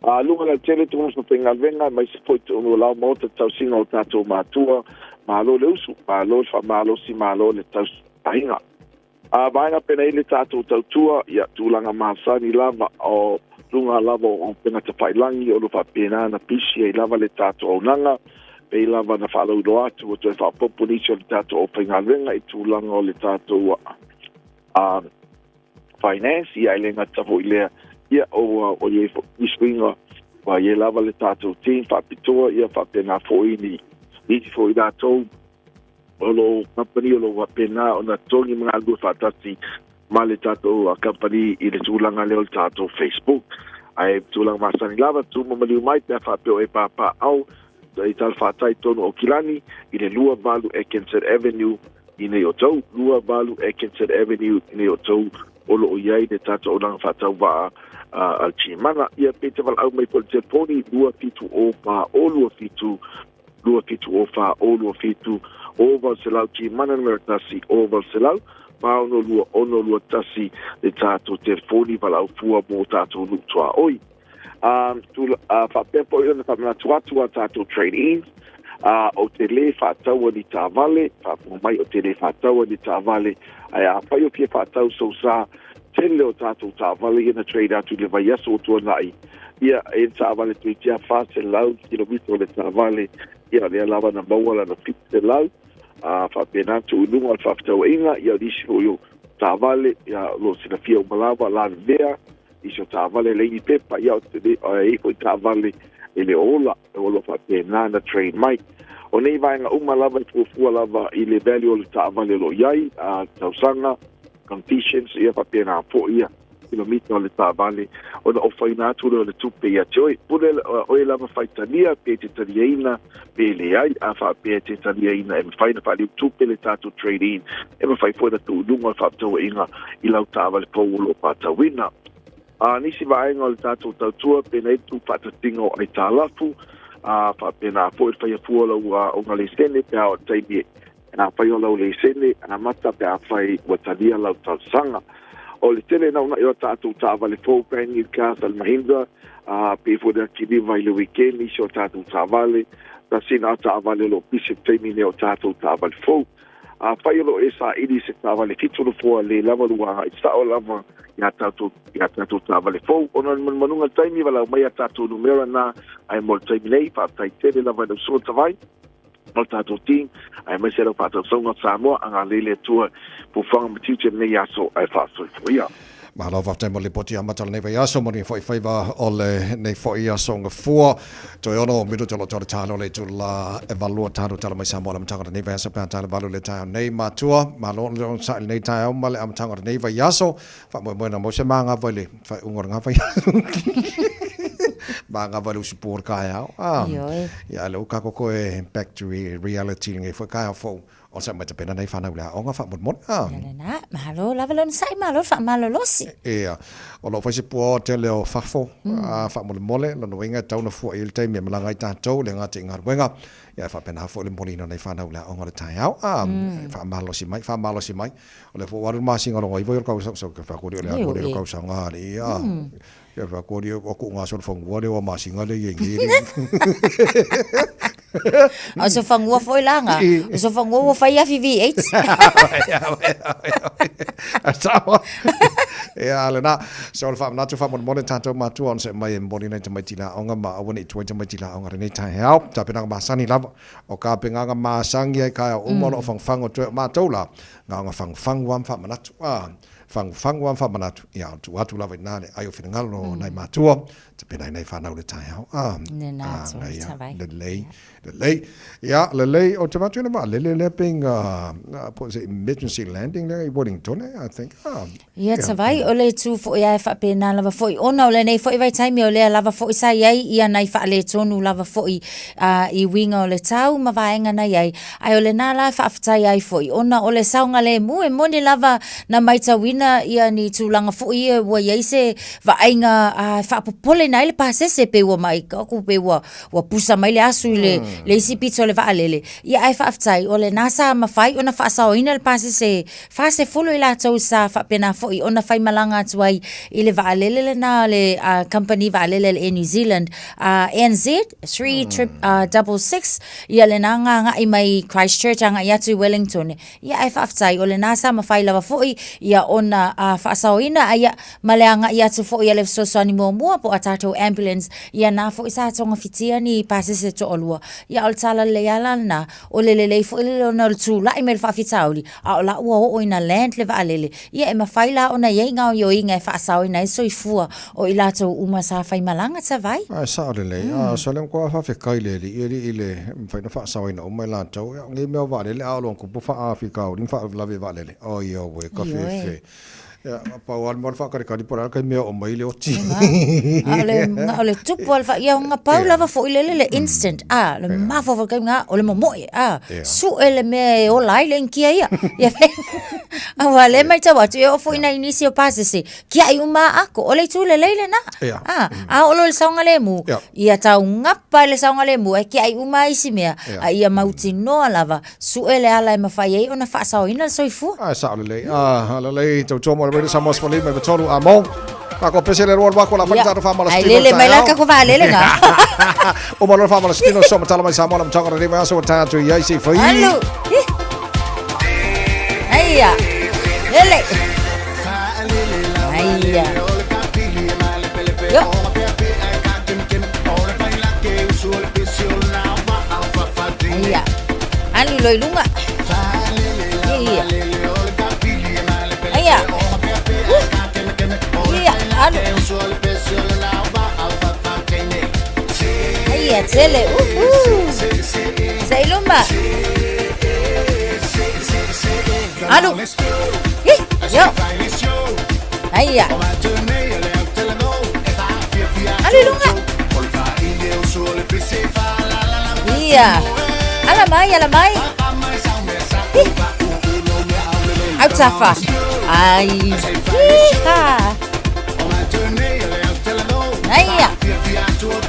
A luga lautele tonu sa faigaluega aemaise foi tonu o lao maota tausiga o tatou matua, malo le usu, malo le faamalosi, malo le tausiaiga. A vaega penei le tatou tautua, ia, tulaga masani lava o luga lava o upega tafailagi o lo o faapena ona pisi ai lava le tatou auaunaga, pei lava ona faalauiloa atu ua toe faaopoopo nisi o le tatou aufaigaluega i tulaga o le tatou finance, ia e le gata foi i lea, ia ua i ai foi nisi suiga ua i ai lava le tatou team faapitoa, ia faapena foi ni nisi foi latou o lo o kamupani o lo o faapena ona totogi ma galulue faatasi ma le tatou kamupani i le tulaga lea o le tatou Facebook. Ae tulaga masani lava, tu ma maliu mai pe a faapea o e papaaao i talafatai tonu o Aukilani i le 28 Atkinson Avenue i nei o tou, 28 Atkinson Avenue i nei o tou o lo o i ai le tatou auaunaga faatauvaa a le Gmana. Ia pe te valaau mai foi i le telefoni 270 427 270 427 800 Gmana numera 1 800 462 621 le tatou telefoni valaau fua mo tatou nuu tuaoi. Faapea foi ona faamanatu atu a tatou trade-ins, ou te lē faataua ni taavale, faafofoga mai ou te lē faataua ni taavale, ae afai o fia faatau sou sa, tele o tatou taavale ia na trade atu i le vaiaso ua tuanai, ia e le taavale toeitiiti lava 400 kilomita o le taavale, ia lea lava na maua lana 700, faapena tuu i luga o le faafetauaiga, ia o nisi foi o taavale, ia o lo o silafia uma lava, lavevea, nisi o taavale leai ni pepa, ia e i ai foi taavale e le o ola, o lo o faapena ona trade mai. O nei vaega uma lava e fuafua lava i le value o le taavale o lo o i ai, a tausaga, conditions, ia faapena foi ia kilomita o le taavale, ona ofaina atu lea o le tupe ia te oe. Pule oe lava faitalia pe te taliaina pe leai, a faapea e te taliaina e mafai ona faaliu tupe le tatou trade-in, e mafai foi ona tuu i luga o le faafetauaiga i lau taavale fou o lo o faatauina. A nisi vaega o le tatou tautua penei le tuufaatasiga o aitalafu, a faapena foi le faia fua o lau aoga laisene pe a oo i le taimi e afai o lau laisene amata pe afai ua talia lau talosaga. O le tele naunai o a tatou taavale fou, brand new cars a le Mahindra, a pei foi le akiliva i le weekend nisi o tatou taavale, tasi na o taavale o lo o pisi i le taimi nei o tatou taavale fou. Afai o lo o e saili i se taavale fitu nofoa le lava lua agai sao lava i a tatou i a tatou taavale fou ona o le manumanuga taimi valaau mai a tatou numera na ae mo le taimi nei faafetai tele lava i lau susuga Tavai ma le tatou team aemaise lau faatausauga Samoa agalelei le Atua fuafuaga ma tiute o lenei aso ae faasoifua ia. Malo faafetai mo le lipoti amata o lenei vaiaso mo lenei foi faiva o lenei foi aso gafua. Toe ono minute o lo o toe talo le itula e valua talo tala mai Samoa le amataga o lenei vaiaso pe a tala valu le taeao nei matua. Malo le onosai lenei taeao ma le amataga o lenei vaiaso. Faamoemoe na mau se magava i le faaiuga o lena vaiaso. Magava i le usupu o le taeao. Ah, Ioe. ia le uka koko e back to reality lenei foi taeao fou. O sa mai tapena nei whanau le aoga faamolemole. Ah. Ia lena, malo lava le onosai, malo le faamalolosi. Ia, o lo o fai se pua o tele o fafo, mm. faamolemole, lona uiga e tau na fua i le taimi e malaga ai tatou, le gata i galuega, ia e faapena foi le momoliina o nei whanau le aoga o le taeao. Ah, faamalosi mai, faamalosi mai. O lea foi ua alu le masina o lona iva i o le kausaga, so ke whakori o le alu o le kausaga ali, ia. Ke whakori o ku ngā solo whangua le o masina le i ngi. O so fangua foi langa. O so fangua ua fai afi V8. Sawa. Ia lena. So le faamanatu faamolemole tatou matua ona se mai e momoli nai tamaiti le aoga ma aua ne i tuai tamaiti le aoga lenei taeao. Tapenaga masani lava. O ka pegaga masangi ai kaeao uma o loo fagfagu atu ai o matou la, gaoga fagfagu lava ma faamanatu. A, fagfagu lava ma faamanatu, ia o tuu atu lava i ina le ai o finagalo o nai matua, tapena ai nai fanau i le taeao. A, Lena a, tonu gaia, tavai. lelei, lelei. Ia, lelei, ou te avatu i le vaalele lea pe inga, po o se emergency landing lea i Wellington, I think. A, Ia tavai, o le itu foi a e faapena lava foi ona o lenei foi vaitaimi o lea lava foi sa i ai ia nai faaletonu lava foi i uiga o le tau ma vaega na i ai, ae o lena la e faafetai ai foi ona o le saogalemu e moni lava na maitauina ia ni tulaga foi ia ua i ai se vaaiga e faapopole. faalegaina ai le pasese pei ua mai aku pei ua ua pusa mai le asu i le le isi pito o le vaalele. Ia ae faafetai o lena sa mafai ona faasaoina le pasese 40 i latou sa faapena foi ona faimalaga atu ai i le vaalele lena a le kamupani vaalele a le Air New Zealand ANZ 3 666 ia lena na agai mai Christchurch agai atu i Wellington. Ia ae faafetai o lena sa mafai lava foi ia ona faasaoina a ia ma le agai atu foi a le fesoasoani muamua po o a tatou ambulance ia na foi sa togafitia ni pasese toalua. Ia o le tala lelei lava la lena, o le lelei foi lele ona o le tulai mai o le faafitauli a o la ua oo ina land le vaalele, ia e mafai la ona i ai gaoioiga e faasaoina ai soifua o i latou uma sa faimalaga Savai. Ae sao lelei, a so le matua faafetai i le Alii, Alii i le mafai ona faasaoina uma i latou, ia o nei mea o vaalele a o lona tupu faa-afikauli ma faalavelave i vaalele, oi auē ka fefe. Ia, pau lava le mea o le faatalitali po o le a le taimi e oo mai le oti. A o le, o le tupu lava le fa, ia ona pau lava foi lele le instant, a, le mafaufau i le taimi lena, o le momoe, a, sue le mea e ola ai le inikia ia. Ia, aua o lea e matau atu, e oo foi i nai nisi o pasese, kiaʻi uma a ako, o le itu lelei lena. A, a oo loa i le saogalemu, ia taugapa i le saogalemu, ae kiaʻi uma lava isi mea, a ia mautinoa lava, Sue le ala e mafai ai ona faasaoina le soifua. Ae sao lelei. Ah, lelei tautua mo le Radio Samoa Sefulu lima iva tolu a mo. Kako pese le rua wako la whakataro whamala Ai lele mai la kako vaalele nga. O malo whamala stino so matala mai Samoa la mtanga le mai aso ta atu i ai se fai. Alu. Aia. Lele. Aia. Yo. Aia. Alu loa i luga. Ia. Aia. Ia, alu. Aia, tele. Uhu. Sa i luma. Alu. Ih, yo. Aia. Alu i luga. Ia. Ala mai, ala mai. Ih. Autafa. Ai. Iha. Aia.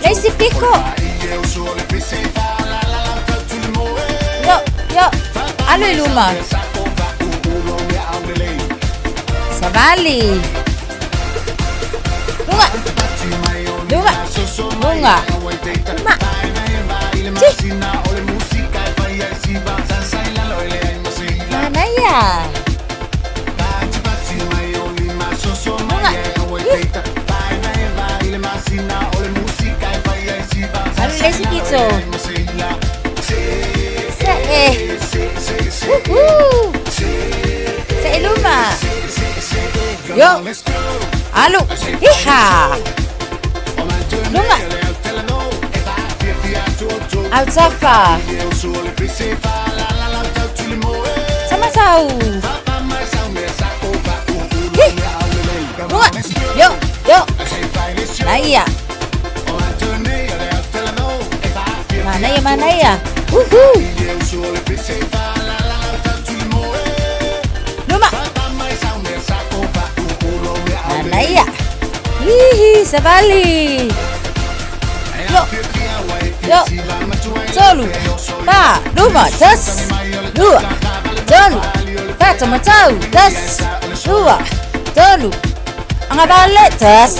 Le isi piko. Yo, yo. Alu i luma. Savali. Luga. Luga. Luga. Luma. Ti. Manaia. Luga. Ih. Alu le isi pito. Se e. Woohoo. Se i luma. Yo. Alu. Iha. Luga. Autafa. Tamatau. Hi. Luga. Yo. Yo. Naia. Manaia, manaia. Woohoo. Luma. Manaia. Hihi, savali. Yo. Yo. Tolu. Fa. Luma. Tas. Lua. Tolu. Fa tamatau. Tas. Lua. Tolu. Agavale. Tas.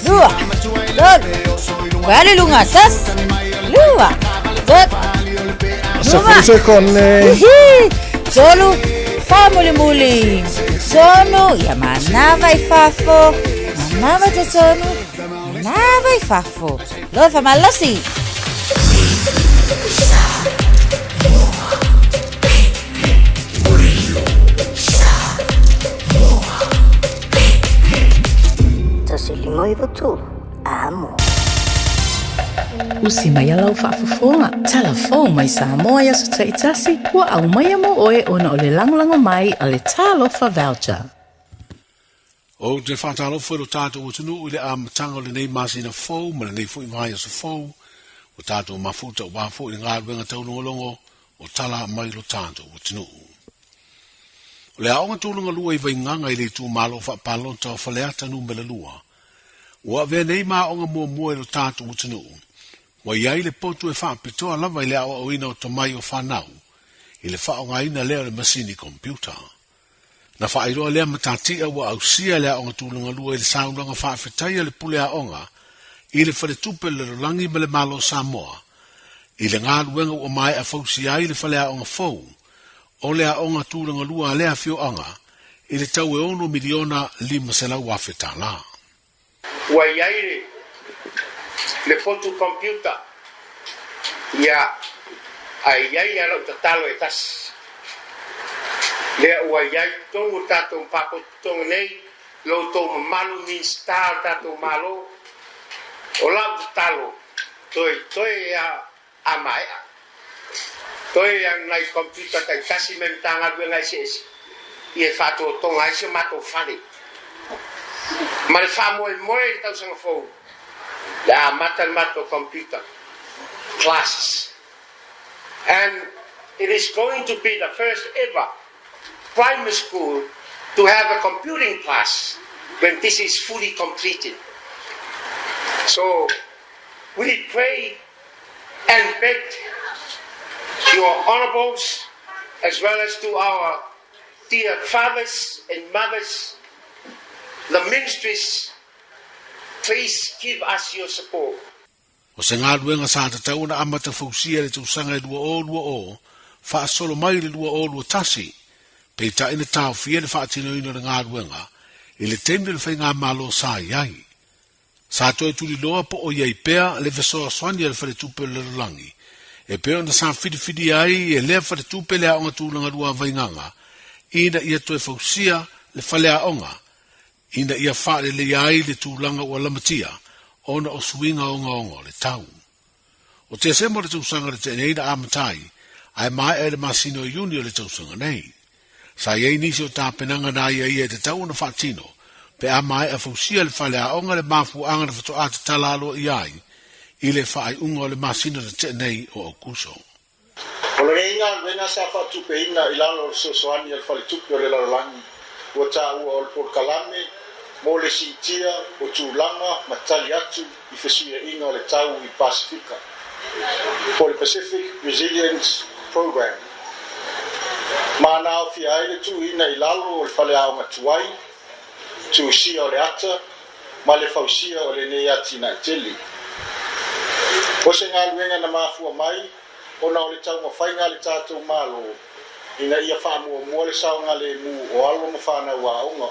Lua. Tolu. Vale luga. Tas. Lua. Tolu. Luma. Sekone. Hihi. Tolu. Fa mulimuli. Tonu. Ia manava i fafo. Manava te tonu. Manava i fafo. Loa fa malosi. 153 amo. Usi mai a lau faafofoga, tala fou mai Samoa i aso taitasi, ua aumaia mo oe ona o le lagolago mai a le Talofa Voucher. Ou te faatalofa i lo tatou atunuu i le amataga o lenei masina fou ma lenei foi vaiaso fou, ua tatou mafuta aua foi le galuega taulogologo o tala mai lo tatou atunuu. O le aoga tulaga lua i Vaigaga i le itumalo faapalota o Faleata Numera 2. Ua avea nei ma aoga muamua i lo tatou atunuu, ua i ai le potu e faapitoa lava i le aoaoina o tomai o fanau i le faaaogaina lea o le masini computer. Na faailoa lea matatia ua ausia le aoga tulaga lua i le saunoaga faafetai a le pule aoga i le Faletupe o le Lalolagi ma le Malo o Samoa i le galuega ua maea fausia ai le faleaoga fou o le aoga tulaga lua a lea afioaga i le tau e $6,500,000. Ua i ai le potu computer, ia, ae i ai a lau tatalo e tasi. Lea ua i ai totonu o tatou Faalapotopotoga nei lo outou mamalu Minisita o le tatou Malo, o lau tatalo, toe toe a a maea. Toe a nai computer taitasi mai Matagaluega eseese ia e faatotoga ai si o matou fale. Ma le faamoemoe i le tausaga fou, le a amata le matou computer classes. And it is going to be the first ever primary school to have a computing class when this is fully completed. So we pray and beg your honorables as well as to our dear fathers and mothers, the ministries, please give us your support. O se galuega sa tatau ona amata fausia i le tausaga e 2020, faasolo mai i le 2021, peitai na taofia le faatinoina o le galuega i le taimi o le faigamalo sa i ai. Sa toe tuliloa po o i ai pea le fesoasoani a le Faletupe o le Lalolagi e pei ona sa filifilia ai e lea faletupe le Aoga Tulaga Lua a Vaigaga ina ia toe fausia le faleaoga ina ia faaleleia ai le tulaga ua lamatia ona o suiga ogaoga o le tau. O Tesema o le tausaga na tea nei na amata ai, ae maea i le masina o Iuni o le tausaga nei. Sa i ai nisi o tapenaga na aiaia e tatau ona faatino pe a maea fausia le faleaoga le mafuaaga na faatoa tatala aloaia ai i le faaiuga o le masina na tea nei o Aokuso. O lenei galuega sa faatupeina i lalo o le fesoasoani a le Faletupe o le Lalolagi ua taua o le polokalame mo le siitia o tulaga ma tali atu i fesuiaiga o le tau i Pasefika, po o le Pacific Resilience Programme, ma na aofia ai le tuuina i lalo o le faleaoga tuai, tuusia o le ata ma le fausia o lenei atinae tele. O se galuega na mafua mai ona o le taumafaiga a le tatou Malo ina ia faamuamua le saogalemu o alo ma fanau aoga.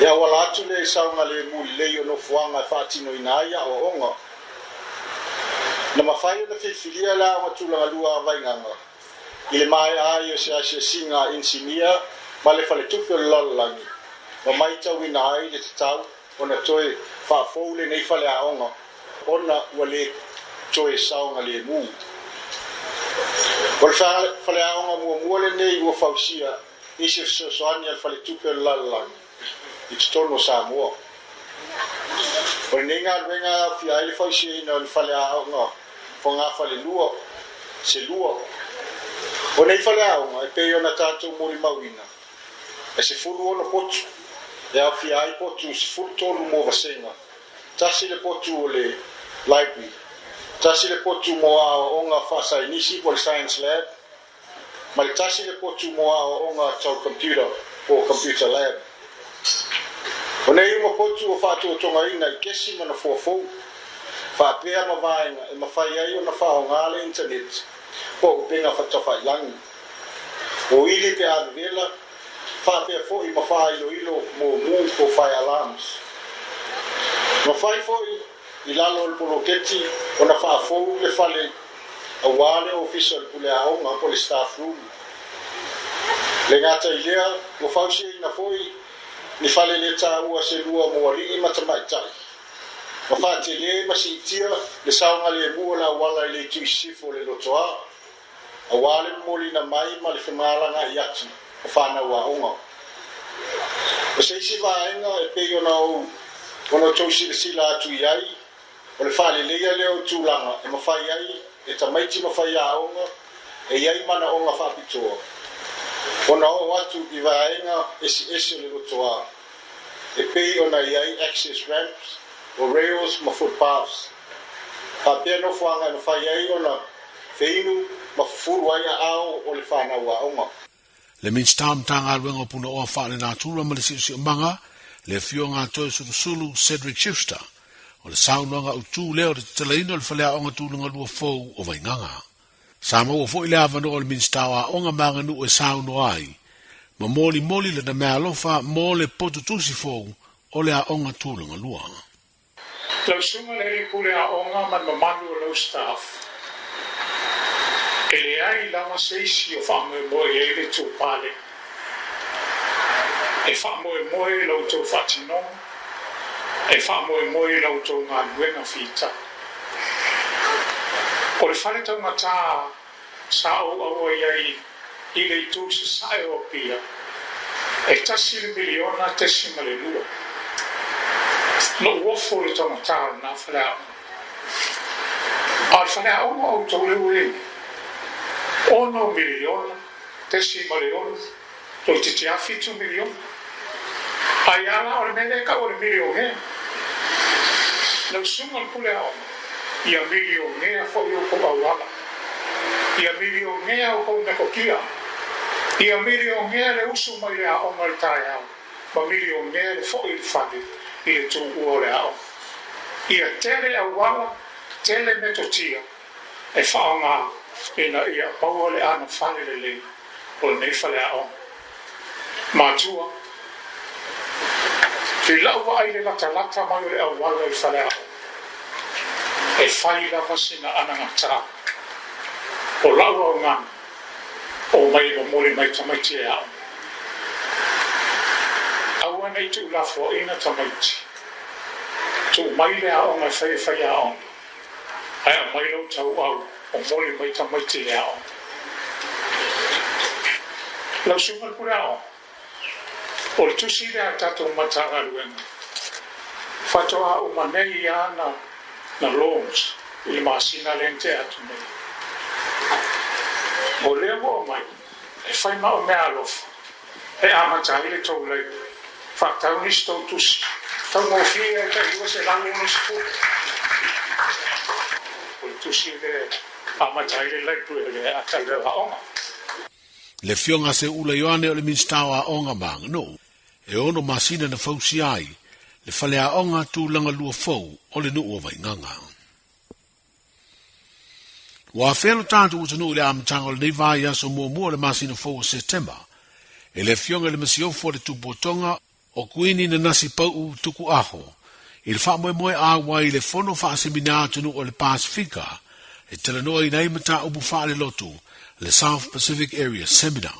E auala atu lea i saogalemu lelei o nofoaga e faatinoina ai aoaoga. Na mafai ona filifilia le Aoga Tulagalua a Vaigaga i le maea ai o se asiasiga a inisinia ma le Faletupe o le Lalolagi ma maitauina ai le tatau ona toe faafou lenei faleaoga ona ua le toe saogalemu. O le faleaoga muamua lenei ua fausia i se fesoasoani a le Faletupe o le Lalolagi i totonu o Samoa. O lenei galuega e aofia ai le fausiaina o ni faleaoga fogafalelua se lua. O nei faleaoga e pei ona tatou molimauina, e 16 potu, e aofia ai potu 13 mo vasega Tasi le potu o le library, tasi le potu mo aoaoga faasaienisi po o le science lab, ma le tasi le potu mo aoaoga tau computer po o computer lab. O nei uma potu ua faatotogaina i kesi ma nofoa fou, faapea ma vaega e mafai ai ona faaaoga le internet po o upega tafailangi. O ili pe a vevela, faapea foi ma faailoilo mumu po o fire alarms. Mafai foi i lalo o le poloketi ona faafou le fale aua le ofisa o le pule aoga po o le staff room. Le gata i lea, ua fausiaina foi ni fale le taua se lua mo alii ma tamaitai, ma faatele ma siitia le saogalemu o le auala i le itu i sisifo o le lotoa. Aua le momoliina mai ma le femalagaai atu o fanau aoga. O se isi vaega e pei ona ou ona outou silasila atu i ai, o le faaleleia lea o tulaga e mafai ai e tamaiti ma faiaoga e i ai manaoga faapitoa ona oo atu i vaega eseese o le lotoa e pei ona i ai access ramps. o rails ma footpaths. Faapea nofoaga e mafai ai ona feinu ma fufulu ai aao o le fanau aoga. Le Minisita o Matagaluega o Punaoa Faalenatura ma le Siosiomaga, le Afioga a Toeolesulusulu Cedric Schuster, o le saunoaga autu lea o le tatalaina o le faleaoga tulaga lua fou o Vaigaga. Sa maua foi le avanoa o le Minisita o Aoga ma Aganuu e saunoa ai, ma molimoli lana meaalofa mo le potu tusi fou o le aoga tulaga lua. Lau Susuga i le Alii Pule Aoga ma le mamalu o lau staff, e leai lava se isi o faamoemoe i ai le itupa lea. E faamoemoe i la outou faatinoga, e faamoemoe i la outou galuega fita. O le fale taugata sa ou auai ai i le itu sasae o Apia, e $1.2 miliona. Na ou ofo i le taugata o lena faleaoga. A o le faleaoga o outou lea ua i ai nei, $6.6 miliona, toeitiiti lava $7 miliona. Ai a la o le mea lea e tau o le milionea. Lau susuga i le pule aoga, ia milionea foi outou auala, ia milionea outou metotia, ia milionea le usu mai le aoga i le taeao, ma milionea le foi i le fale i le tuua o le aoga. Ia tele auala, tele metotia e faaaoga ina ia maua le anofale lelei o lenei faleaoga. Matua, I lau vaai i le latalata mai o le auala i le faleaoga, e fai lava sina anagatā o lau augani o mai e momoli mai tamaiti e aoga. Aua ne i tuulafoaiina tamaiti, tuu mai le aoga e fai e faiaoga, ae aumai lou tauau momoli mai tamaiti i le aoga. Lau Susuga i le Pule Aoga, o le tusi lea a le tatou Matagaluega, faatoa uma nei lava na launch i le masina lea na tea atu nei. O lea ua aumai e fai ma au meaalofa e amata ai le tou library, faatau nisi tou tusi taugofie ai tai 260. O le tusi lea e amata ai le library lea a le aoga. Le Afioga a Seuula Ioane o le Minisita o Aoga ma Aganuu, e ono masina na fausia ai le faleaoga tulaga lua fou o le nuu o Vaigaga. Ua afea lo tatou atunuu i le amataga o lenei vaiaso muamua o le masina fou o Setema e le Afioga i le Masiofo a le Tupuotoga o Kuini Nanasi Pau'u Tuku Aho i le faamoemoe auai i le Fono Faasemina Atunuu o le Pasefika e talanoaina ai mataupu faalelotu le South Pacific Area Seminar.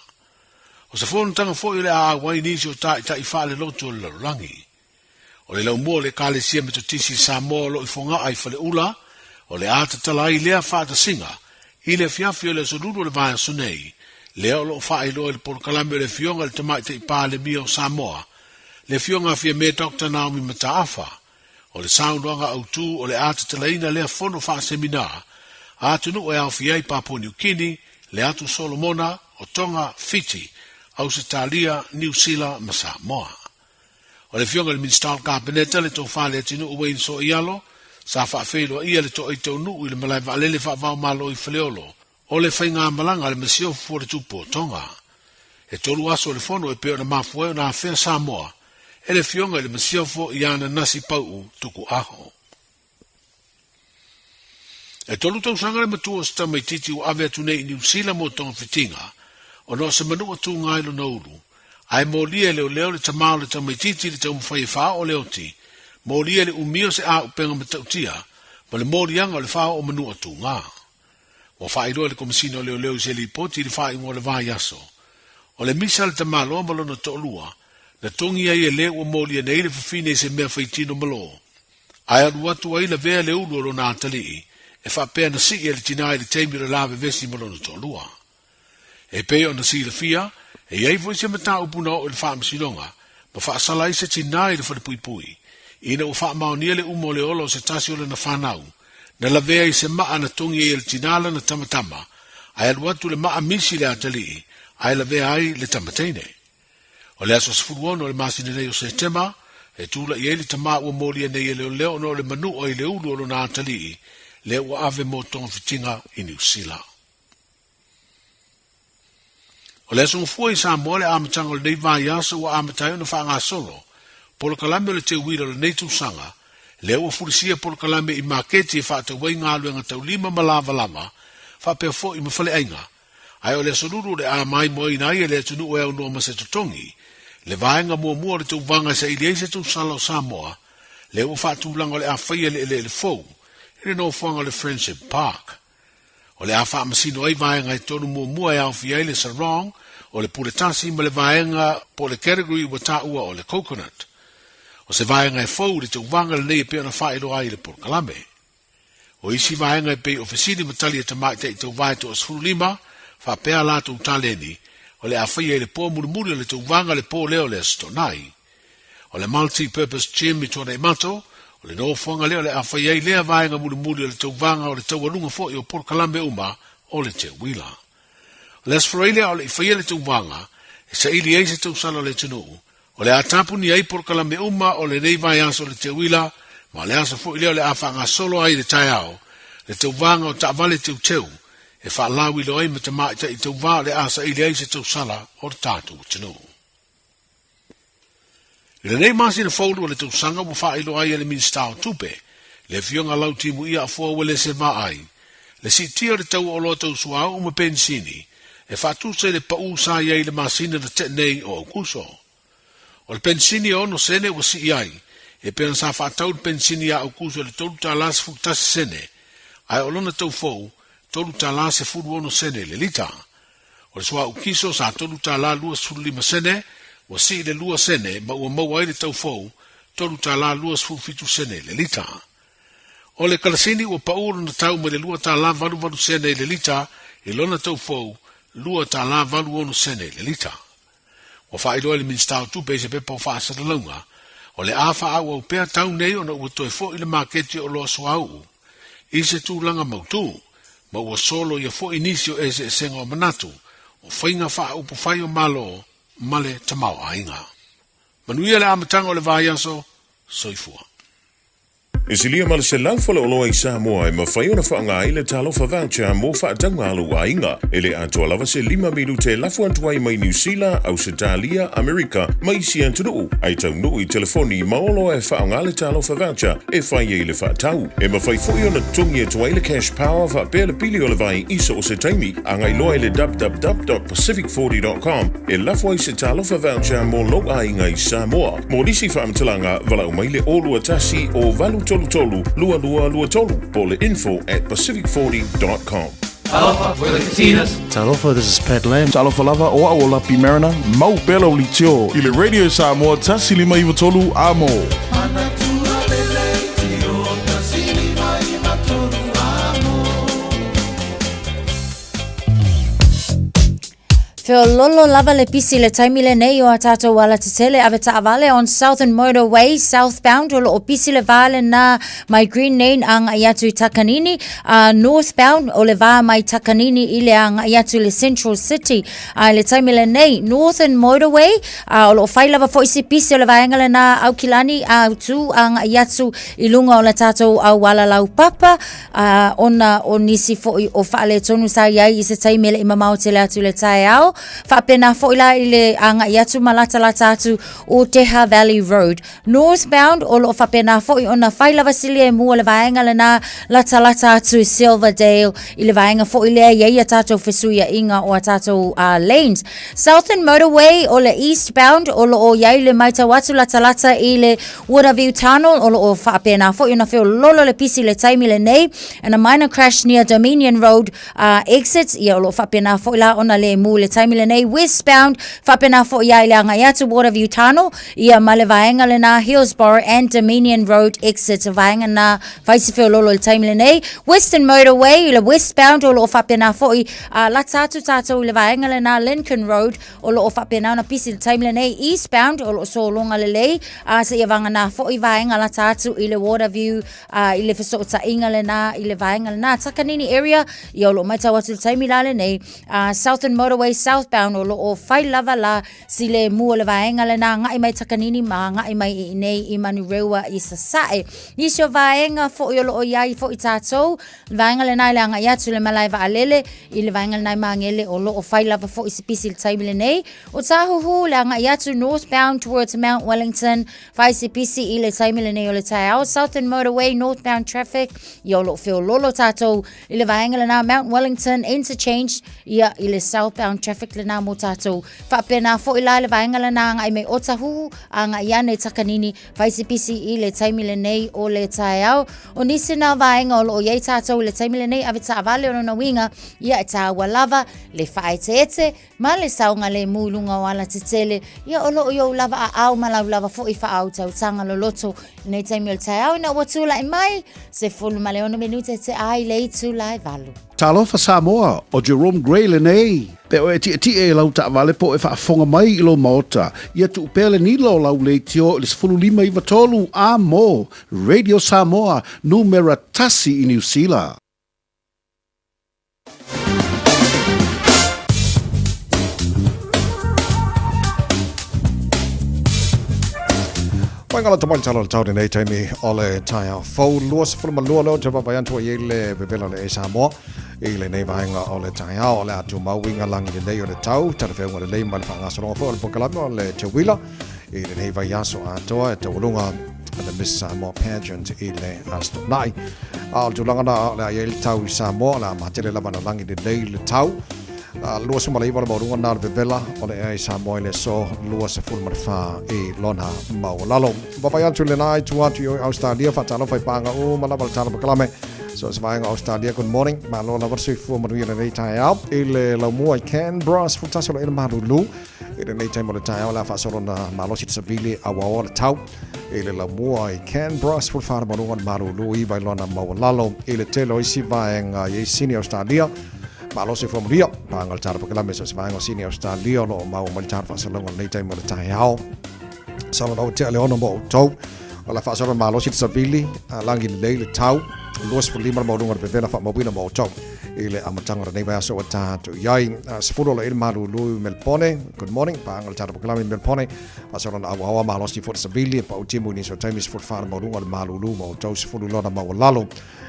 O se fonotaga foi o le a auai nisi o ta'ita'i faalelotu o le lalolagi. O le laumua o le Ekalesia Metotisi i Samoa o lo o i Fogaa i Faleula, o le a tatala ai lea faatasiga i le afiafi o le Aso Lulu o le vaiaso nei, lea o lo o faailoa i le polokalame o le Afioga i le Tamaitai Palemia o Samoa, le Afioga a Fiame Doctor Naomi Mataafa. O le saunoaga autu o le a tatalaina lea fono faaseminā a atunuu e aofia ai Papua Niu Kini, le Atu Solomona, o Tonga, Fiti, Ausetalia, Niu Sila ma Samoa. O le Afioga i le Minisita o le Kapeneta, le Tofa Leatinuu Wayne Soialo, sa faafeiloaia le toaitaunuu i le malae vaalele faava-o-Malo i Faleolo, o le faigamalaga a le Masiofo o le Tupu o Tonga. E tolu aso o le fono e pei ona mafua ai ona afea Samoa e le Afioga i le Masiofo ia Nanasi Pau'u Tuku'aho. E tolu tausaga le matua o se tamaitiiti ua ave atu nei i Niu Sila mo togafitiga, ona o se manua tūgā i lona ulu, ae molia e leoleo le tamā o le tamaitiiti i le taumafai e faaoo le oti, molia i le umi o se āupenga matautia ma le moliaga o le faaoo manua tūgā. Ua faailoa e le Komesina o Leoleo i se lipoti i le faaiuga o le vaiaso, o le misa a le tamaloa ma lona toalua, na togi ai e le ua molia nei le fafine i se mea faitino malō, ae alu atu ai lavea le ulu o lona atalii, e faapea na sii e le tinā i le taimi o le la vevesi ma lona toalua. E pei ona silafia, e i ai foi se mataupu na oo i le Faamasinoga ma faasala ai se tinā i le falepuipui, ina ua faamaonia le uma o le ola o se tasi o lana fanau, na lavea i se maa na togi ai e le tinā lana tamatama, ae alu atu le maa misi i le atalii, ae lavea ai le tama teine. O le aso 16 o le masina nei o Setema, E tula'i ai le tamā ua molia nei e leoleo ona o le manu'a i le ulu o lona atalii, lea ua ave mo togafitiga i Niu Sila. O le aso gafua i Samoa le amataga o lenei vaiaso ua amata ai ona faagasolo polokalame o le teuila o lenei tausaga, lea ua fulisia polokalame i maketi e faatau ai galuega taulima ma lavalava faapea foi ma faleaiga, ae o le aso lulu o le a maimoaina ai e le atunuu e aunoa ma se totogi le vaega muamua o le tauvaga e saili ai se tausala o Samoa, lea ua faatulaga o le a faia i le eleele fou i le nofoaga o le Friendship Park. O le a faamasino ai vaega e tolu muamua e aofia ai le sarong, o le pule tasi ma le vaega po o le category ua taua o le coconut. O se vaega e fou i le tauvaga lenei e pei ona faailoa ai i le polokalame. O isi vaega e pei o fesili ma tali a tamaitai tauva e toa-15, faapea a latou taleni, o le a faia i le po mulimuli o le tauvaga le po lea o le Aso Toonai. O le Multi-Purpose Gym i Tuanaimato, o le nofoaga lea o le a fai ai lea vaega mulimuli o le tauvaga o le taualuga foi o polokalame uma o le teuila. O le Aso Faraile a o le i faia le tauvaga, e saili ai se tausala o le atunuu, o le a tapuni ai polokalame uma o lenei vaiaso o le teuila, ma o le aso foi lea o le a faagasolo ai i le taeao le tauvaga o taavale teuteu e faalauiloa ai ma tamaitai tauva o le a saili ai se tausala o le tatou atunuu. I lenei masina fou o le tausaga ua faailoa ai e le Minisita o Tupe, le Afioga Lau Timuia Afoa Uelese Vaai, le siitia o le tau o oloa tau suauu ma penisini e faatusa i le pau sa i ai i le masina na tea nei o Aokuso. O le penisini e ono sene ua sii ai, e pei ona sa faatau le penisini ia Aokuso i le $3.11 sene, ae o lona tau fou, $3.16 sene i le lita. O le suauu kiso sa $3.25, ua sii le lua sene ma ua maua ai le tau fou, $3.27 i le lita. O le kalasini ua pau lona tau mai le $2.88 i le lita i lona tau fou, $2.86 i le lita. Ua faailoa e le Minisita o Tupe i se pepa o faasalalauga, o le a faaauau pea tau nei ona ua toe foi le maketi o oloa suauu i se tulaga mautū, ma ua soloia foi nisi o eseesega o manatu o faiga faaupufai o Malo ma le tamaoaiga. Manuia le amataga o le vaiaso, soifua. E silia ma le 100 faleoloa i Samoa e mafai ona faaaoga ai le Talofa Voucher mo faatauga a lou aiga. E le atoa lava se lima minute e lafo atu ai mai Niu Sila, Ausetalia, Amerika ma isi atunuu, ae taunuu i telefoni ma oloa e faaaoga le Talofa Voucher e fai ai le faatau. E mafai foi ona totogi atu ai le cash power faapea le pili o le vai i so o se taimi. Agai loa i le www.pacific40.com e lafo ai se Talofa Voucher mo lou aiga i Samoa. Mo nisi faamatalaga, valaau mai le 021 o 833 2223 po o le info at pacific40.com. Talofa, we're the Katinas. Talofa, this is Pat Lam. Talofa lava, o au o Lapi Mariner, mau pea lau litio i le Radio Samoa 153 Amo. Feololo lava le pisi i le taimi lenei o a tātou alatetele ave taavale on Southern Motorway southbound o loo pisi le vā lenā mai Green Lane agai atu i Takanini northbound o le vā mai Takanini i le agai atu i le Central City a i le taimi lenei Northern Motorway o loo fai lava foi si pisi o le vaega lenā Aukilani autū agai atu i luga o le tātou auala laupapa ā, ona o nisi foi o faaletonu sa i ai i se taimi e le i mamao tele atu i le taeao. Faapena foi la i le agai atu ma latalata atu o Teha Valley Road. Northbound, o lo o faapena foi ona fai lava siliemu o le vaega lenā latalata atu i Silverdale, i le vaega foi lea e i ai a tātou fesuiaiga o a tātou lanes. Southern Motorway, o le eastbound, o lo o i ai le matau atu latalata i le Waterview Tunnel, o lo o faapena foi ona feololo le pisi i le taimi lenei, and a minor crash near Dominion Road exit, ia o lo o faapena foi la ona lemu i le taimi lenei. Westbound, faapena foi ia i le agai atu Waterview Tunnel, ia ma le vaega lenā Hillsborough and Dominion Road exit, vaega nā fai si feololo i le taimi lenei. Western Motorway, i le westbound, o lo o faapena foi lata atu tātou i le vaega lenā Lincoln Road, o lo o faapena ona pisi i le taimi lenei eastbound o lo o sologa lelei a seia vagana foi vaega lata atu i le Waterview a i le fesootaiga lenā i le vaega lenā Takanini area ia o lo o matau atu i le taimi la lenei a Southern Motorway South. southbound o lo o fai lava la si lemu o le vaega lena agai mai Takanini ma agai mai i inei i Manurewa i Sasae. Nisi o vaega foi o lo o i ai foi tatou, le vaega lena i le agai atu i le malae vaalele, i le vaega lena i Magele o lo o fai lava foi si pisi i le taimi lenei. O Tāhuhu, le agai atu northbound towards Mount Wellington, fai si pisi i le taimi lenei o le taeao. Southern Motorway northbound traffic, ia o lo o feololo tatou i le vaega lena Mount Wellington Interchange, ia i le southbound traffic lena mo tatou. Faapena foi la le vaega lena agai mai Otahuhu, agai ane Takanini, fai si pisi i le taimi lenei o le taeao. O nisi na vaega o lo o i ai tatou i le taimi lenei, ave taavale o lona uiga, ia e tāua lava le faaeteete ma le saogalemu i luga o alatetele, ia o lo o i ou lava aao ma lau lava foi faautautaga loloto i nei taimi o le taeao ina ua tulai mai 16 minute te ai le itula e 8. Talofa Samoa, o Jerome Gray lenei. Pe o e tietie i lau taavale po o e faafofoga mai i lou maota, ia tuu pea le nila o lau leitio i le 15 93 a mo Radio Samoa, numera tasi i Niu Sila. Mai ngala tamai tala tau nei taimi o le taeao fou 22 leo te vaavaai atu ai le vevela le e Samoa i lenei vaega o le taeao o le a tumau uiga lagi lelei o le tau talafeauga lelei ma le faagasologa foi o le polokalame o le teuila i lenei vaiaso atoa e taualuga le Miss Samoa Pageant i le Aso Toonai. A o le tulaga na o le a i ai le tau i Samoa, o le a matele lava na lagi lelei le tau. 29 le maualuga na o le vevela o le ea i Samoa i le aso 24 i lona maualalo. Vaavaai atu i lena itu atu i o i Australia, faatalofa i paaga uma lava le tala pakalame. So se vaega o Australia, good morning. Malo lava le soifua manuia lenei taeao. I le laumua i Canberra, 11 o le ea malulu. I lenei taimi o le taeao, le a faasolo na malosi le savili auaoa le tau. I le laumua i Canberra, 14 le maualuga o le malulu, 9 i lona maualalo. I le tele o isi vaega i Sydney, Australia, malosi fua manuia. Paaga le tala pakalame so se vaega o Sydney, Australia, o lo o maua mai le tala faasalauga o lenei taimi o le taeao. Sala na tea le ono mo outou. O la faasolo malosi le savili, a lagi lelei le tau, 25 le maualuga o le vevela faamauina mo outou. I le amataga o lenei vaiaso ua tatou i ai. 10 o le malulu i Melbourne. Good morning. Paaga le tala pakalame i Melbourne. Faasolo na auaoa malosi foi le savili, e pau timu i nisi o taimi 14 le maualuga o le malulu mo outou 10 lona maualalo.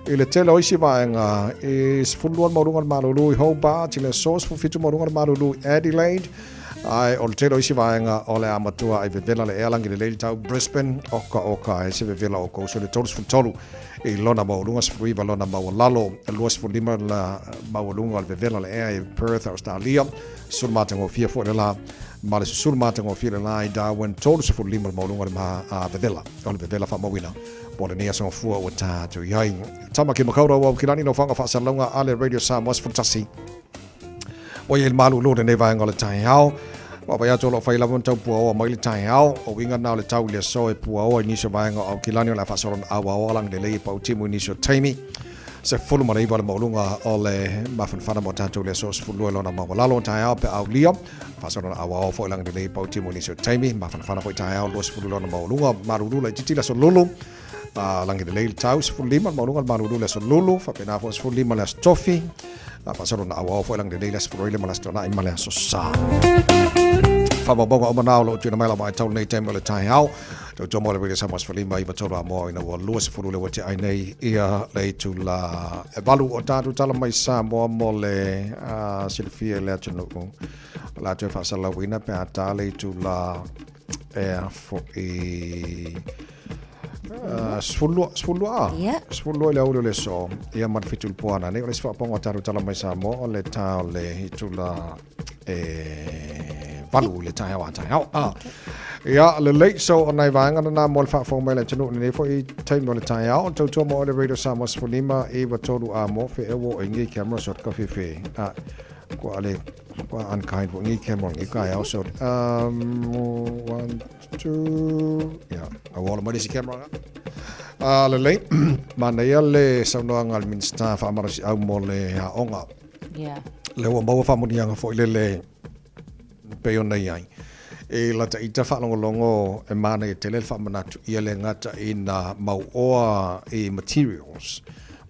I le tele o isi vaega, e 12 le maualuga o le malulu i Hobart, i le aso 17 maualuga o le malulu i Adelaide, Ae o le tele o isi vaega o le a matua ai vevela le ea lagi lelei le tau Brisbane oka oka ai se vevela o kou so le 33 i lona maualuga 19 lona maualalo 25 la maualuga o le vevela le ea i Perth Australia susulu matagofie foi le la ma le susulu matagofie le la i Darwin 35 le maualuga o le ma a vevela o le vevela faamauina po lenei aso gafua ua tatou i ai. Tamaki Makaurau Aukilani lau whanga whaasalauga a le Radio Samoa 11. Ua i ai le malūlū lenei vaega o le taeao. Vaavaai atu o lo o fai lava ma tau puaoa mai le taeao. O uiga na o le tau i le aso e puaoa i nisi o vaega o Aukilani o le a faasolo na auaoa lagi lelei e pautimu i nisi o taimi. 19 le maualuga o le mafanafana mo tatou i le aso 12 lona maualalo o taeao pe aulia. Faasolo na auaoa foi lagi lelei e pautimu i nisi o taimi. Mafanafana foi taeao 20 lona maualuga. Malūlū laitiiti le aso Lulu. Lagi lelei le tau 15 le maualuga le malūlū le aso Lulu. Faapena foi 15 le aso Tofi. Faasolo na auao foi lagi lelei le aso Furaile ma le aso Toonai ma le aso Sa. Faamaumauga uma na o lo o tuuina mai lava ai tau lenei taimi o le taeao. Tautua mo le Radio Samoa 15 i tolu a moa ina ua 20 le ua te ai nei ia le itula e 8 o tatou tala mai Samoa mo le silafia i le atunuu. O le a toe faasalauina pe a ta le itula e a fo'i 12 a? Yeah. 12 i le aoauli o le aso, ia ma le 7 i le po ana nei. O le isi faapaoga o tatou tala mai Samoa, o le tā o le itula e 8 i le taeao a taeao. Ah. Ia, lelei, so o nai vaega lena mo le faafofoga mai le atunuu lenei foi taimi o le taeao. Tautua mo le Radio Samoa 15 i 3 a mo fe e wo e ngi camera so ka fefe. Ah, kua ale, kua unkind wo ngi camera ngi ka so. 1 2, ia, auala mai le isi camera nga. Lelei, manaia le saunoaga a le Minisita faamalosiau mo le aoga. Yeah. Le ua maua faamuniaga foi lele pei ona i ai. E lata ita faalogologo e manaia tele le faamanatu ia le gata ina mauoa i materials.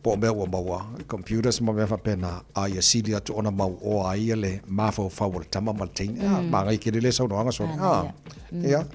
Po o mea ua maua, computers ma mea faapena, a ia sili atu ona mauoa ai ia le mafaufau o le tama ma le teine. Mm. Manaia tele lea saunoaga sole. Ah, ia.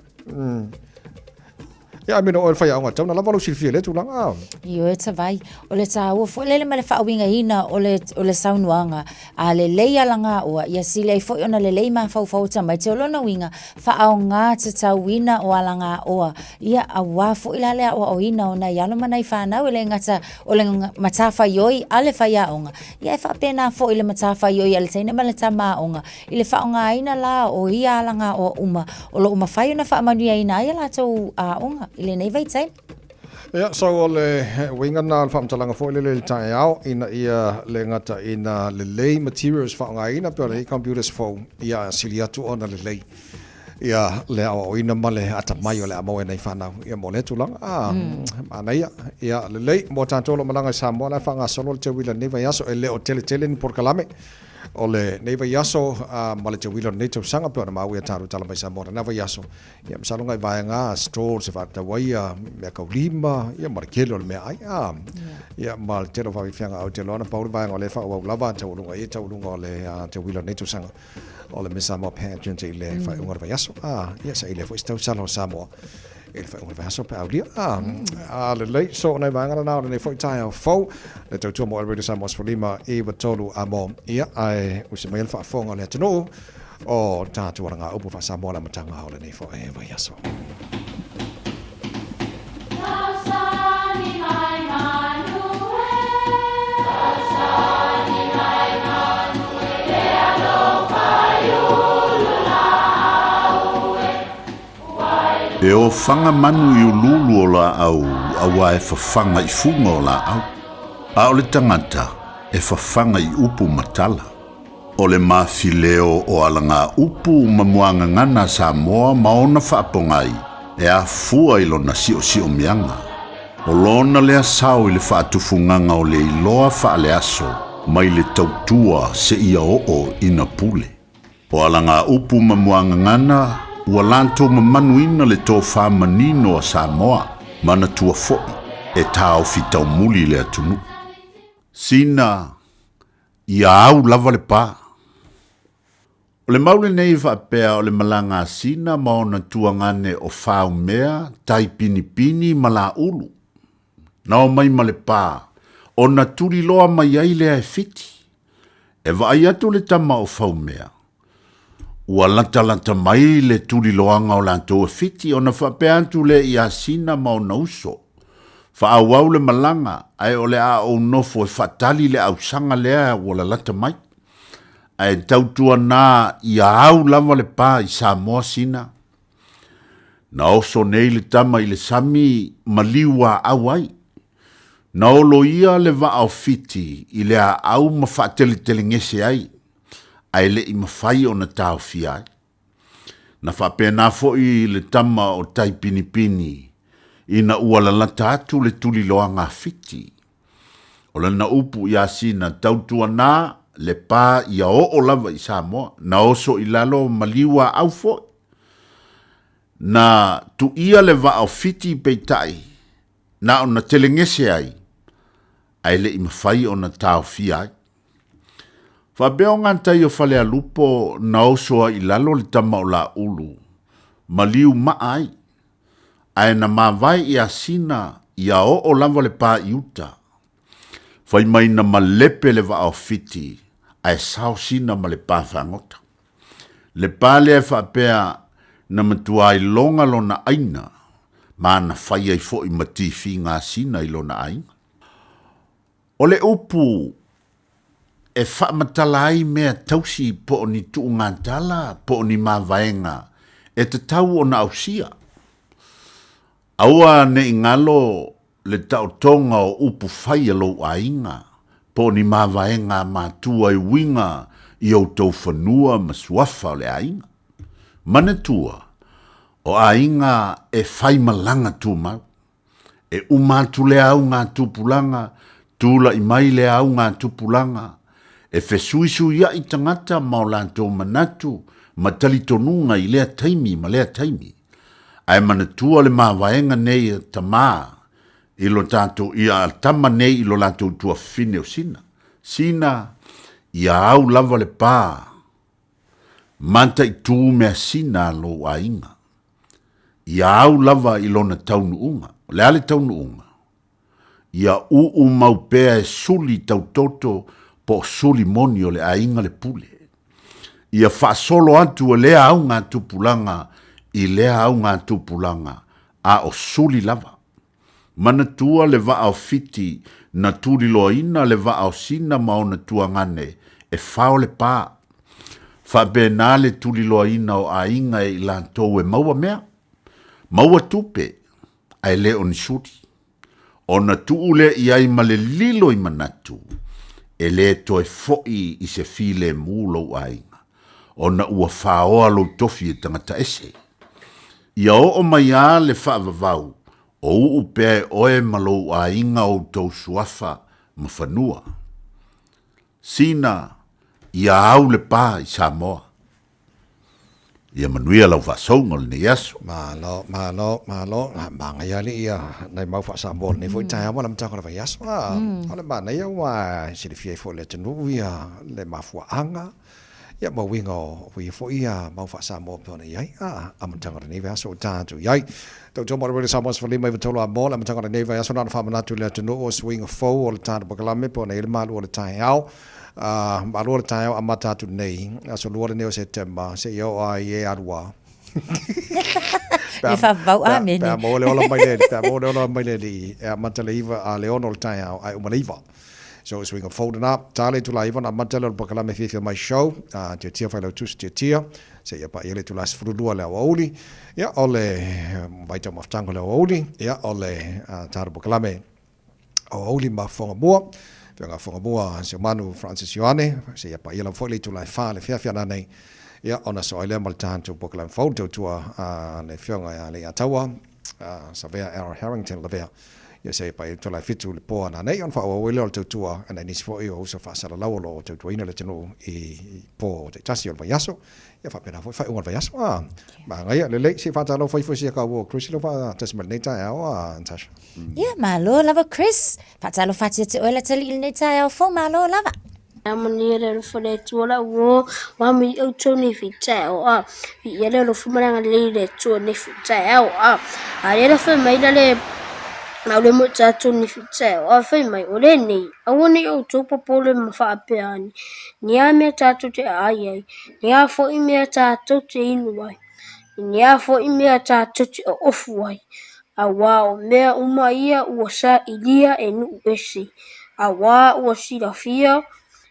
Ia, I mean, o le faiaoga tatau ona lava lou silafia i lea tulaga. Ah. Ioe Tavai, o le taua foi lele ma le faauigaina o le, o le saunoaga, a lelei alagaoa, ia sili ai foi ona lelei mafaufau o tamaiti. O lona uiga, faaaoga tatauina o alagaoa, ia aua foi la le aoaoina o nai alo ma nai fanau, e le gata o le matafaioi a le faiaoga, ia e faapena foi le matafaioi a le teine ma le tama aoga, I le faaaogaina la o ia alagaoa uma, o lo o mafai ona faamanuiaina ai a latou aoga i lenei vaitaimi. Ia, so o le uiga lena o le faamatalaga foi lele i le taeao, ina ia le gata ina lelei materials faaaogaina pei ona i ai computers fou, ia sili atu ona lelei ia le aoaoina ma le atamai o le a maua e nai fanau ia mo lea tulaga. Ah, manaia. Ia, lelei mo tatou o lo o malaga i Samoa, la e faagasolo le teuila i lenei vaiaso, e le o teletele ni polokalame. O lenei vaiaso ma le teuila o lenei tausaga pei ona maua ia tatou tala mai Samoa lena vaiaso, ia masalo nai vaega stalls e faatatau ai ia meakaulima ia ma le tele o le meaai a ia ma le tele o faafeafeaga. Ou te iloa na pau le vaega o lea e faaauau lava taualuga i taualuga o le teuila o lenei tausaga o le Miss Samoa Pageant i le faaiuga o le vaiaso. A ia saili ai foi se tausala o Samoa i le faaiuga o le vaiaso pe a aulia. A, a lelei, so o nai vaega lena o lenei foi taeao fou, le tautua mo Radio Samoa 15 93 a mo, ia, ae usi mai le faafofoga o le atunuu o tatou alagaupu faa-Samoa le amataga o lenei foi vaiaso. E ofaga manu i uluulu o laau auā e fafaga i fuga o laau, a o le tagata e fafaga i upu ma tala. O le mafileo o alagaupu ma muagagana a Samoa ma ona faapogai e afua i lona siosiomiaga. O lona lea sao i le faatufugaga o le iloa faaleaso mai le tautua seia oo ina pule. O alagaupu ma muagagana ua latou mamanuina le tofa manino a Samoa, manatua foi e taofi taumuli le atunuu. Sina ia au lava le pa. O le mau lenei e faapea o le malaga a Sina ma ona tuagane o Faumea, Taipinipini ma Laulu. Na omai ma le pa, ona tuliloa mai ai lea e Fiti. E vaai atu le tama o Faumea, ua latalata mai le tuliloaga o latou e Fiti ona faapea atu lea ia Sina ma ona uso, Faaauau le malaga, ae o le a ou nofo e faatali le ausaga lea ua lalata mai. Ae tautuana ia au lava le pa i Samoa Sina. Na oso nei le tama i le sami ma liuaau ai. Na oloia le vaa o Fiti i le aau ma faateletelegese ai, ae le i mafai ona taofia ai. Na faapena foi le tama o Taipinipini ina ua lalata atu le tuliloaga a Fiti. O lana upu iā Sina, Tautuana le pa ia oo lava i Samoa, na oso i lalo ma liuaau foi. Na tuia le vaa o Fiti peitai, na ona telegese ai, ae le i mafai ona taofia ai. Faapea o gatai o Falealupo na oso ai i lalo le tama o Laulu, ma liu maa ai, ae na mavae iā Sina ia oo lava le pa i uta. Fai mai na malepe le vaa o Fiti, ae sao Sina ma le pa fagota. Le pa lea e faapea na matua iloga lona aina ma na fai ai foi ma tifiga a Sina i lona aiga. O le upu e faamatala ai mea tausi po o ni tuugatala po o ni mavaega e tatau ona ausia. Aua ne i galo le taotoga o upu fai a lou aiga, po o ni mavaega a matua e uiga i outou fanua ma suafa o le aiga. Manatua, o aiga e fai malaga tumau. E uma atu lea auga tupulaga, tula'i mai lea auga tupulaga, e fesuisuia'i tagata ma o latou manatu ma talitonuga i lea taimi ma lea taimi. Ae manatua le mavaega nei a tamā I lo tatou, ia tama nei i lo latou tuafafine o Sina. Sina, ia au lava le pa, mataitu measina a lou aiga. Ia au lava i lona taunuuga. O le a le taunuuga? Ia uu mau pea e suli tautoto po o suli moni o le aiga le pule. Ia faasolo atu e lea augatupulaga i lea augatupulaga, a o suli lava. Manatua le vaa o Fiti na tuliloaina le vaa o Sina ma ona tuagane e fao le pa. Faapena le tuliloaina o aiga e i latou e maua mea, maua tupe, ae le o ni suli. Ona tuu lea i ai ma le lilo i manatu, e le toe foi i se filemu lou aiga, ona ua faoa lou tofi e tagata ese. Ia oo mai a le faavavau, o uu pea e oe ma lou aiga outou suafa ma fanua. Sina, ia au le pa i Samoa. Ia manuia lau faasouga o lenei aso. Malo, malo, malo. Manaia alii ia nai mau faa-Samoa o lenei foi taeao ma le amataga o le vaiaso. O le manaia ua silafia ai foi e le atunuu ia le mafuaaga ia ma uiga o ia foi ia mau faa-Samoa pei ona i ai amataga o lenei vaiaso ua tatou i ai. Tautua mo le Radio Samoa 1593 a mo le amataga o lenei vaiaso na ona faamanatu i le atunuu o suiga fou o le tatou polokalame pei ona i ai le malu o le taeao. Malu o le taeao amata atu nei, aso lua lenei o Setema seia oo lava i e alu a. Le faavavau amene. Pe a maua le ola mai le pe a maua le ola mai le Alii e amata le 9 a le 6 o le taeao ae uma le 9. So o suiga fou lena, ta le itula 9 ona amata lea o le polokalame Fiafia Mai Show, Tiatia Failautusi Tiatia, seia paia le itula 12 i le aoauli. Ia o le vaitaumafataga o le aoauli, ia o le tatou polokalame aoauli ma Fogamua, Afioga Fogamua Seumanu Francis Ioane, seia paia lava foi le itula e 4 le feafia nanei, ia ona soo ai lea ma le tatou polokalame fou, le tautua a le Afioga ia Leiataua Savea L. Harrington Lavea, ia seia paia le itula e 7 le po nanei, ona faaauau ai lea o le tautua a nai nisi foi o uso faasalalau o lo o tautuaina le atunuu i po taitasi o le vaiaso, ia faapena foi faaiuga o le vaiaso. Manaia, lelei, se i faatalofa ifo i si a kaua o Chris i lou faatasi mai lenei taeao, Natasha. Ia, malo lava Chris. Faatalofa atu ia te oe Latalii i lenei taeao fou, malo lava. Manuia le alofa o le Atua lau uo, ua mai outou nei foi taeao a. Viia le alofa ma le agalelei o le Atua nei foi taeao a. A lea la fai mai la le mau le mo tatou nei foi taeao a fai mai o lenei, aua ne i outou popole ma faapea ane, ni a mea tatou te aai ai, ni a foi mea tatou te inu ai, ni a foi mea tatou te oofu ai, auā o mea uma ia ua sailia e nuu ese, auā ua silafia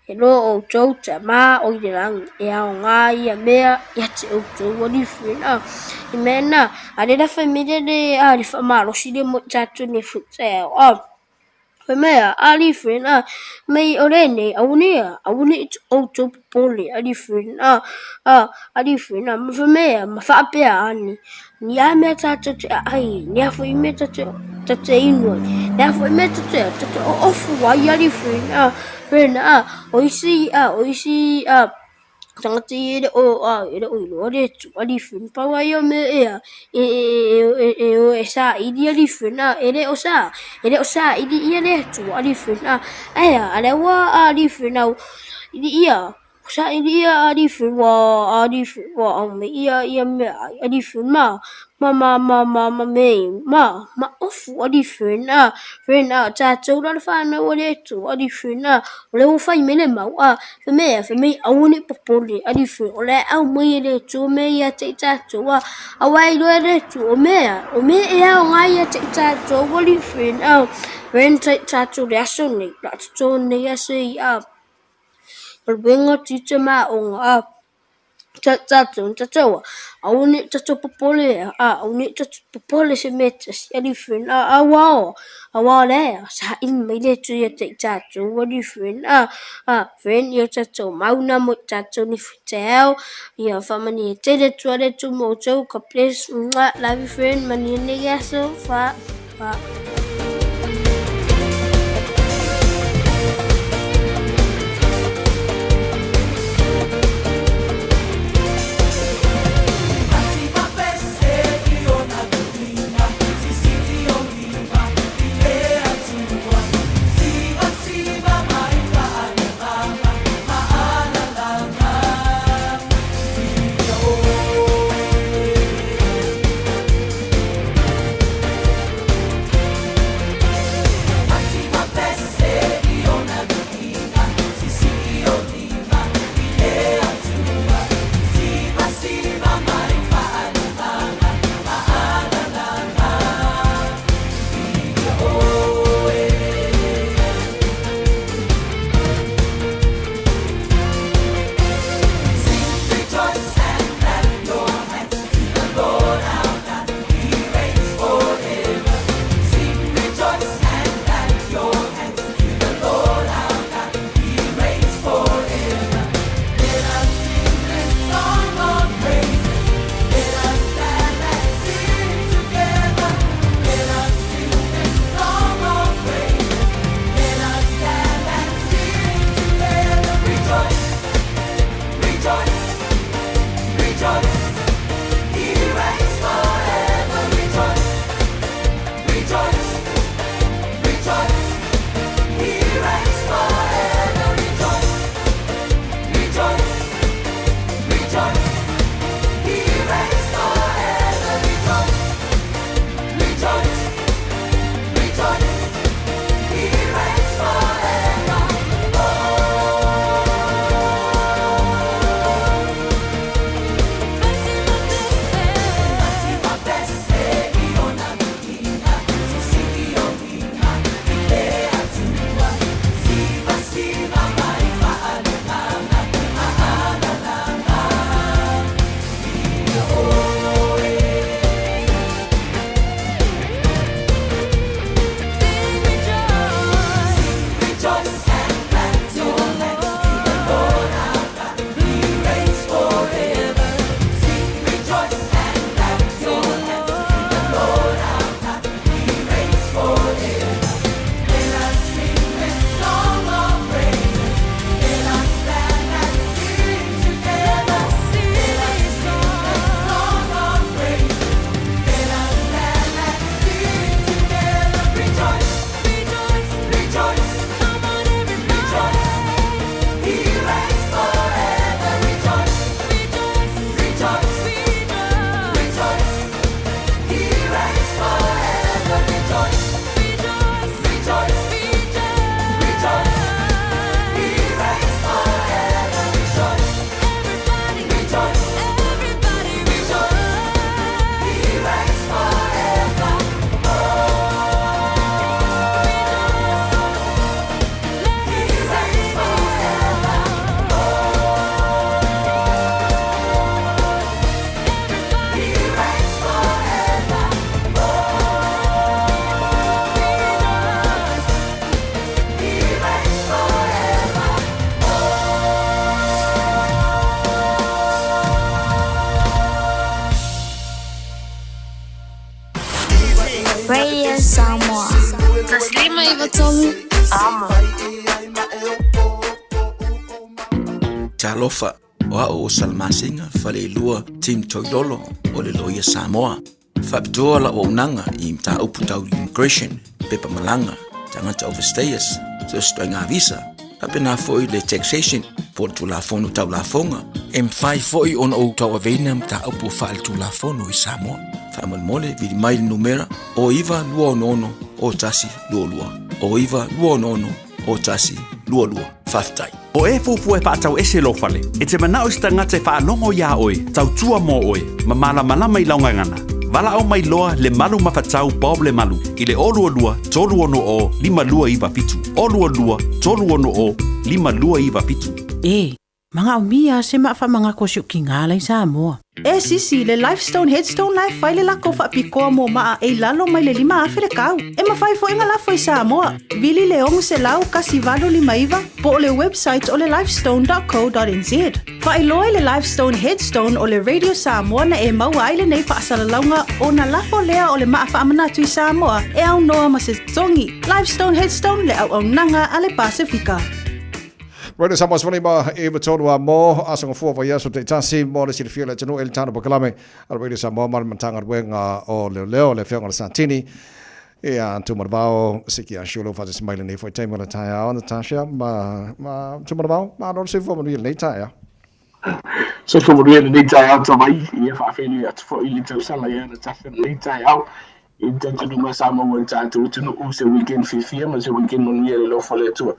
e lo outou Tama o i le lagi, e aoga ia mea ia te outou. Alii friend, Amen. A lea la fai mai le a le faamalosi lea mo i tatou nei foi taeao. Fai mai a, alii friend, a, mai o lenei, aua nei a, aua nei outou popole, alii friend, a, a, alii friend, a, ma fai mai a, ma faapea ane, ni a mea tatou te aai ai, ni a foi mea tatou te inu ai, ni a foi mea tatou te oofu ai, alii friend, a, friend, a, o isi, a, o isi, a, tagata ia e le o a e le o iloa le Atua alii friend pau lava ia o mea ea e e e o e saili alii friend a e le o sa e le o saili ia le Atua alii friend a ae a lea ua alii friend a ia saili ia alii friend ua alii friend ua aumai ia ia meaai alii friend ma ma ma ma ma ma me ma ma ofu alii friend a friend a tatou la le whanau o le Atua alii friend a o lea ua fai mai le mau a fai mai a fai mai aua ne i popole alii friend o le a aumai e le Atua mea ia te i tatou a aua e iloa e le Atua o mea o mea e aoga ia te i tatou alii friend a friend tatou le aso nei la toto nei aso i a galuega tiute ma aoga a tatou tatou aua ne i tatou popole a aua ne i tatou popole se mea e tasi alii friend a aua o aua o lea saili mai le Atua ia te i tatou alii friend a a friend ia tatou mau na mo i tatou nei foi taeao ia faamanuia tele atu le Atua mo outou God bless love you friend manuia nei aso fa fa. 5 93 Amo. Talofa, o a'u o Salamasina Faleilua Tim Toilolo o le Loia Samoa. Faapitoa la'u auaunaga i mataupu tau immigration, pepa malaga, tagata overstayers, so o se ituaiga visa, faapena foi le taxation po o le Tulafono Tau Lafoga. E mafai foi ona ou tauaveina mataupu faaletulafono i Samoa. Faamolemole, vili mai le numera o 9266 0122, o 9266 0122. Faafetai. O e fuafua e faatau ese lou fale, e te manao i se tagata e faalogo iā oe, tautua mo oe, ma malamalama i lau gagana. Valaau mai loa Lemalu Mafatau Bob Lemalu i le 022 360 5297, 022 360 5297. E manaomia se ma'a faamanatu o si'utiga la i Samoa. E sisi, le Lifestone Headstone la e fai le lako faapitoa mo maa e i lalo mai le 5,000 le tau. E mafai foi ona lafo i Samoa. Vili le 600 1859 po o le website o le lifestone.co.nz. Faailoa i le Lifestone Headstone o le Radio Samoa na e maua ai lenei faasalalauga ona lafo lea o le maa faamanatu i Samoa e aunoa ma se totogi. Lifestone Headstone le auaunaga a le Pasefika. Radio Samoa 15 93 a mo aso gafua vaiaso taitasi mo le silafia e le atunuu e le tatou polokalame a le Radio Samoa ma le Matagaluega o Leoleo le Afioga i le Satini ia Tumanavao Sikiasiulo faatasi mai lenei foi taimi o le taeao Natasha ma ma Tumanavao malo le soifua manuia lenei taeao. Soifua manuia lenei taeao Tavai, ia faafeiloai atu foi i le tausaga ia Natasha lenei taeao i le talitonuga sa maua e le tatou atunuu se weekend fiafia ma se weekend manuia i le alofa o le Atua.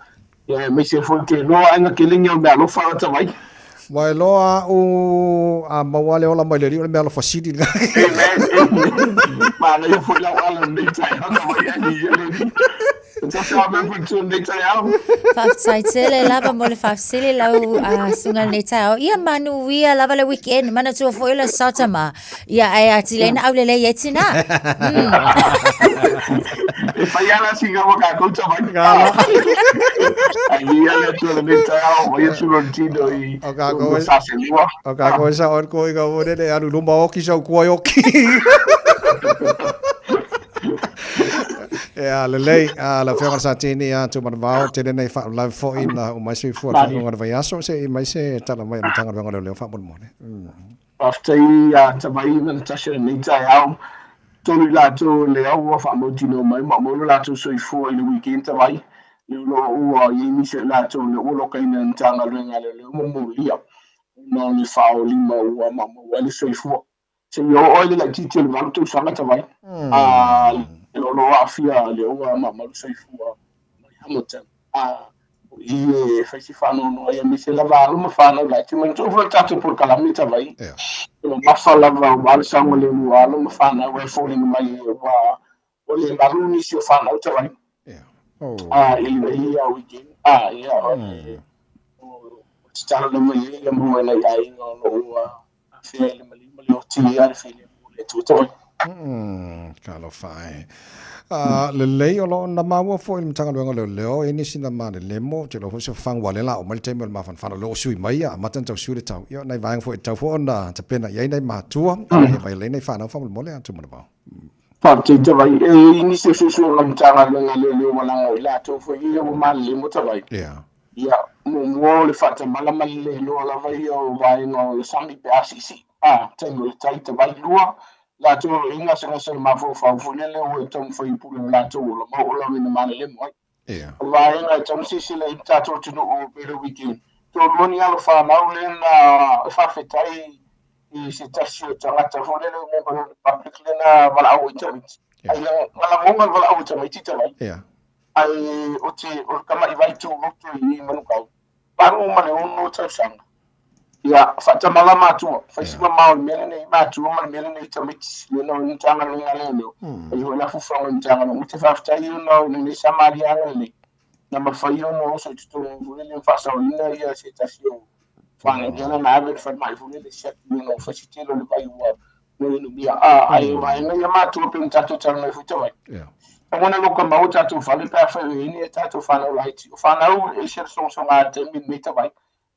Ia aemaise foi ke loa aiga kelegi o le meaalofa a Tavai. Ua e loa a'u a maua le ola mai le alii o le meaalofa sili lena. Amen, amen. Manaia foi lau ala lenei taeao Tavai ai ia le alii. Faafetai tele lava mo le faafesili lau susuga lenei taeao. Ia manuia lava le weekend. Manatua foi le Aso Tama. Ia ae atili ai na aulelei ai tina. E fai ala sina wa ka kou tama. Ai ia le atu le taeao, o ia sulo tino i O ka kou sa se lua. O ka kou sa on ko i ka mo le alu luma oki sau kua oki. Ia, lelei, lau Afioga i le Satini, ia, Tumanavao, tele nei faalavelave foi na uma ai soifua i le faaiuga o le vaiaso, se i mai se tala mai a le Matagaluega o Leoleo faamolemole. Faafetai ia Tavai ma Natasha i lenei taeao. Tolu i latou o lea ua faamautinoa mai ma maua lo latou soifua i le weekend Tavai. Lea o lo o ua i ai nisi o i latou o lea ua lokaina e le Matagaluega a Leoleo ma molia ona o le faaolima ua maumau ai le soifua. Seia oo ai le laitiiti o le 8 tausaga Tavai, a o lo o aafia lea ua maumau le soifua mai Hamilton. A o i e fai si faanoanoa ai aemaise lava alo ma fanau laiti. Manatua foi le tatou polokalame Tavai, o lo mafa lava aua le saogalemu o alo ma fanau e foliga mai ua ua le malu nisi o fanau Tavai. A i lenei ia weekend, a ia o le tatalo lava ia ia maua e nai aiga o lo o ua afea i le maliu ma le oti ia le filemu o le Atua Tavai. Talofa e. Lelei o lo o na maua foi i le Matagaluega o Leoleo e nisi na malelemo, ou te iloa foi se fafagu aua o lea o le a oo mai le taimi o le mafanafana o lea ua sui mai ia, amata ona tau sui le tau. Ia o nai vaega foi e tatau foi ona tapena i ai nai matua ina ia vaai lelei nai fanau faamolemole a Tumanavao. Faafetai Tavai. E i ai nisi o suesuega o le Matagaluega a Leoleo ua laga i latou foi ia ua malelemo Tavai. Ia, muamua o le faatamala ma le le iloa lava ia o vaega o le sami pe a siisii, a, taimi o le tai, Tavai. Lua, latou o lo o i ai gasegase o le mafaufau foi lele ua e taumafai i pule o latou ola mau ola ina malelemo ai. O le vaega e tatau ona silasila i ai le tatou atunuu pei le weekend, toalua ni alo fanau lea na faafetai i se tasi o tagata foi lele o member o le public lea na valaau ai tamaiti. Ai na lagona le valaau a tamaiti Tavai. Ae o te o le tama'i vai tūloto i Manukau, 86 tausaga. Ia, faatamala matua, fai si mamao i le mea lenei matua ma le mea lenei tamaiti, lena o le Matagaluega a Leoleo, fai foi la fuafuaga o le Matagaluega. Ou te faafetai ona o lenei Samaliaga lenei, na mafai ona oso i totonu foi lele ma faasaoina ia se tasi o fanau lea na ave i le falemai foi lele siaki ona ua fai si tele o le vai ua ua inumia. A, ae o vaega ia matua pei ona tatou talanoa ai foi Tavai. Lagona loka mau o tatou fale pe afai o i ai ni a tatou fanau laiti. O fanau e ese le sogasoga i le taimi lenei Tavai.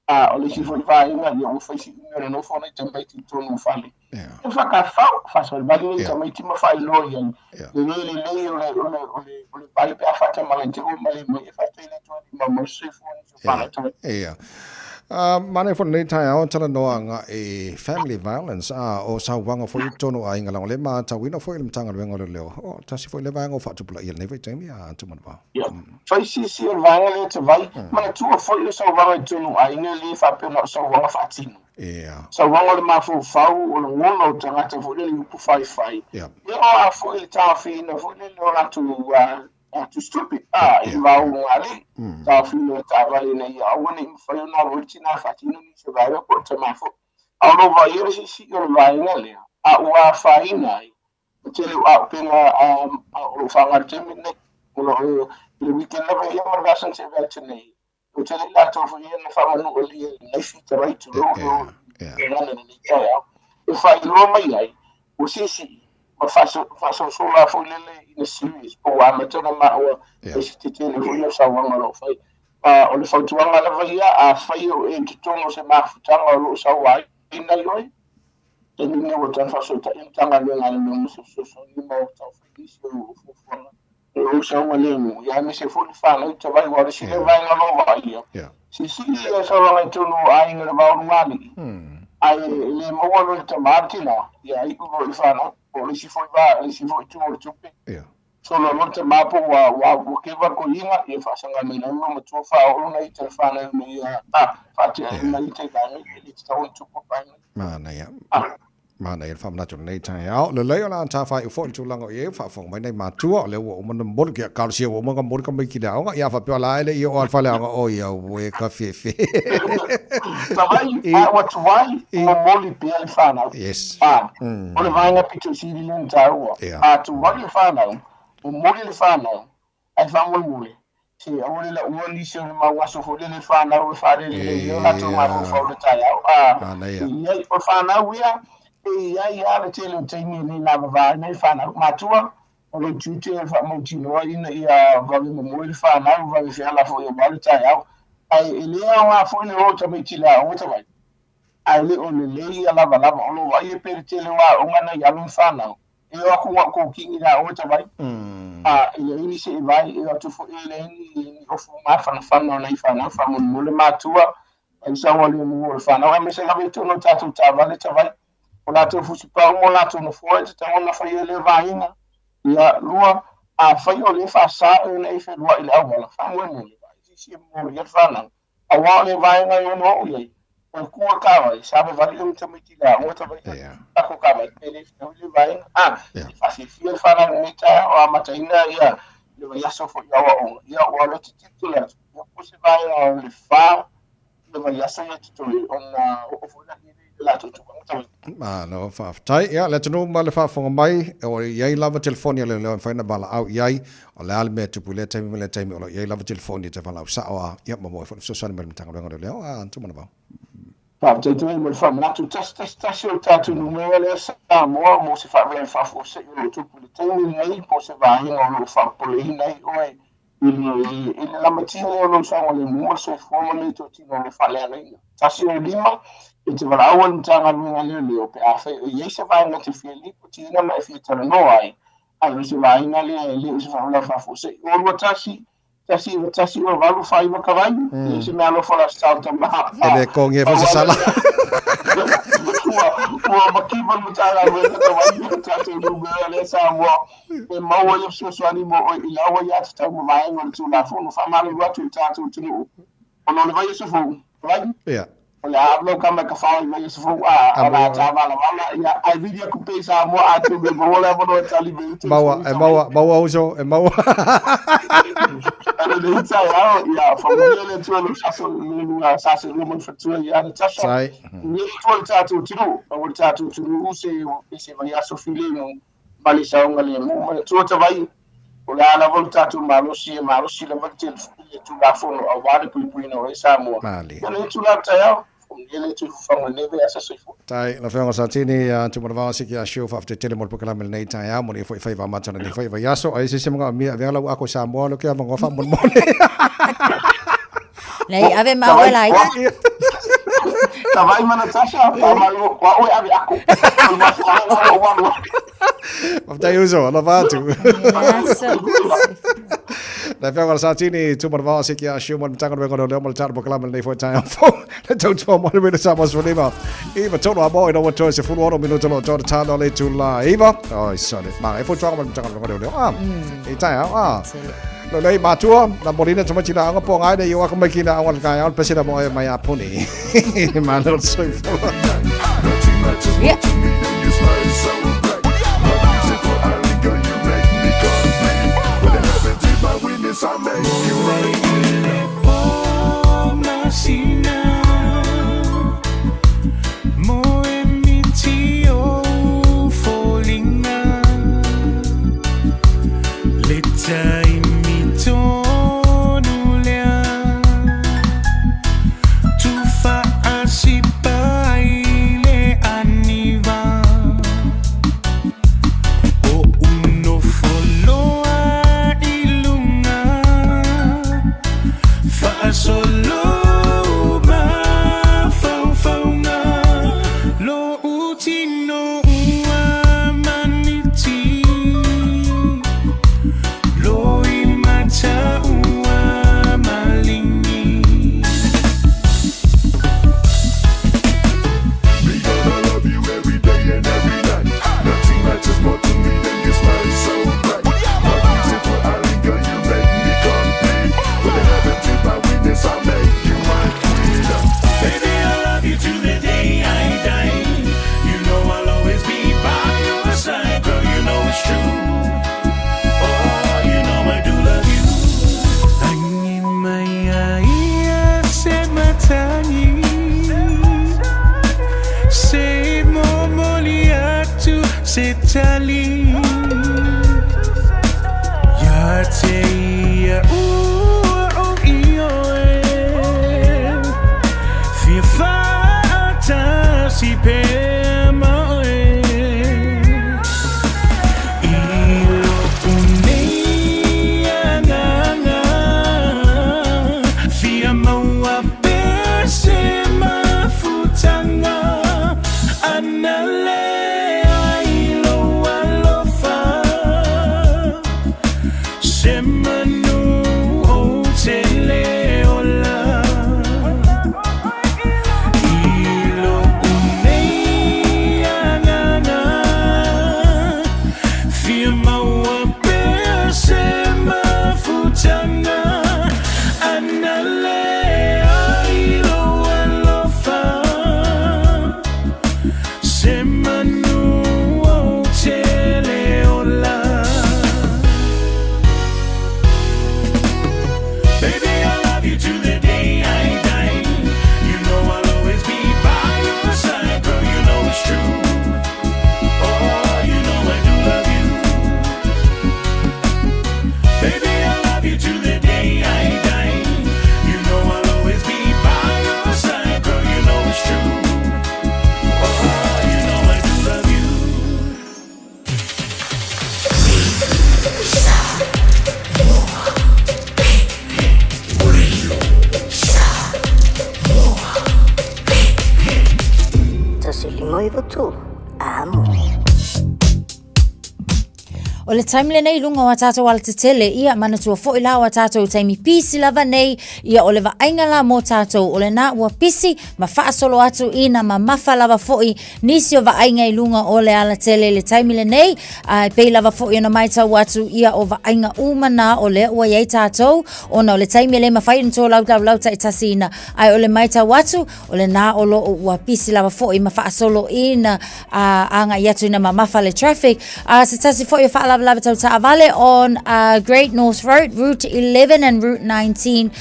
A o le isi foi vaega, ia ua fai si umi o le nofo o nai tamaiti i totonu o fale. E whakawhao, whasawali nei tamaiti ma whailoa i ai. Le le lelei o le, o le, o le, o le vai pe a whatamala i te o male mai e whatai le tua ni mau mau soifua ni so whanau tamaiti. Ia. Mana foi lenei taeao talanoa agai family violence a o sauaga foi i totonu o aiga leaga o lea e matauina foi e le Matagaluega o Leoleo o tasi foi lea vaega ua faatupulaia i lenei vaitaimi a Tumanavao. Ia. Fai siisia o le vaega lea te vai, manatua foi o sauaga i totonu o aiga e le faapea na o sauaga faatino. Ia. Sauaga o le mafaufau, o lagona o tagata foi lele i upu faifai. Ia. Ia o a foi le taofiina foi lele o latou tusitupe, a, i vaoga alii, taofiina o taavale ina ia aua ne i mafai ona alu ai le tina e faatino nisi o vaega po o le tama foi. A o lo o vaaia le siisii o le vaega lea, a ua afaina ai le tele o auupega o lo o faaaoga i le taimi lenei. O lo o i le weekend lava ia ma le vaiaso na tea atu nei, ua tele i latou foi ia na faamanualia i lenei fita right tulou le gagana i lenei taeao, e faailoa mai ai ua siisii ma faasolosolo foi lele in a series po ua amata ona maua ai se tetele foi o sauaga o lo o fai. O le fautuaga lava ia, afai o e i totonu o se mafutaga o lo o sauaina ai oe, taimi lenei ua tau faasoetaia le Matagaluega a le Lono se fesoasoani ma ua tau fai nisi o fuafuaga o lo o saogalemu, ia aemaise foi le fanau tavai aua o le isi lea vaega o lo o vaaia, silisili ia sauaga i totonu o aiga i le va o lugalii, ae le maua loa i le tama le tina, ia iu loa i le fanau, po o le isi foi va, le isi foi itu o le tupe. Solo loa le tama po ua ua ua keva le koiga, ia faasaga mai lalo lou matua faaoo lona ita i le fanau ina ia faatea ai mai ita i vaega ia, e le tatau ona tupu vaega ia. Manaia. Manaia le faamanatu i lenei taeao. Lelei o le a tafaiu foi i le tulaga o i ai ua faafofoga mai nai matua, o lea ua uma ona momoli, kia talosia ua uma ona momoli tamaiti i le aoga, ia faapea o la e le i oo lava i le faleaoga, oi auē ka fefe. Tavai, a ua tuai, momoli pea le fanau. Yes. A, o le vaega pito sili lea na taua. A tuai le fanau, momoli le fanau, ae faamolemole, se aua le laua nisi o le mau aso foi lele fanau e faalele nei o latou mafaufau i le taeao. A, e i ai, o fanau ia, e i ai lava le tele o taimi e le lavava ai nai fanau. Matua, o lou tiute e faamautinoa ina ia vave momoe le fanau, vave feala foi aua le taeao. Ae e le aoga foi le o o tamaiti i le aoga tavai, ae le o lelei ia lavalava. O lo o vaaia pea le tele o aoga nai alo ma fanau, e o atu au kokini i le aoga tavai, a e leai ni seevai, e o atu foi e leai ni ofu mafanafana o nai fanau. Faamolemole matua, ai saogalemu o le fanau, aemaise lava i totonu o tatou taavale tavai. O latou fusipau ma o latou nofoa e tatau ona faia lea vaega. Ia, lua, afai o lea e faasa e ona e feluai i le auala, faamoemoe, vaai sisi e momoli ai le fanau. Aua o le vaega e ono oo i ai, o le kua kāwai, sa vavali ona tamaiti i le aoga tavai ako kāwai, pe le fetaui le vaega. A, e faafiafia le fanau i lenei taeao, o amataina ia le vaiaso foi i aoaoga, ia ua loto tilotilo atu, ia po o se vaega o le fa le vaiaso ia totoe ona oo foi lea i le latou tulaga tavai. Malo faafetai. Ia, le atunuu ma le faafofoga mai, o i ai lava telefoni a leoleo e mafai ona valaau i ai. O le a le mea e tupu i lea taimi ma lea taimi, o lo o i ai lava telefoni e te valaau sao a, ia, ma maua ai foi le fesoasoani mai le Matagaluega o Leoleo. A, Tumanavao. Faafetai tele mo le faamanatu. 111 o le tatou numera lea Samoa mo se faavelae faafuasei o lo o tupu i le taimi lenei po o se vaega o lo o faapopoleina ai oe i le lamatia lea o lou saogalemu ma le soifua ma meatotino o lo o faaleagaina. 105, E te valaau ai le Matagaluega a Leoleo pe afai o i ai se vaega e te fia lipotiina ma e fia talanoa ai, a o se vaega lea e le o se faalavelave faafuasei. 21, 191 28 49 kavai, e leai se mea alofa o le Aso Sao Tama. E le kongi e foi se sala. Ua makipa le Matagaluega tavai i le tatou numera lea Samoa. E maua ia fesoasoani mo oe i lau aiatatau ma vaega o le Tulafono. Faamalulu atu i le tatou atunuu ona o le vaiaso fou, vai, o le a ave lau kama e kafao i vaiaso fou, a o le a tāvalawala, ia, ae vili aku pea i Samoa atonu e maua le avanoa e tali mai ai le Maua, e maua, maua uso, e maua. Ana nei taeao, ia, faamanuia le Atua i lou saso, lou saselua ma le faletua ia Natasha. Sai. Faamanuia le Atua i le tatou atunuu, aua le tatou atunuu se vaiaso filemu ma le saogalemu. Manatua tavai, o le a lava lo tatou malosi, e malosi lava le tele le Tulafono aua le puipuiina o ai Samoa. Malie. Ia lenei tulaga taeao, faamanuia le Atua i fuafuaga o lenei vaiaso. Soifua. Tai, lau Afioga Satini, Tumanavao Siki Asio, faafetai tele mo le polokalame i lenei taeao, mo le foi faiva amata o lenei foi vaiaso. Ai se isi manaomia, avea lau ako i Samoa, leo ke avanoa faamolemole. Nei, ave ma oe laiti. Tava'i ma Natasha, faamalo o a'u e ave aku. O le mafuaaga o lo'u alu ai. Faafetai uso, alofa atu. Le afioga le Satini, Tumanavao Siki a Siu ma le Matagaluega o Leoleo ma le tatou polokalame lenei foi taeao fou. Le tautua mo le Radio Samoa 15. Iva tolu a mo ina ua toe 16 minuta lo toa talo le itula iva. Oi, sole. Ma e fautuaga ma le Matagaluega o Leoleo. Ah, i taeao, ah. Lo lei matua, na molina tamaiti la anga po ngai le ioa ka mai ki la anga le kai au pese la mo e mai a puni. Ma lo soifua. Yeah. O le taimi lenei i luga o a tātou alatetele, ia manatua foi la o a tātou taimi pisi lava nei, ia o le vaaiga la mo tātou, o lenā ua pisi ma faasolo atu ina mamafa lava foi nisi o vaaiga i luga o le alatele i le taimi lenei, a e pei lava foi ona maitau atu ia o vaaiga uma na o lea ua i ai tātou, ona o le taimi e le mafai ona tolaulaulau taitasiina, ae o le maitau atu, o lenā o lo o ua pisi lava foi ma faasolo ina a agai atu ina mamafa le traffic. A se tasi foi o faalavelave tau taavale on Great North Road, Route 11 and Route 19,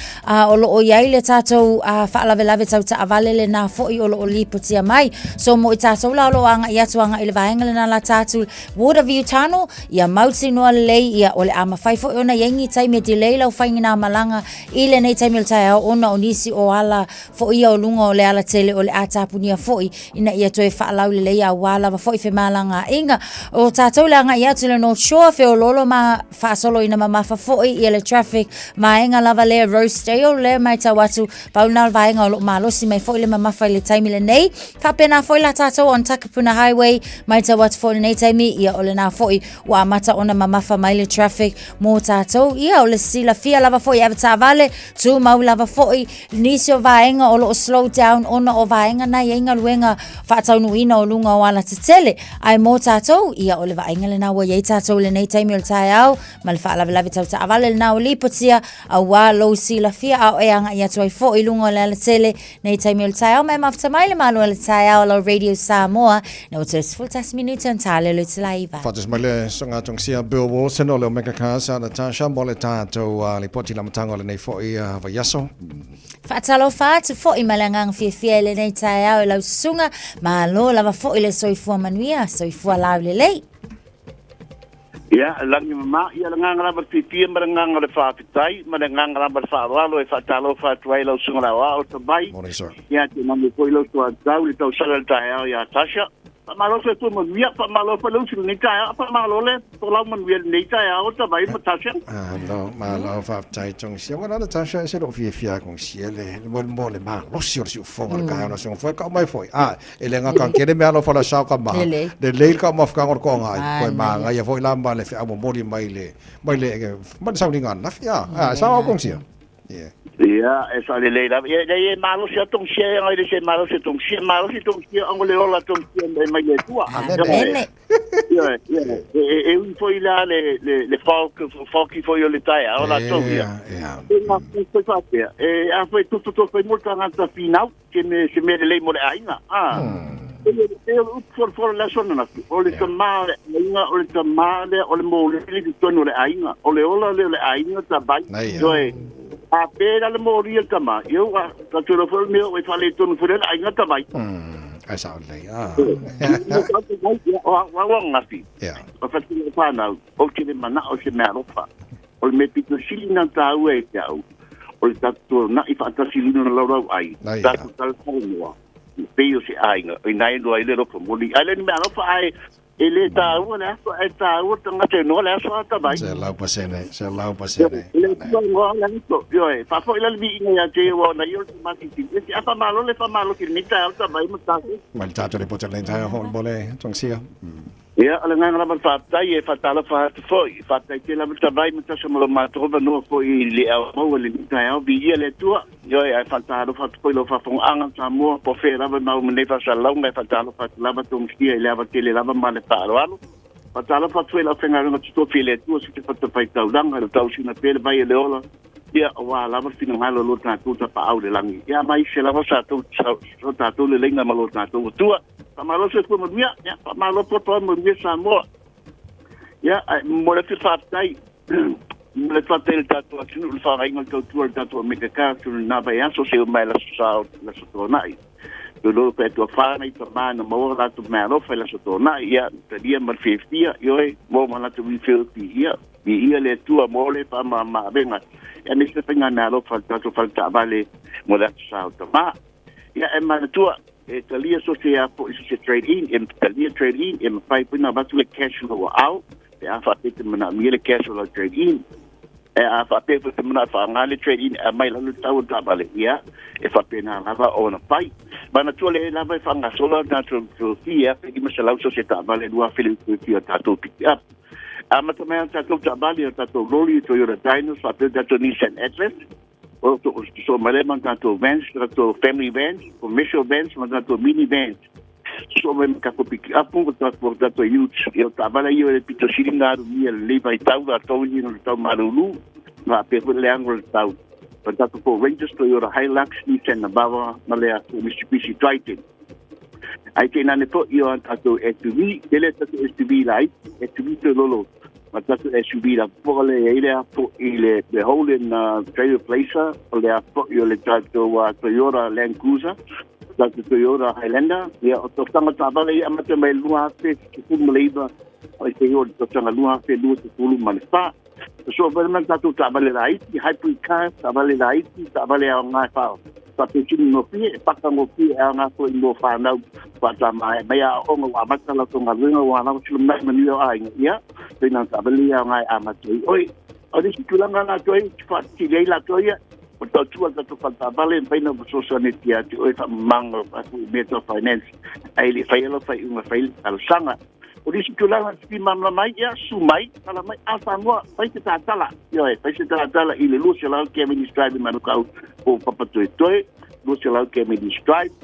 o lo o i ai le tatou faalavelave tau taavale lenā foi o lo o lipotia mai. So mo i tatou la o lo o agai atu agai i le vaega lenā la tatou Waterview Tunnel, ia mautinoa lelei ia o le a mafai foi ona i ai ni taimi e delay lau faigina malaga i lenei taimi o le taeao ona o nisi o ala foi ia o luga o le alatele o le a tapunia foi ina ia toe faalauleleia auā lava foi femalagaaiga o tatou le agai atu i le North Shore, feoloolo ma faasoloina mamafa foi ia le traffic vaega lava lea Rosedale lea matau atu pau lena o le vaega o loo malosi mai foi le mamafa i le taimi lenei. Faapena foi la tatou on Takapuna Highway matau atu foi lenei taimi ia o lena foi ua amata ona mamafa mai le traffic mo tatou. Ia o le silafia lava foi e avetaavale tumau lava foi nisi o vaega o loo slow down ona o vaega na i ai galuega faataunuuina o luga o alatetele. Ae mo tatou, ia o le vaaiga lena ua i ai tatou i lenei taimi o le taeao, ma le faalavelave tau taavale lena ua lipotia, auā lou silafia a o e agai atu ai foi i luga o le alatele nei taimi o le taeao. Ma e mafuta mai le malu o le taeao lau Radio Samoa, ina ua toe 11 minute ona talelo i te laiva. Faatasi mai le soga tongisia Bill Wilson o le Omega Cars a Natasha mo le tatou lipoti i le amataga o lenei foi vaiaso. Faatalofa atu foi ma le agaga fiafia i lenei taeao i lau susuga. Malo lava foi le soifua manuia, soifua laulelei. Ia, lagi mama, ia le agaga lava le fiafia ma le agaga o le faafetai ma le agaga lava le faaaloalo e faatalofa atu ai lau susuga i le aoao Tamai. Morning, sir. Ia, te manu foi lau suatau i le tausaga i le taeao ia Tasha. Faamalo soifua manuia, faamalo foi le usi i lenei taeao, faamalo le folau manuia i lenei taeao Tamai ma Tasha. Malo, malo, faafetai Tongisia. Ua nana Tasha e se lou fiafia Tongisia le le mo mo le malosi o le siufofoga o le taeao na songa foi ka mai foi. A, e le ngaka kele mea alofa la sao ka maha. Lelei. Lelei le taumafataga o le toaga ai. Koe Manaia. manaia foi la ma le feau momoli mai le mai le mai le sauniga ananafi. A, a, sao au Tongisia. Yeah. Ia, e faalelei lava. Ia, leai e malosi lava tongisia e agai le se malosi tongisia, malosi tongisia ona le ola tongisia mai mai le Atua. Amene. Ioe, ioe. E, e, e ui foi la le, le, le fog, foggy foi o le taeao latou ia. Yeah. E ngā foi faapea. E, a foi tututu foi mo le tagata finau, se me, se mea lelei mo le aiga. A. E, e o le upu folafola le aso ananafi, o le tamā o le aiga, o le tamā lea, o le moli i totonu o le aiga, o le ola lea o le aiga tamai. Ioe. A pē la le moli a le tamā, ia ua tatou iloa foi o le mea ua faaletonu foi lea le aiga tamai. Ai sao lelei. Ah. O au au ananafi, o faatino fanau, ou te le manao i se meaalofa. O le mea pito sili na taua e te au, o le tatou na'i faatasi i luna o le laulau ai, tatou talatalanoa, e pei o se aiga, i na e noa ai le alofa moni. Ai le ni mea alofa ae e le taua le aso, ae taua le tagata e noa le aso a tamai. 100%, 100%. E le tua noa le aso. Ioe, faafoi la le viiga ia te ia ua ona ia o le tamaitiiti. E te faamalo le faamalo ki lenei taeao tamai ma tatou. Mai le tatou lipoti o lenei taeao faamolemole, Tongisia. Ia, o le agaga lava o le faafetai e faatalofa atu foi. Faafetai tele lava Tavai ma Tasa ma lo matou avanoa foi i le ao maua i lenei taeao. Viia le Atua. Ioe, ae faatalofa atu foi i lau faafofogaaga Samoa, po o fea lava e maua mai nei faasalalauga, e faatalofa atu lava Tongisia i le ava tele lava ma le faaaloalo. Faatalofa atu foi i le aufaigaluega totofi e le Atua so o se fatafaitaulaga, i le tausiga pea le vai o le ola, ia, aua lava le finagalo o lo tatou Tapaau i le lagi. Ia amaise lava sa tatou leleiga ma lo tatou Atua. Faamalo soifua manuia, ia, faamalo poto manuia Samoa. Ia, ae momoli atu le faafetai, momoli atu faafetai i le tatou atunuu i le faagaina o le tautua a le tatou Amerika Car i lena vaiaso seia oo mai i le Aso Sa, le Aso Toonai. Lolo pe atu whāngai i ta māna maua rātou mea alofa i le Aso Toonai, ia, talia ma le fiafia, ioe, mo ma latou i whio pi ia, i ia le Atua mo le whaamāmā-avega. Ia, me se whainga mea alofa le tatou fale taavale mo le Aso Sa o Tamā. Ia, e manatua, e talia so se a po i so se trade in, e talia trade in, e mawhai pui na vatu le cash lo wa au, pe a whaapea te mana mia le cash lo trade in, e a whaapea te mana wha le trade in, a mai lalo tau o taavale, ia, e whaapea nā lava o na pai. Manatua le lava e whangasola nā tō fi, e a whiri masalau so se taavale lua whiri o tātou pick up. A mata mai a tātou taavale, o tātou lori, Toyota Dynos, whaapea tātou Nissan Atlas, o to so male ma tātou vans, tātou family vans, commercial vans, ma tātou mini vans. So me ka ko pick up ko tātou tātou ute. Ia taavale ia le pito sili ngā aru mia le leiva i tau la tau ni no tau marulu. Ngā pe le ango le tau. Pa tātou ko Rangers, Toyota Hilux, Nissan Navara, ma le atu Mitsubishi Triton. Ai te nane po i o an tātou SUV, te le tātou SUV lai, SUV te lolo. Ma tātou SUV la po le e le apo i le, le Holden Trailblazer, o le apo i o le tātou Toyota Land Cruiser, tātou Toyota Highlander, ia o tō tanga tāvale i amata mai lua afe, te pulu ma leiva, o te o tō tanga lua afe, lua te pulu ma le wha. So, wale man tātou tāvale la iti, hybrid car, tāvale la iti, tāvale au ngā whao. Whakatini no pie, e paka no pie, a ngā koe no whānau, whātā mai, mai a onga wā mata la tonga runga wā nau tilo mai manu o ainga, ia. Ituaiga taavale ia aoga e amata ai oe. O le isi tulaga latou ai ou te faatetele ai latou ia, o le tautua i le tatou faletaavale e mafai ona fesoasoani atu ia te oe faamamaga o mea tau finance, ae le i faia lau faaiuga e fai le talosaga. O le isi tulaga e fia malamalama ai, ia, susu mai, tala mai, a Samoa, fai se tatala, ioe, fai se tatala i le 200 Cavendish Drive i Manukau po o Papatoetoe, 200 Cavendish Drive.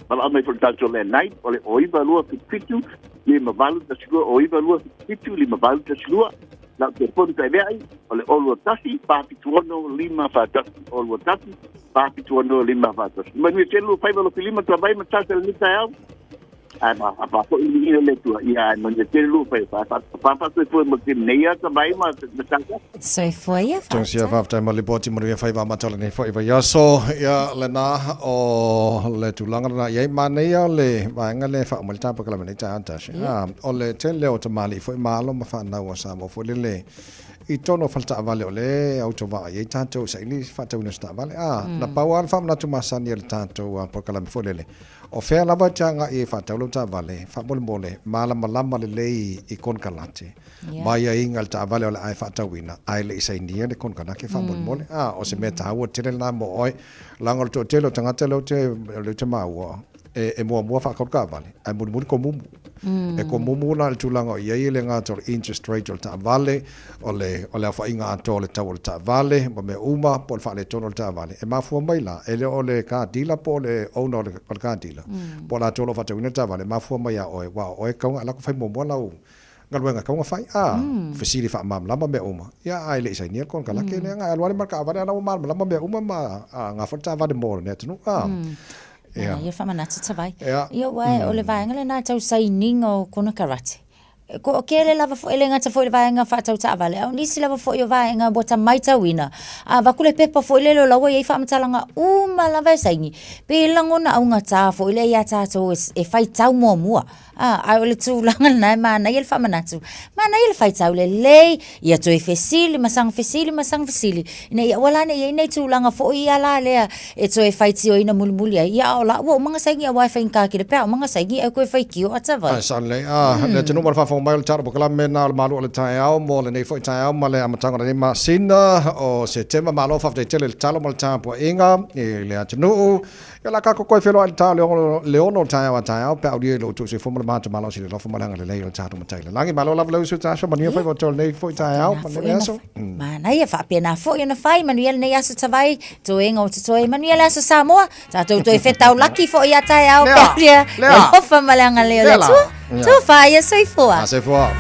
Valaau mai foi le tatou landline, o le 09277 5812, 09277 5812. Lau telefoni taeveai, o le 021 476 541, 021 476 541. Manuia tele lua faiva lofilima tavai ma tasa i lenei taeao. Ae ma fa foi le viiga o le Atua, ia ae manuia tele lua faiva. Faasoifua mo le taimi nei ia tavai ma tasa. Soifua ia, faafetai. Tausia faafetai mo le lipoti manuia faiva amata o lenei foi vaiaso. Ia lena o le tulaga lena i ai manaia le vaega lea e faauma ai le tatou polokalame nei taeao tasi. O le tele o tamalii foi ma alo ma fanau a Samoa foi lele i totonu o faletaavale o lea e autovaa i ai tatou i saili faatauina o se taavale. Na pau lava le faamanatu masani a le tatou polokalame foi lele, O fea lava e te agai ai e faatau lau taavale, faamolemole, malamalama lelei i konekarate. Yeah. Ma aiaiga i le taavale o le a e faatauina, ae le i sainia le konekarate faamolemole. A, o se mea taua tele lena mo oe, leaga o le toatele o tagata lea ou te, lea ou te maua, e, e muamua faatau le taavale, ae mulimuli komumu. E komumu la i le tulaga o i ai e le gata o le interest rate o le taavale, o le, o le aofaiga atoa o le tau o le taavale ma mea uma, po o le faaletonu o le taavale, e mafua mai la, e le o le car dealer po o le owner o le, o le car dealer, po o latou o lo o faatauina le taavale, e mafua mai ia oe, aua o oe e tatau ona e alu atu fai muamua lau galuega e tatau ona fai, a, fesili faamalamalama mea uma, ia ae le i sainia le konekarate lea, na e alu lava ma le taavale a la ua malamalama mea uma ma aoga foi le taavale mo lenei atunuu, a. Ia. Ia faamanatu tavai. Ia, aua o le vaega lena tau sainiga o konekarate. E toatele lava foi, e le gata foi i le vaega faatau taavale, a o nisi lava foi o vaega ua ta maitauina, a avatu le pepa foi lele o la ua i ai faamatalaga uma lava e saini, pei e lagona augata foi lea ia tatou e faitau muamua. A, ae o le tulaga lena e manaia le faamanatu, manaia le faitau lelei, ia toe fesili ma saga fesili ma saga fesili, ina ia aua la ne i i ai nai tulaga foi ia la lea e toe faitioina mulimuli ai, ia a o la ua uma ona saini aua e faigata tele pe a uma ona saini ae toe faitio ata vai. Ae sao lelei. A, le atunuu ma le faafofoga mai o le tala polokalame na o le malu o le taeao mo lenei foi taeao ma le amataga o lenei masina o Setema. Malo faafetai tele i le talo ma le tapuaiga i le atunuu. Ia o le a tatou toe feiloai i le ta o le 6 o le taeao a taeao pe a aulia i lo outou soifua ma le matamalosi i le alofa ma le agalelei o le tatou Matai i le Lagi. Malo lava le uso Tasha, manuia faiva o outou i lenei foi taeao ma lenei aso. Manaia, faapena foi ona fai, manuia lenei aso Tavai, toega o totoe, manuia le aso Samoa, tatou toe fetau laki foi ia taeao pe aulia le alofa ma le agalelei o le Atua. Tofa ia soifua. A soifua.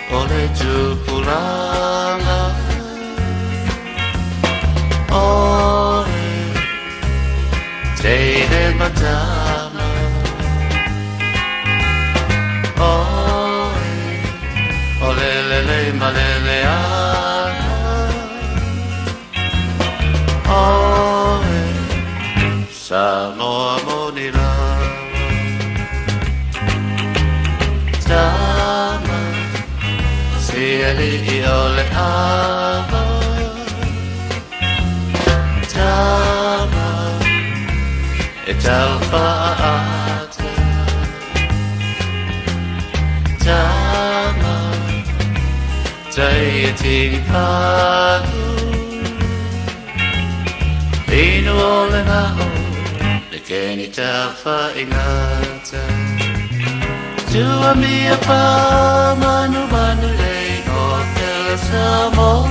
O le tupulaga Oe teine ma tama Oe o le lelei ma le leaga Oe Samoa moni lava Tama se ali'i o le ava Tama e tau faaata Tama tai e tini pagu Inu o le ngao le keni taufa i ngata Tua mia pa manu manu lei o te Samoa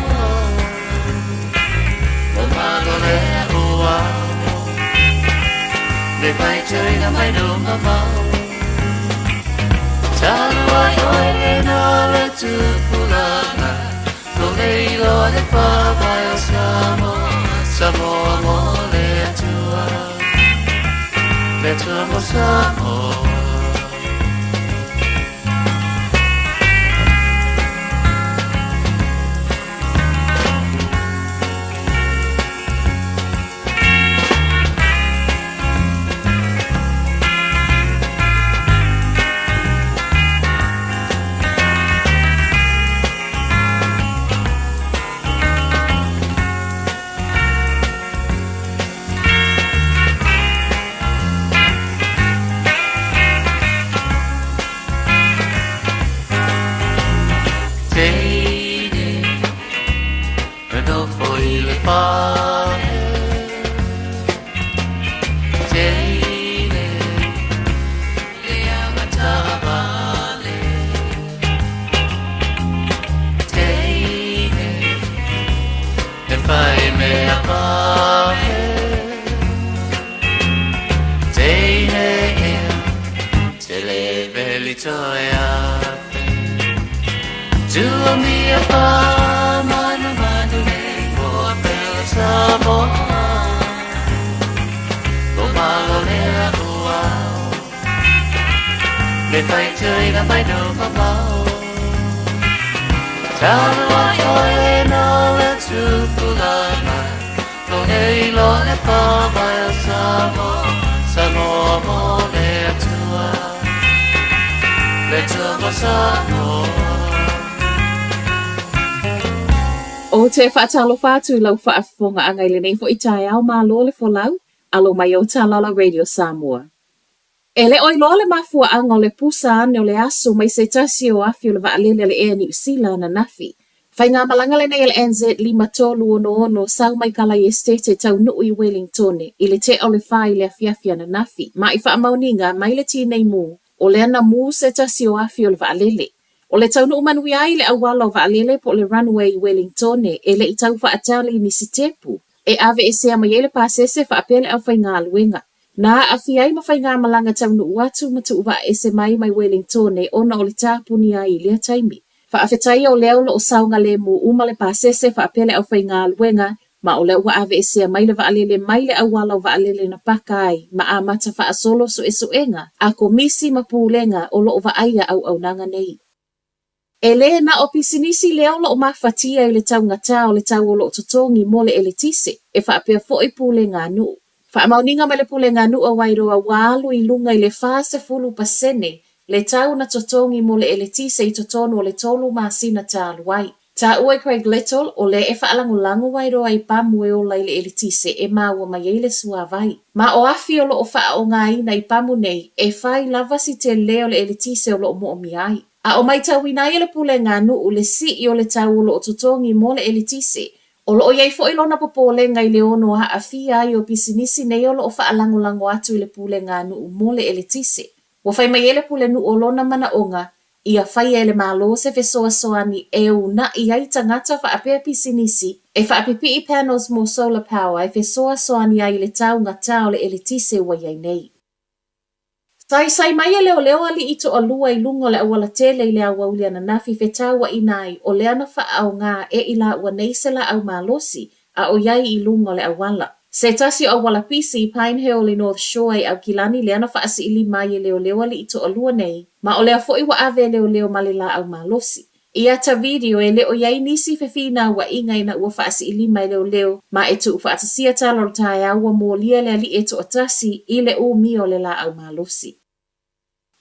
Le malo le ua Le vai tuina mai lunga mau Talu ai oi le na le tupulaga Ko le iloa le faavae o Samoa, Samoa mo le Atua, le Atua mo Samoa. afe. Tua mia pa manu manu nei moa pele Samoa. Lo malo lea uau. Le fai tuiga mai no mamau. Talo ai oe na le tupulanga. Lo nei lo le pa mai o Samoa. Samoa mo le atua. Le tua mo Samoa. Ou te faatalofa atu i lau faafofogaaga i lenei foi taeao malo le folau, alo mai ou Talala Radio Samoa. E le o iloa le mafuaaga o le pusa ane o le aso mai se tasi o afi o le vaalele a le Air Niu Sila ananafi. Faigamalaga lenei a le NZ 5366 sau mai Kalai Esitete taunuu i Welingtone i le tea o le fa i le afiafi ananafi ma i faamaoniga mai le tinei mu o lea na mu se tasi o afi o le vaalele. O le taunuu manuia ai i le auala o vaalele po o le runway i Welingtone e le i tau faatali ni sitepu e aveesea mai ai le pasese faapea le aufaigaluega. Na aafia ai ma faigamalaga taunuu atu ma tuuvaaese mai mai Welingtone ona o le tapuni ai i lea taimi. Faafetai o lea o lo o saogalemu uma le pasese faapea le aufaigaluega ma o lea ua aveesea mai le vaalele mai le auala o vaalele na paka ai ma amata faasolo suesuega a komisi ma pulega o lo o vaaia auaunaga nei. E lē na o pisinisi lea o lo o mafatia i le taugatā o le tau o lo o totogi mo le eletise, e faapea foi pulega a nuu. Faamaoniga mai le pulega a nuu a Wairoa ua alu i luga i le 40% le tau na totogi mo le eletise i totonu o le tolu masina talu ai. Taua e Craig Little, o lea e faalagolago Wairoa i pamu e ola i le eletise e maua mai ai le suavai. Ma o afi o lo o faaaogaina i pamu nei, e fai lava si telē o le eletise o lo o moomia ai. A o matauina ai e le pulega a nuu le sii o le tau o lo o totogi mo le eletise, o lo o i ai foi lona popolega i le ono aafia ai o pisinisi nei o lo o faalagolago atu i le pulega a nuu mo le eletise. Ua fai mai ai le pulenuu o lona manaoga ia faia e le Malo se fesoasoani e uunai ai tagata faapea pisinisi e faapipii panels mo solar power e fesoasoani ai i le taugatā o le eletise ua i ai nei. Saisai mai e leoleo alii toalua i luga o le aualatele i le aoauli ananafi fetauaina ai o lea na faaaoga e i laua nei se laau malosi a o i ai i luga o le auala. Se tasi o auala pisi i Pine Hill i North Shore i Aukilani lea na faasiilima ai e leoleo alii toalua nei, ma o lea foi ua ave e leoleo ma le laau malosi. I ata video e le o i ai nisi fefinauaiga ina ua faasiilima e leoleo ma e tuufaatasia tala o le taeao ua molia le alii e toatasi i le umia o le laau malosi.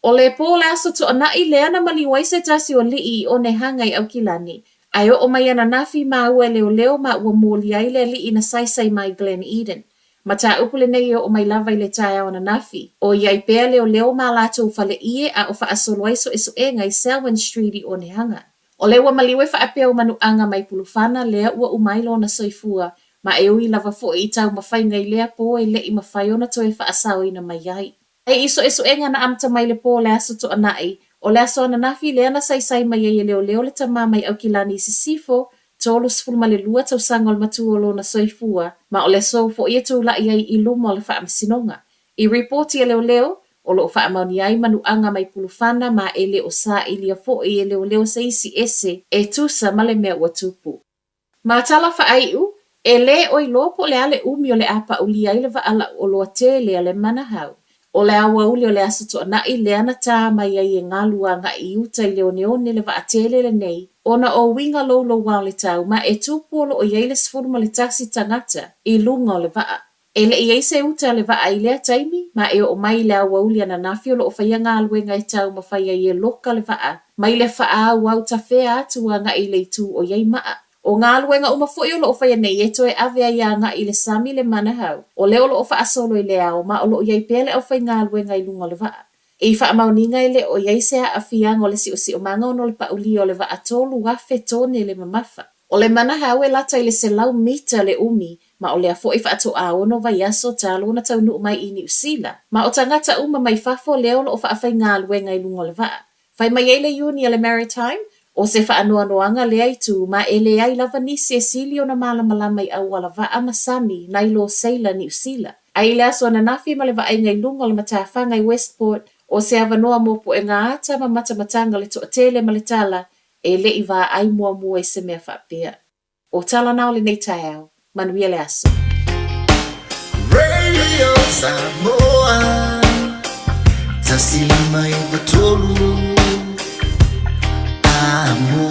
O le pō o le Aso Toonai lea na maliu ai se tasi o alii i Onehanga i Aukilani, ae oo mai ananafi maua e leoleo ma ua molia ai le alii na saisai mai Glen Eden. Mataupu lenei e oo mai lava i le taeao ananafi, o i ai pea leoleo ma latou faleie a o faasolo ai suesuega i Selwyn Street i Onehanga. O lea ua maliu e faapea o Manuaga mai Pulufana lea ua uma ai lona soifua, ma e ui lava foi i taumafaiga i lea pō e le i mafai ona toe faasaoina mai ai. Ae i suesuega na amata mai le pō o le Aso Toonai, o le aso ananafi lea na saisai mai ai e leoleo le tamā mai Aukilani i Sisifo, 32 tausaga o le matua o lona soifua, ma o le aso foi e tulai ai i luma o le faamasinoga. I ripoti a leoleo, o lo o faamaonia ai Manuaga mai Pulufana ma e le o sailia foi e leoleo se isi ese e tusa ma le mea ua tupu. Ma tala faaiu, e lē o iloa po o le a le umi o le a paulia ai le vaa lauoloa tele a le Manahau. O le aoauli o le Aso Toonai lea na tā mai ai e galu agai i uta i le oneone le vaa tele lenei ona o uiga louloua o le tau ma e tupu o lo o i ai le 11 tagata i luga o le vaa. E le i i ai se uta a le vaa i lea taimi, ma e oo mai i le aoauli ananafi o lo o faia galuega e taumafai ai e loka le vaa mai le faaauau tafea atu agai i le itu o i ai maa. O galuega uma foi o lo o faia nei e toe ave ai agai i le sami le Manahau, o lea o lo o faasolo i le ao ma o lo o i ai pea le aufaigaluega i luga o le vaa. I faamaoniga e le o i ai se aafiaga o le siosiomaga ona o le paulia o le vaa 3,000 tone le mamafa. O le Manahau e lata i le 100 mita le umi ma o lea foi faatoa ono vaiaso talu ona taunuu mai i Niu Sila, ma o tagata uma mai fafo lea o lo o faafaigaluega i luga o le vaa. Fai mai ai le iuni a le Maritime, o se faanoanoaga lea i tu ma e leai lava nisi e sili ona malamalama i auala vaa ma sami nai lo seila Niu Sila. Ae i le aso ananafi ma le vaaiga i luga o le matafaga i Westport, O se avanoa mo puega ata ma matamataga o le toatele ma le tala e le i vaai muamua i se mea faapea. O tala na o lenei taeao. Manuia le aso. Radio Samoa 153 Amo.